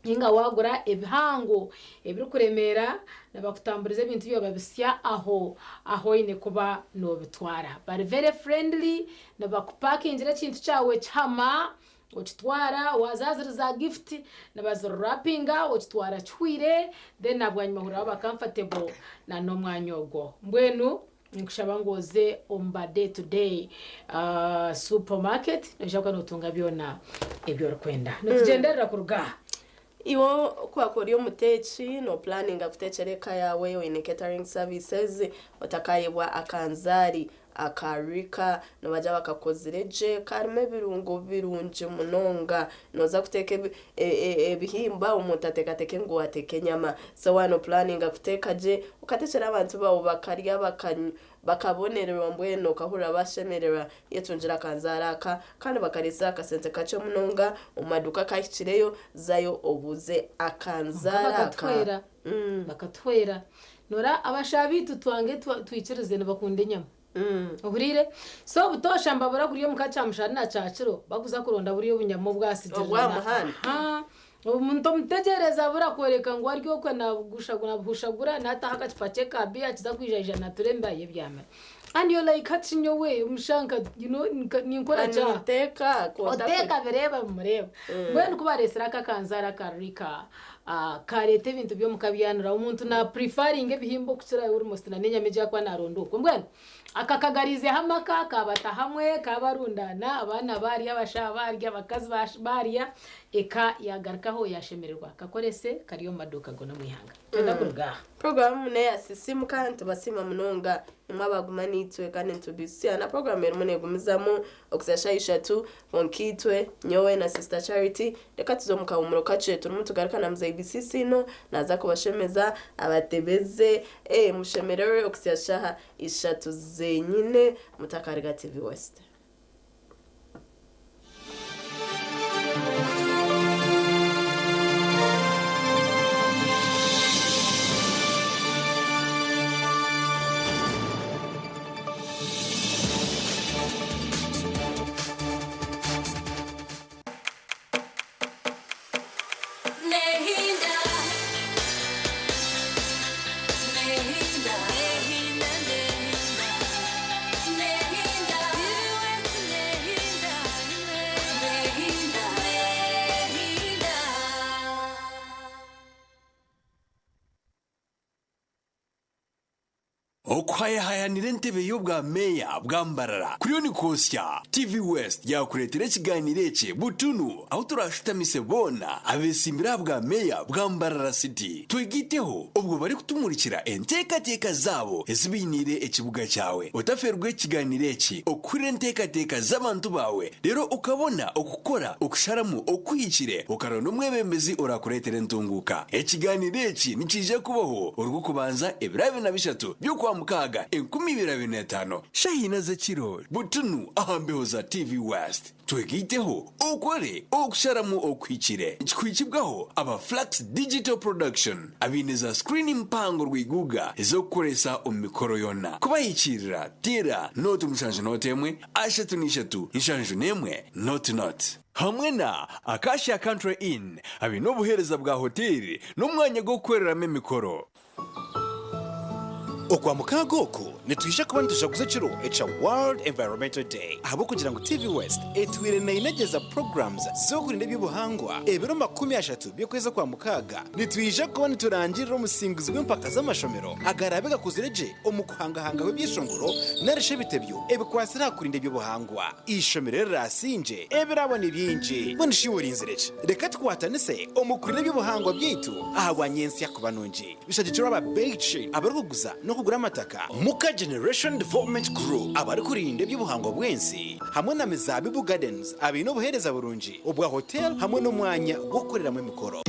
[SPEAKER 1] nainga waagura ebihango ebirikuremeera, nibakutamburiza ebintu byawe babihitsya aho ahu oine kuba noobitwara. Bari very friendly, nibakupakingira ekintu kyawe kihama, okitwara, waaza ziri za gift nibazirurapinga okitwara kihwaire, then na bwanyima ohurira waaba comfortable na n'omwanya ogwo. Mbwenu Ninkushaba ngu oze omu ba Day to Day Supermarket, noija kuba notunga byona ebi orikwenda. Nitugyenderera kuruga aha.
[SPEAKER 7] Iwe ku wakuba ori omuteeki, nopulaninga kuteekyera eka yaawe, oine catering services, otakayebwa akanzaari aka Rika, nibagira bakakozire gye, karimu ebirungo birungi munonga. Nooza kuteeka ebihimba, omuntu ateekateeke ngu waateeka enyama. So waaba nopulaninga kuteeka gye, Okatekyera abantu baawe bakarya bakanywa bakabonererwa mbwenu okahurira bashemererwa yetungire akanzaaro aka kandi bakareetsire akasente kakye munonga omu maduuka akahikireyo zayo obuuze akanzaaro aka.
[SPEAKER 1] Bakatuhwera bakatuhwera noreeba abashaho beitu twange twikirize nibakunda enyama ohuriire so obutoosha nibabura kurya omuka kyamushana na kyakiro bakuza kuronda buriya obunyama obwasigirira
[SPEAKER 7] Obw'aha muhanda.
[SPEAKER 1] Omuntu omutegyereza abura kworeka ngu ari okwe nabuhushagura nataho akacupa kye ka beer akiza kwijaija natura embwa ayebyamire and you're like hati nyowe omushaija nka you know ninkora ki aha?
[SPEAKER 7] Oteeka
[SPEAKER 1] Oteeka bireeba bimureeba. Mbwenu ku bareetsire aka akanzaaro aka Rika Kareeta ebintu by'omuka byanura. Omuntu na preferringa ebihimba okukira almost na n'enyama egi arikuba naronda okwo. Mbwenu akakagariizeho amaka, kabata hamwe, kabarundaana, abaana barya, abashaija barya, abakazi barya, eka yagarukaho yashemererwa. Kakorese kari omu maduuka goona omu ihanga. Twenda kuruga aha.
[SPEAKER 7] Puroguramu neya Sisimuka. Nitubasiima munonga imwe abaguma naitwe kandi nitubaijutsya na puroguramu erimu negumizamu okuza shaaha ishatu kwonka itwe, nyowe na Sister Charity, reka tuze omu kahumuro kakye turimu tugaruka na Muzei Bisisiino naaza kubashemeza abatebeze mushemererwe okutsya shaaha ishatu zenyine mutakariga TV West.
[SPEAKER 5] Nehinda. Nehinda. Nehinda, nehinda. Nehinda. Nehinda. Nehinda. Nehinda.
[SPEAKER 14] Okuhayahayanira entebe y'obwa meeya bwa Mbarara kuriyo nikwosya, TV West yaakureetera ekigaaniiro eki butunu ahu turaashutamise boona abeesimbire aha bwa meeya bwa Mbarara City twegaiteho obwo barikutumurikira enteekateeka zaabo ezi bainiire ekibuga kyawe. Otafeerwa ekigaaniiro eki okuhurira enteekateeka z'abantu baawe reero okabona okukora okusharamu okuhikire okaronda omwebembezi oraakureetera entunguuka. Ekigaaniiro eki nikiija kubaho Orwokubanza ebiro 23 by'Okwamukaaga 2025, shaaha ina z'ekiro butunu aha mbeho za TV West. Twegaiteho okore okusharamu okuhikire. Nikikuhikibwaho aba Flux Digital Production abaine za screen mpango rwiguga ez'okukoresa omu mikoro yoona. Kubahikiirira teera nooti mushanju nooti emwe ashatu n'ishatu nshanju n'emwe nooti nooti. Hamwe na Acacia Country Inn abaine obuheereza bwa hoteeri n'omwanya gw'okukoreramu emikoro.
[SPEAKER 2] Okwamukaaga oku nitwija kuba nitujaguza ekiro ekya World Environmental Day ahabw'okugira ngu TV West etwire neinegyeza programs z'okurinda eby'obuhangwa ebiro 30 by'okwezi Okwamukaaga. Nitwija kuba niturangirira omusinguzi w'empaka z'amashomero agaraabe gakuzire gye omu kuhangahangaho ebyeshongoro nari shi ebitebyo ebikwatsire aha kurinda eby'obuhangwa. Eishomero eriraasingye ebirabo ni bingi. Mbwenu shi iwe orinzire ki? Reka tukwatanise omu kurinda eby'obuhangwa byaitu ahabwa nyentsya kuba nungi. Bishagikirwe aba Beitshade abarikuguza n'okugura amataka, Muka Generation Development Group abarikurinda eby'obuhangwa bw'ensi hamwe na Mizaabibu Gardens abaine obuheereza burungi obwa hotel hamwe n'omwanya gw'okukoreramu emikoro.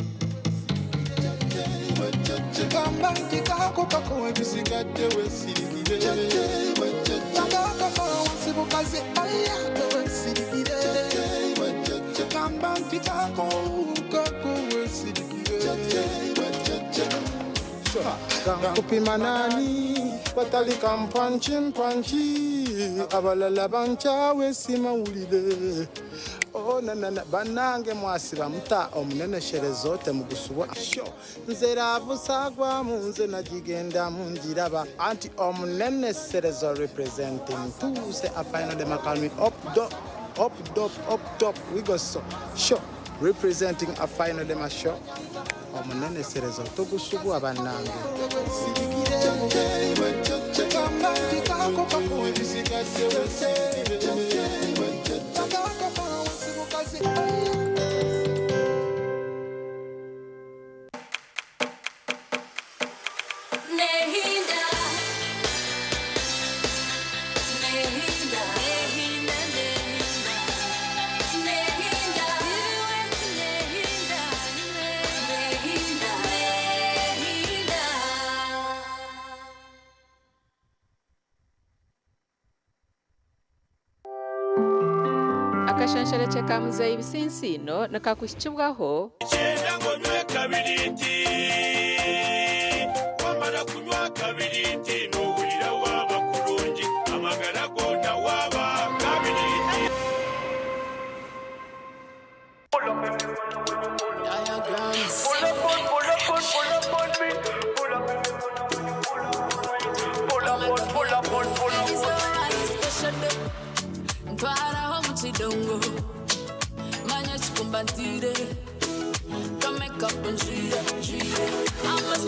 [SPEAKER 25] Kigamba nti kakukako ebisigadde wesirikire Takakako wansi bukazi aya wesirikire Kigamba nti kakukako wesirikire Kupima nani batalika mpanchi mpanchi abalala bankyawe simawulire Oh, na, na, na, banange mwasiba muta omunenesherezo temugusubwa sho nze ravusagwamu nze nagigendamu ngiraba anti omuneneserezo representing tuuse a final demakalmi up do up dop up top we go so sho representing a final dema show omuneneserezo togusubwa bannange.
[SPEAKER 5] Nehinda. Nehinda. Nehinda, nehinda. Nehinda. Nehinda. Nehinda. Nehinda.
[SPEAKER 4] Akashansharekye ka Muzeeyi Bisinsiino nikakuhikibwaho.
[SPEAKER 11] Kyenda ngu onywe kabiriiti. Wamara kunywa kabiriiti noohurira waaba kurungi, amagara goona waaba kabiriiti.
[SPEAKER 5] Pull up on, pull up on, pull up on me. Pull up, pull up on, pull up on, pull up on. Ntwaraho mu kidongo manya kikumbantire kameka njire.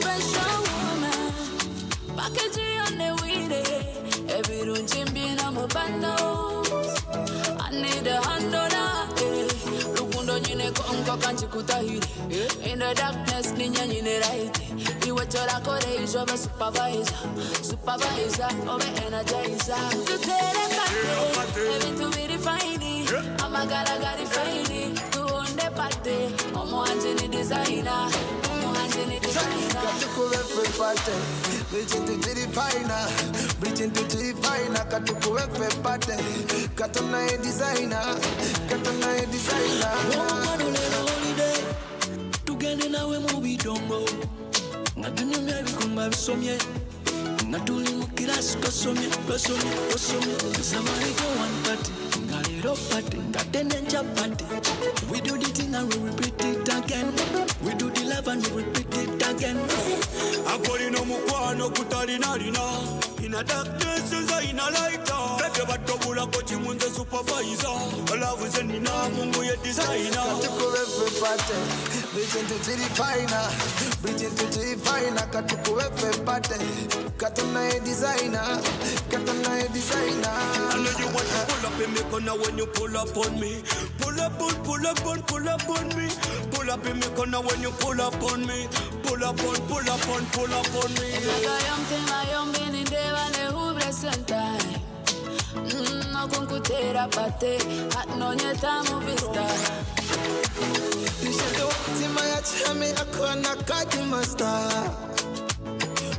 [SPEAKER 5] special woman. Package yonewire, ebirungi mbina mu bundles. I need a hand on her, eh. Rukundo nyine konko kanchikutahire. In the darkness, ninya nyine right. Iwe chora kore ijobe supervisor, supervisor, obe energizer. Tutere pate, ebintu biri fine. Amagara gari fine. Tuhonde pate, omuhanzi ni designer, omuhanzi ni designer.
[SPEAKER 12] Katukuwe pate, bridging to the fina, bridging to the fina. Katukuwe pate, katona e designer, katona e designer.
[SPEAKER 3] Omwana lero holiday, tugende nawe mu bidongo nga tunyumya ebikumba bisomye nga tuli mu kirasi twasomye twasomye twasomye samariko one party nga leero party nga tenenja party. We do the thing and we repeat it again, we do the love and we repeat it again.
[SPEAKER 11] Akolina omukwano gutalinalina ina darkness nze ina lighter bebe batobulako kimu nze supervisor love nze nina mungu ye designer.
[SPEAKER 12] Katukuwe pate, bridging to the fina, bridging to the fina. Katukuwe pate, katona e designer, katona e designer.
[SPEAKER 11] I know you want to pull up in me corner when you pull up on me. Pull up on, pull up on, pull up on me. Pull up in me corner when you pull up on me. Pull up on, pull up on, pull up on me.
[SPEAKER 5] Emyaka y'omutima yombi nindeeba nehubre sente. Nokunkutera pate, hatnonyeta mu vista.
[SPEAKER 12] Mutima yachami akona kati master.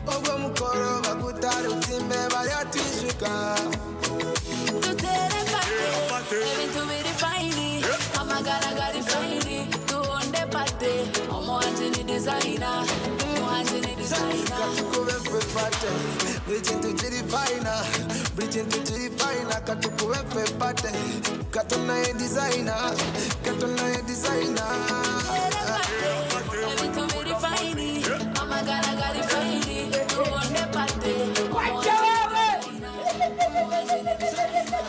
[SPEAKER 12] Ogwo mukoro bagutari utimbe baryatwijuka.
[SPEAKER 5] Tutere pate, ebintu biri fine. Amagara gari fine. Tuhonde pate, omuhanzi ni designer, omuhanzi ni designer.
[SPEAKER 12] Katukuwe pate, bridging to the fina, bridging to the fina. Katukuwe pate, katona e designer, katona e designer.
[SPEAKER 5] Ebintu biri fine, amagara gari fine. Tuhonde pate, omuhanzi ni designer, omuhanzi ni designer.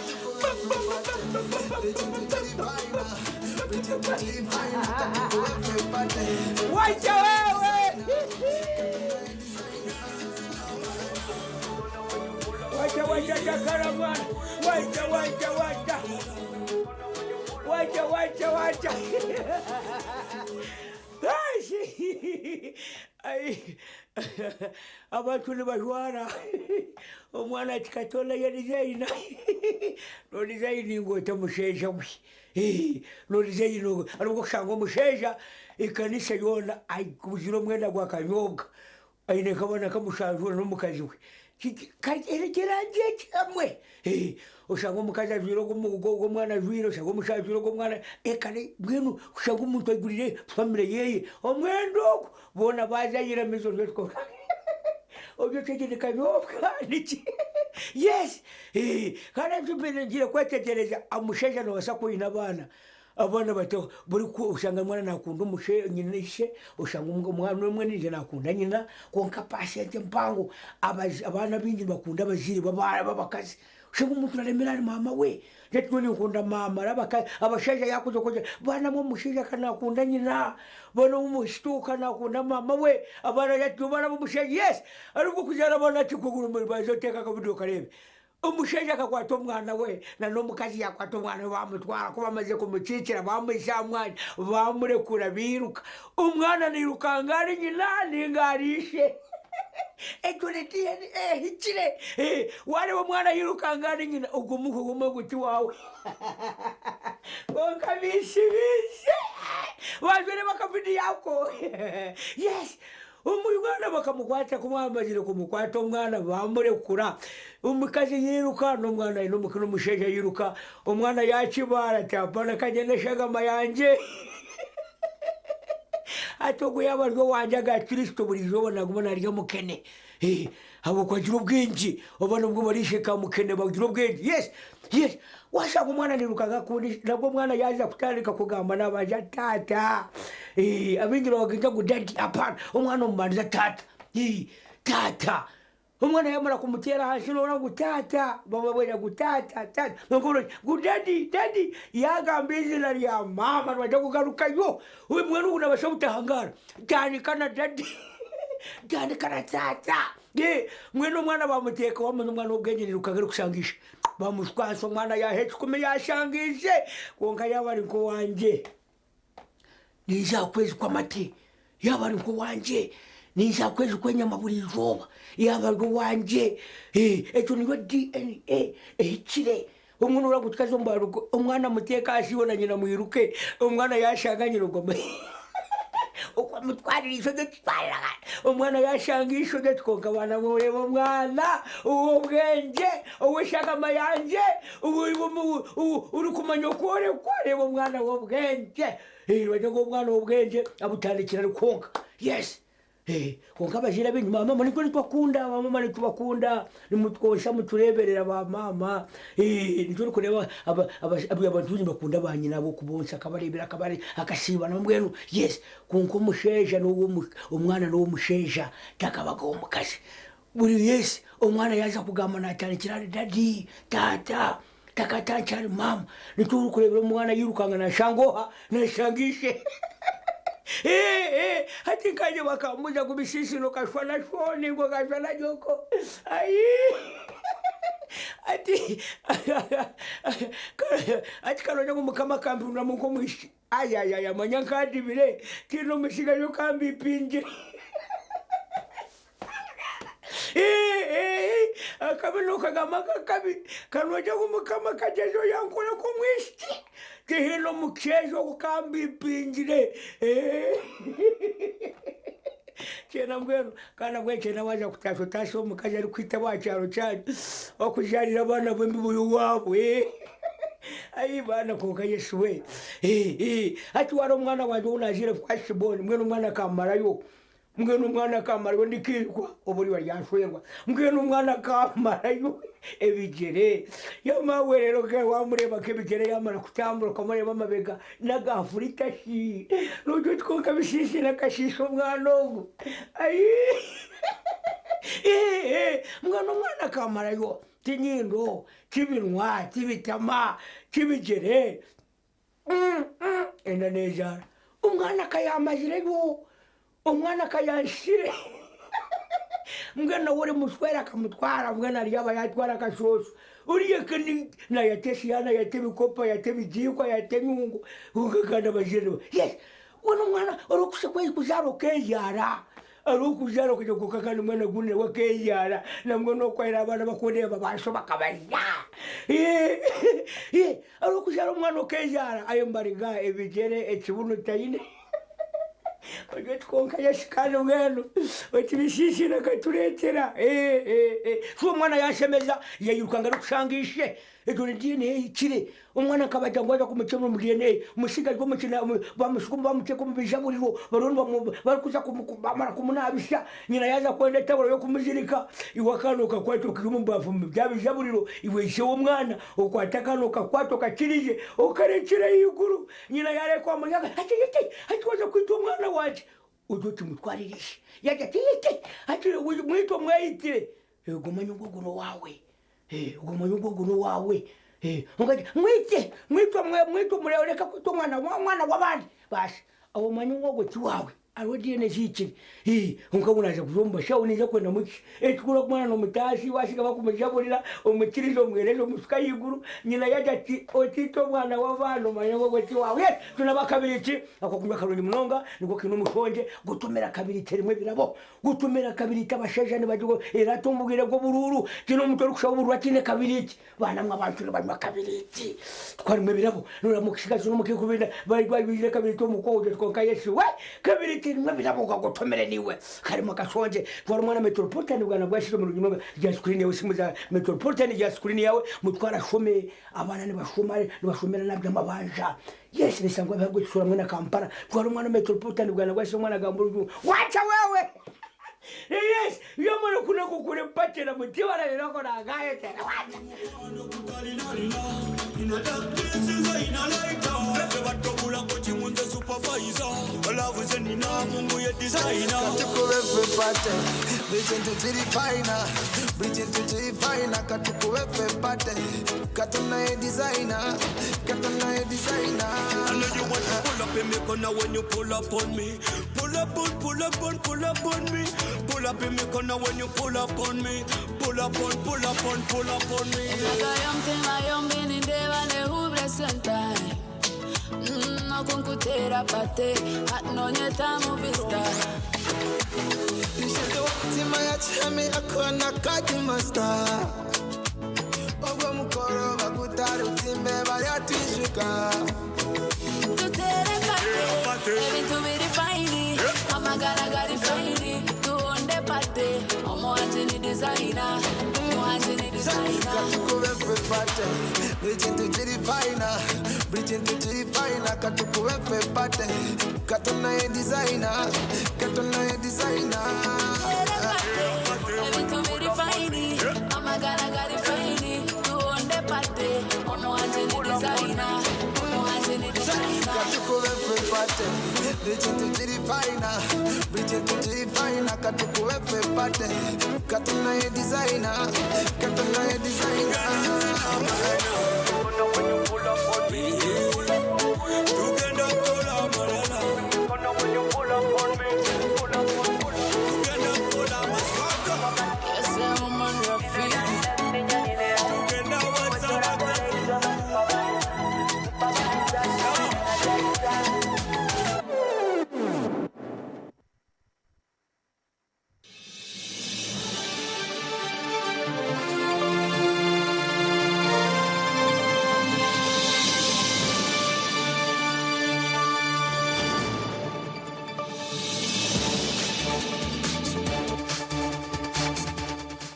[SPEAKER 1] Wacha wewe! Wacha wacha takara bwana. Wacha wacha wacha. Wacha wacha wacha. Ai. Ai. Abantu nibajwara. Omwana tikatola ya designer. No design ngo tamusheja we. No design ariko kushanga omusheja ekanisa yoona aikuzira omwenda gwa kanyobwa aine kabona kamushanjura n'omukazi we erekeranje kamwe oshanga omukazi ajwire ogw'omwana ajwire oshanga omushaija ajwire ogw'omwana ekare mbwenu kushanga omuntu aigurire famire yeye omwenda ogwo boona bazayira mizo rwetwo obyo kyegye kanyobwa niki yes kandi mbere ngiye kwetegereza omushaija nobaasa kwine abaana abaana bato buri ushanga omwana nakunda omushe nyina ishe ushanga omwana omwe ninje nakunda nyina konka pasente mpango abaana bingi nibakunda abaziire babakazi ushanga omuntu naremera ari mama we netwe ninkunda mama arabakazi abashaija yakuza kuja baana b'omushaija kanakunda nyina baana b'omushituka nakunda mama we abaana yatu baana b'omushaija yes ariko kuzaara abaana tikuguru baza oteeka akavidiyo karebe omushaija akakwata omwana we na n'omukazi yakwata omwana we bamutwara ko bamaze kumukiikira bamuhisha mwanya bamurekura biruka omwana nairukanga ari nyina ninga ari ishe ekyo ehikire wareba omwana yirukanga ari nyina ogwo muhwe gumwe guti wawe konka bishi bishi bajwire bakavidi yako yes omwana bakamukwata kumwamazire kumukwata omwana bamurekura omukazi yiruka n'omwana n'omushaija yiruka omwana yakibara ati apana kagenda eshagama yangye ati ogwo yaaba ari owangye aga kristo buri izooba naguma narya mukene habwokuba agira obwingi oba nobwo barisheka mukene bagira obwingi yes yes washanga omwana nirukaga akundi nabwo omwana yaza kutandika kugamba nabanja tata abingi babagenza ngu dadi apana omwana omubandiza tata tata omwana yamara kumutera hansi noona ngu tata bamubwira ngu tata tata ngu dadi dadi yagamba izina rya mama nibaija kugarukayo mwana ogu nabasha butahangara tandika na dadi.
[SPEAKER 13] Tandika na taata. Mbwenu omwana bamuteeka wamanya omwana w'obwengye nairuka arikushangisha. Bamushwasha omwana yaaha ekikumi yaashangishe kwonka yaaba ari nk'owangye ninza aha kwezi kw'amate, yaaba ari nk'owangye ninza aha kwezi kw'enyama buri izooba, yaaba ari owangye ekyo niyo DNA ehikire. Obumwe noreeba ngu tukaza omu barugo omwana amuteeke ahansi iwe na nyina mwiruke, omwana yashanga nyina ogwo okwo amutwarira eishokye kitwarira omwana yashanga eishokye ati kwonka baana mwe oreeba omwana ow'obwengye ow'eshagama yangye orikumanya okworekwa reeba omwana w'obwengye nibagye ngu omwana w'obwengye abutandikira ari kwonka yes. Kwonka abazaire abaingi ba maama nikwo nitubakunda ba maama nitubakunda nimutwonsya mutureeberera ba maama nikyo orikureeba abantu baingi nibakunda ba nyina bo kubonsya akabareebera akasiiba nabo mbwenu yes kwonka omushaija omwana n'ow'omushaija takabaga ow'omukazi buri yes omwana yaaza kugamba naatandikira ahari dadi taata takatandikira ahari maama nikyo orikureebera omwana yairukanga naashanga oha naashanga ishe. Hati nkanye bakambuza ngu Bisisino okashwa na shooni ngu okashwa na nyoko ayi ati ati karonya ngu mukama akampinduramu nk'omwishiki ayayaya manya nkandibire tihaine omutsigazi okambipingire Akabi nokagamba nk'akabi karonya ngu mukama akagyezaho yankora nk'omwishiki. Tihaine omukyejwa ogukambipingire. Kyena mbwenu kandi nabwo kyena waaza kutaasha otaashe omukazi arikuhita aha kyaro kyanyu okuzaarira abaana be emibu y'owaabo. Ai baana kwonka Yesu we. Hati wareeba omwana wangye ou naazaire first born mbwenu omwana akamarayo. Mbwenu omwana akamarayo ndikairwa obu riba ryashwerwa. Mbwenu omwana akamarayo ebigyere. Yamaawe reero wamureeba nk'ebigyere yamara kutambura okamureeba amabega n'aga furita shi. Noogira oti kwonka Bisiisire akashiisha omwana ogu. Ayii Mbwenu omwana akamarayo ti nyindo, ti binwa, ti bitama, ti bigyere. Enda neezaara. Omwana ka yaamazireyo, omwana ka yaahikire, mbwenu nawe orimushwera akamutwara, mbwenu aryaba yaatwara akashosho. Oriya ka naayata esihaani, ayata ebikopo, ayata ebigiiko, ayata enyungu, kwonka kandi abazaire niba yes, mbwenu omwana orikuhitsya kwezi kuzaara okeezaara, orikuzaara okagira kwonka kandi omwana ogu nawe akeezaara, nambwenu okwahira abaana bakundeeba baashoba akabarya. Orikuzaara omwana okezaara aye mbariga ebigyere ekibuno taine Ogye oti kwonka Yesu kandi mbwenu oti Bisiisire akatureetera Shuba omwana yanshemeza yairukanga arikushanga ishe egyo ni DNA ehikire omwana nkabagira ngu waaza kumukyebera omu DNA musigazi omukina bamuteeka omu bijaburiro bariyo barikuza bamara kumunaabisa Nyina yaaza kwenda etaburo y'okumuzirika, iwe akaana okakwata okaiha omu baafu omu bya bijaburiro, iwe ishe w'omwana okwata akaana okakwata okakirize okarekyera ahaiguru. Nyina yaareeka waamanya ati, Iti, hati waaza kwita omwana wangye? Ogye oti mutwarire ishe. Yaagira ati, Iti, hati mwite omweyitire. Ogwo omanye ngu ogwo n'owaawe. Ogwo omanye ngu ogwo n'owaawe. Ogwo mwite, mwite, mwite oreke kwita omwana w'abandi. Baasi aho omanye ngu ogwo ti waawe. Hariho DNA ehikire. Ii, Kwonka obu naaza kuza omu bashaho ninza kwendamu ki? Ekikuru okumwana n'omutaasi, waasiga bakumujaburira, omukirize, omwereze, omushuke ahaiguru. Nyina yaagira ati, Otiita omwana w'abaana omanye ngu ogwo ti waawe. Yes! Tunaba akabiriti ak'okunywa karungi munonga, niko kaine omushongye, gutumira akabiriti erimu ebirabo. Gutumira akabiriti abashaija nibagira erata omu bwire bw'oburuuru. Tihaine omuntu orikushaba oburuuru ataine kabiriti. Baana mwe abantu nibanywa kabiriiti twarimu ebirabo noreeba omutsigazi nomukaikuru baine bajwaire kabiriiti omu kwojo kwonka Yesu we kabiriiti erimu ebirabo ngu agotomere niiwe karimu akashongye twara omwana metropolitan bwana bwa shizomero munonga rya screen yawe esimu za metropolitan rya screen yawe mutware ashome abaana nibashoma nibashomera nabyamabanja yes neshangwa bihabwa ekishura hamwe na Kampala twara omwana metropolitan bwana bwa omwana agamba orujungu wacha wewe Yes, yomara kuna kukure patera mutiwa na loko na gayo tera wacha.
[SPEAKER 11] I know you want to pull up in me corner when you pull up on me. Pull Pull up on, pull up on, pull up on me. Pull up in me corner when you pull up on me. Pull up on, pull up on, pull up on me.
[SPEAKER 5] Emyaka y'omutima yombi nindeeba nehubura esente nokunkutera pate nonyeta mu vista.
[SPEAKER 9] Mutima yakihami akona kati master ogwo mukoro bagutarutimbe baryatwijuka.
[SPEAKER 5] Tutere pate ebintu biri fine, amagara gari fine, tuhonde pate omuhanzi ni designer, omuhanzi ni designer.
[SPEAKER 9] Katukube ffe pate buli kintu kiri fine, buli kintu kiri fine, katukube ffe pate katona ye designer, katona ye designer.
[SPEAKER 5] Ebintu biri fine, amagara gari fine, tuhonde pate omuhanzi ni designer, omuhanzi ni designer.
[SPEAKER 9] Katukube ffe pate buli kintu kiri fine, buli kintu kiri fine, katukube ffe pate katona ye designer, katona ye designer.
[SPEAKER 11] When you pull up on me.